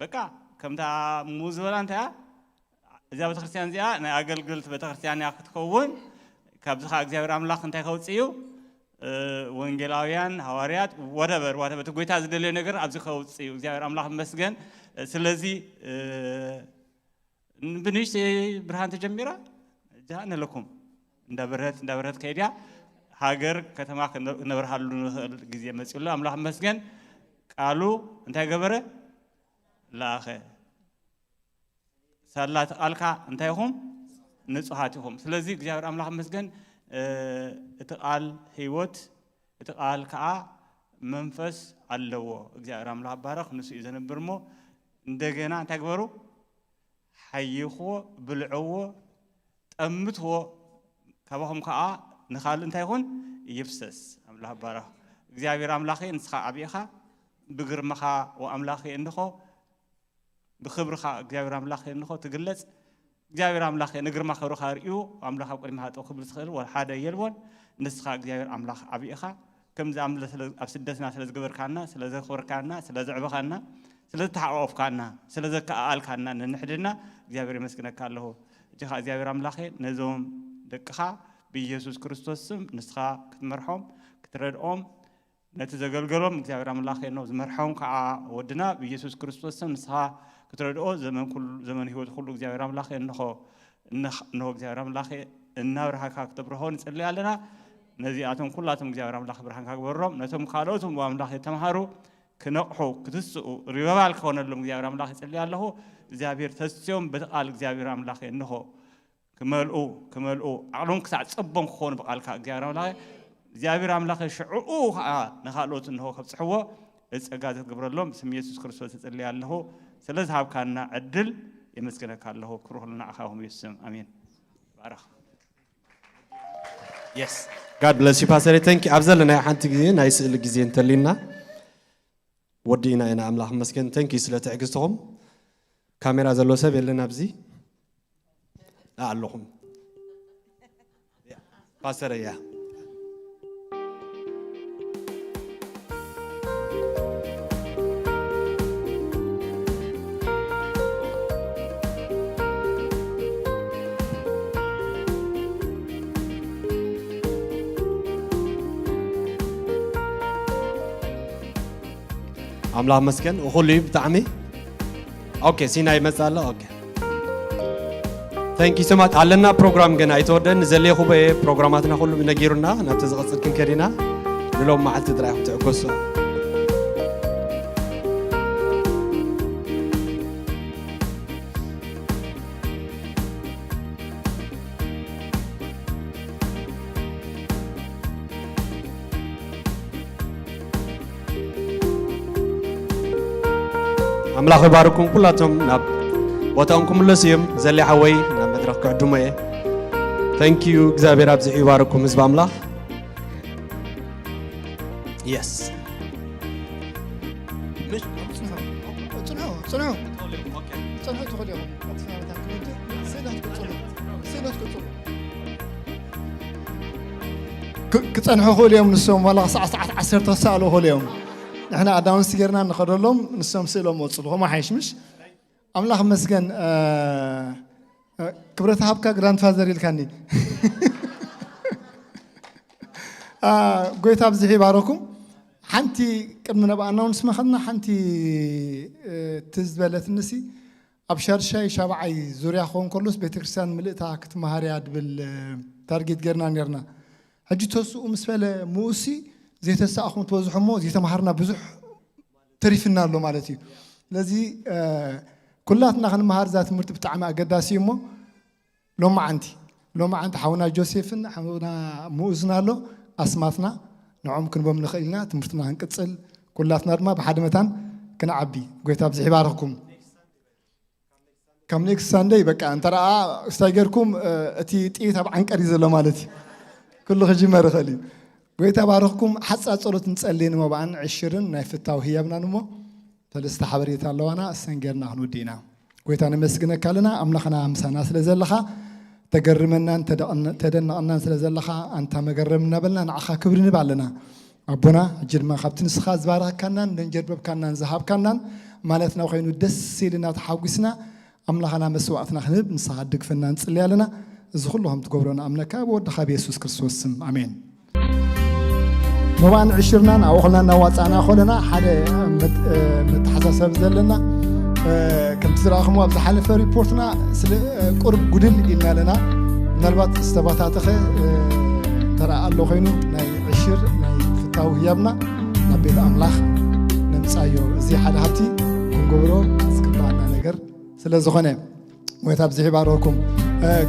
በቃ ከምታ እሙ ዝበላ እንታይ እያ? እዚኣ ቤተክርስትያን እዚኣ ናይ ኣገልግልቲ ቤተክርስትያን እያ ክትከውን። ካብዚ ኸዓ እግዚኣብሔር ኣምላኽ እንታይ ከውፅእ እዩ? እ፣ ወንጌላውያን፣ ሃዋርያት፣ whatever፣ whatever፣ እቲ ጎይታ ዝደለዮ ነገር ኣብዚ ከውፅእ እዩ። እግዚኣብሔር ኣምላኽ ይመስገን። ስለዚ፣ እ፣ ብንእሽተይ ብርሃን ተጀሚራ፣ እጃ ነለኩም እንዳበርሀት፣ እንዳበርሀት ከይድያ። ሃገር፣ ከተማ ክነ-፣ ክነብርሃሉ ንኽእል ግዜ መፂኡ ኣሎ። ኣምላኽ ይመስገን። ቃሉ እንታይ ገበረ? ለኣኸ። ሳላ እቲ ቃልካ እንታይ ኢኹም? ንጹሃት ኢኹም። ስለዚ እግዚኣብሔር ኣምላኽ ይመስገን፣ እ፣ እቲ ቃል ህይወት፣ እቲ ቃል ከኣ መንፈስ ኣለዎ። እግዚኣብሔር ኣምላኽ ይባረኽ፣ ንሱ እዩ ዘንብር እሞ እንደገና እንታይ ግበሩ? ሓይኽዎ፣ ብልዕዎ፣ ጠምትዎ፣ ካባኹም ከኣ ንኻልእ እንታይ ይኹን? ይፍሰስ። ኣምላኽ ይባረኽ። እግዚኣብሔር ኣምላኸ ንስኻ ዓቢ ኢኻ፣ ብግርማኻ ወኣምላኸ እንኾ ብኽብርኻ እግዚኣብሔር ኣምላኽ እንኾ ትግለጽ። እግዚኣብሔር ኣምላኽ ንግርማ ክብርኻ ርእዩ ኣምላኽ ኣብ ቅድሚ ሃጠው ክብል ዝኽእል ወላ ሓደ የልቦን። ንስኻ እግዚኣብሔር ኣምላኽ ዓብዪ ኢኻ። ከምዚ ኣምለ ስለ ኣብ ስደትና ስለ ዝገበርካና፣ ስለ ዘኽበርካና፣ ስለ ዘዕበኻና፣ ስለ ዝተሓቋቆፍካና፣ ስለ ዘከኣኣልካና ነንሕድና እግዚኣብሔር የመስግነካ ኣለኹ። እጅኻ እግዚኣብሔር ኣምላኸ ነዞም ደቅኻ ብኢየሱስ ክርስቶስ ስም ንስኻ ክትመርሖም ክትረድኦም ነቲ ዘገልገሎም እግዚኣብሔር ኣምላኸ ነው ዝመርሖም ከዓ ወድና ብኢየሱስ ክርስቶስ ስም ንስኻ ክትረድኦ ዘመን ኩሉ ዘመን ህይወት ኩሉ እግዚኣብሔር ኣምላኸ እንኾ እንኽ- እንሆ እግዚኣብሔር ኣምላኸ እናብርሃካ ክተብርሆ ንጽልይ ኣለና። ነዚኣቶም ኩላቶም እግዚኣብሔር ኣምላኽ ብርሃንካ ግበሮም። ነቶም ካልኦት እውን ኣምላኽ የተምሃሩ ክነቕሑ ክትስኡ ሪበባል ክኾነሎም እግዚኣብሔር ኣምላኽ ይጽልይ ኣለኹ። እግዚኣብሔር ተስዮም በቲ ቃል እግዚኣብሔር ኣምላኸ እንኾ ክመልኡ ክመልኡ ዓቕሎም ክሳዕ ጸቦም ክኾኑ ብቃልካ እግዚኣብሔር ኣምላኸ እግዚኣብሔር ኣምላኸ ሽዕኡ ከዓ ንኻልኦት እንሆ ከብጽሕዎ ጸጋ ዘትግብረሎም ስም ኢየሱስ ክርስቶስ እጽልይ ኣለኹ። ስለ ዝሃብካና ዕድል የመስግነካ ኣለኹ። ክብሪ ኩሉ ንዓኻ ይኹን ብኢየሱስ ስም ኣሜን። ባረኽ። Yes. God bless you, Pastor. Thank you. ኣብ ዘለናዮ ሓንቲ ግዜ ናይ ስእሊ ግዜ እንተሊና ወዲእና ኢና። ኣምላኽ ይመስገን። Thank you ስለ ትዕግስትኹም። ካሜራ ዘለዎ ሰብ የለን ኣብዚ? ኣ ኣለኹም። ፓስተር እያ። ኣምላኽ መስገን እኹል እዩ ብጣዕሚ። ኦኬ ሲና ይመጽእ ኣሎ። ኦኬ thank you so much። ኣለና ፕሮግራም ገና ኣይተወደን። ንዘለኹ በየ ፕሮግራማትና ኩሉ ነጊሩና ናብቲ ዝቕጽል ክንከድ ኢና። ንሎም መዓልቲ ጥራይ ክትዕገሱ። ኣምላኽ ይባርኩም ኩላቶም ናብ ቦታኦም ክምለሱ እዮም። ዘሊ ሓወይ ናብ መድረኽ ክዕድሞ እየ። Thank you እግዚኣብሔር ኣብዚሑ ይባርኩም ህዝቢ ኣምላኽ። Yes ጽንሑ ጽንሑ ጽንሑ ትኽእሉ ኢኹም። ኣብቲ ናብታ ክምንቱ ስእለት ቅጽሉ ስእለት ቅጽሉ ክጸንሑ ክእሉ እዮም። ንሶም ዋላ ክሳዕ ሰዓት ዓሰርተ ክሰኣሉ ክእሉ እዮም። ንሕና ኣዳውንስ ጌርና ንኸደሎም ንሶም ስእሎም ወፅሉ ከምኡ ሓይሽ ምሽ ኣምላኽ መስገን ክብረት ሃብካ ግራንድፋዘር ኢልካኒ ጎይታ ብዝሒ ይባረኩም። ሓንቲ ቅድሚ ነብ ኣናውንስ መኸልና ሓንቲ ትዝ ዝበለትንሲ ኣብ ሻድሻይ ሻብዓይ ዙርያ ክኸውን ከሎስ ቤተክርስትያን ምልእታ ክትመሃር እያ ድብል ታርጌት ጌርና ኔርና። ሕጂ ተስኡ ምስ በለ ምኡሲ ዘይተሳእኹም ትበዝሑ እሞ ዘይተምሃርና ብዙሕ ተሪፍና ኣሎ ማለት እዩ። ስለዚ ኩላትና ክንመሃር እዛ ትምህርቲ ብጣዕሚ ኣገዳሲ እዩ እሞ ሎማዓንቲ ሎማዓንቲ ሓውና ጆሴፍን ሓውና ምኡዝን ኣሎ ኣስማትና ንዖም ክንቦም ንኽእል ኢና ትምህርትና ክንቅፅል ኩላትና ድማ ብሓደ መታን ክንዓቢ ጎይታ ብዝሕ ይባርኽኩም። ካብ ኔክስት ሳንደይ በቃ እንተ ደኣ ስታይ ጌርኩም እቲ ጥይት ኣብ ዓንቀር እዩ ዘሎ ማለት እዩ። ኩሉ ክጅመር ይኽእል እዩ። ጎይታ ባርኽኩም። ሓፃ ፀሎት ንፀሊ ንመባእን ዕሽርን ናይ ፍታው ህያብናን እሞ ሰለስተ ሓበሬታ ኣለዋና እሰን ጌርና ክንውዲ ኢና። ጎይታ ነመስግነካ ኣለና ኣምላኽና ምሳና ስለ ዘለኻ ተገርመናን ተደቕን- ተደነቕናን ስለ ዘለኻ ኣንታ መገረም እናበልና ንዓኻ ክብሪ ንብ ኣለና ኣቦና። ሕጂ ድማ ካብቲ ንስኻ ዝባረኽካናን ዘንጀርበብካናን ዝሃብካናን ማለትና ኮይኑ ደስ ኢልና ተሓጒስና ኣምላኽና መስዋዕትና ክንህብ ንስኻ ድግፈና ንጽሊ ኣለና። እዚ ኩሉ ከም ትገብሮ ንኣምነካ ብወድኻ ብየሱስ ክርስቶስ ስም ኣሜን። መባእን ዕሽርናን ኣብኡ ከለና እናዋፃእና ከለና ሓደ መተሓሳሰብ ዘለና ከምቲ ዝረኣኹም ኣብ ዝሓለፈ ሪፖርትና ስለ ቁርብ ጉድል ኢልና ኣለና። ምናልባት ዝተባታተኸ እንተረኣ ኣሎ ኮይኑ ናይ ዕሽር ናይ ፍታዊ ህያብና ናብ ቤት ኣምላኽ ነምፃዮ። እዚ ሓደ ሃብቲ ክንገብሮ ዝግባኣና ነገር ስለ ዝኾነ ጎይታ ብዝሕ ይባረኩም።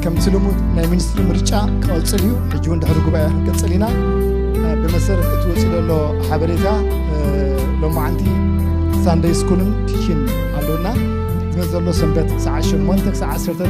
ከምቲ ልሙድ ናይ ሚኒስትሪ ምርጫ ክቐፅል እዩ። ሕጂ እውን ድሕሪ ጉባኤ ክንቅፅል ኢና። ብመሰረት እቲ ወፂ ዘሎ ሓበሬታ ሎማዓንቲ ሳንደይ ስኩልን ቲችን ኣለና። ዝመፅ ዘሎ ሰንበት ሰዓ ሸሞንተ ክሳዕ ዓሰርተ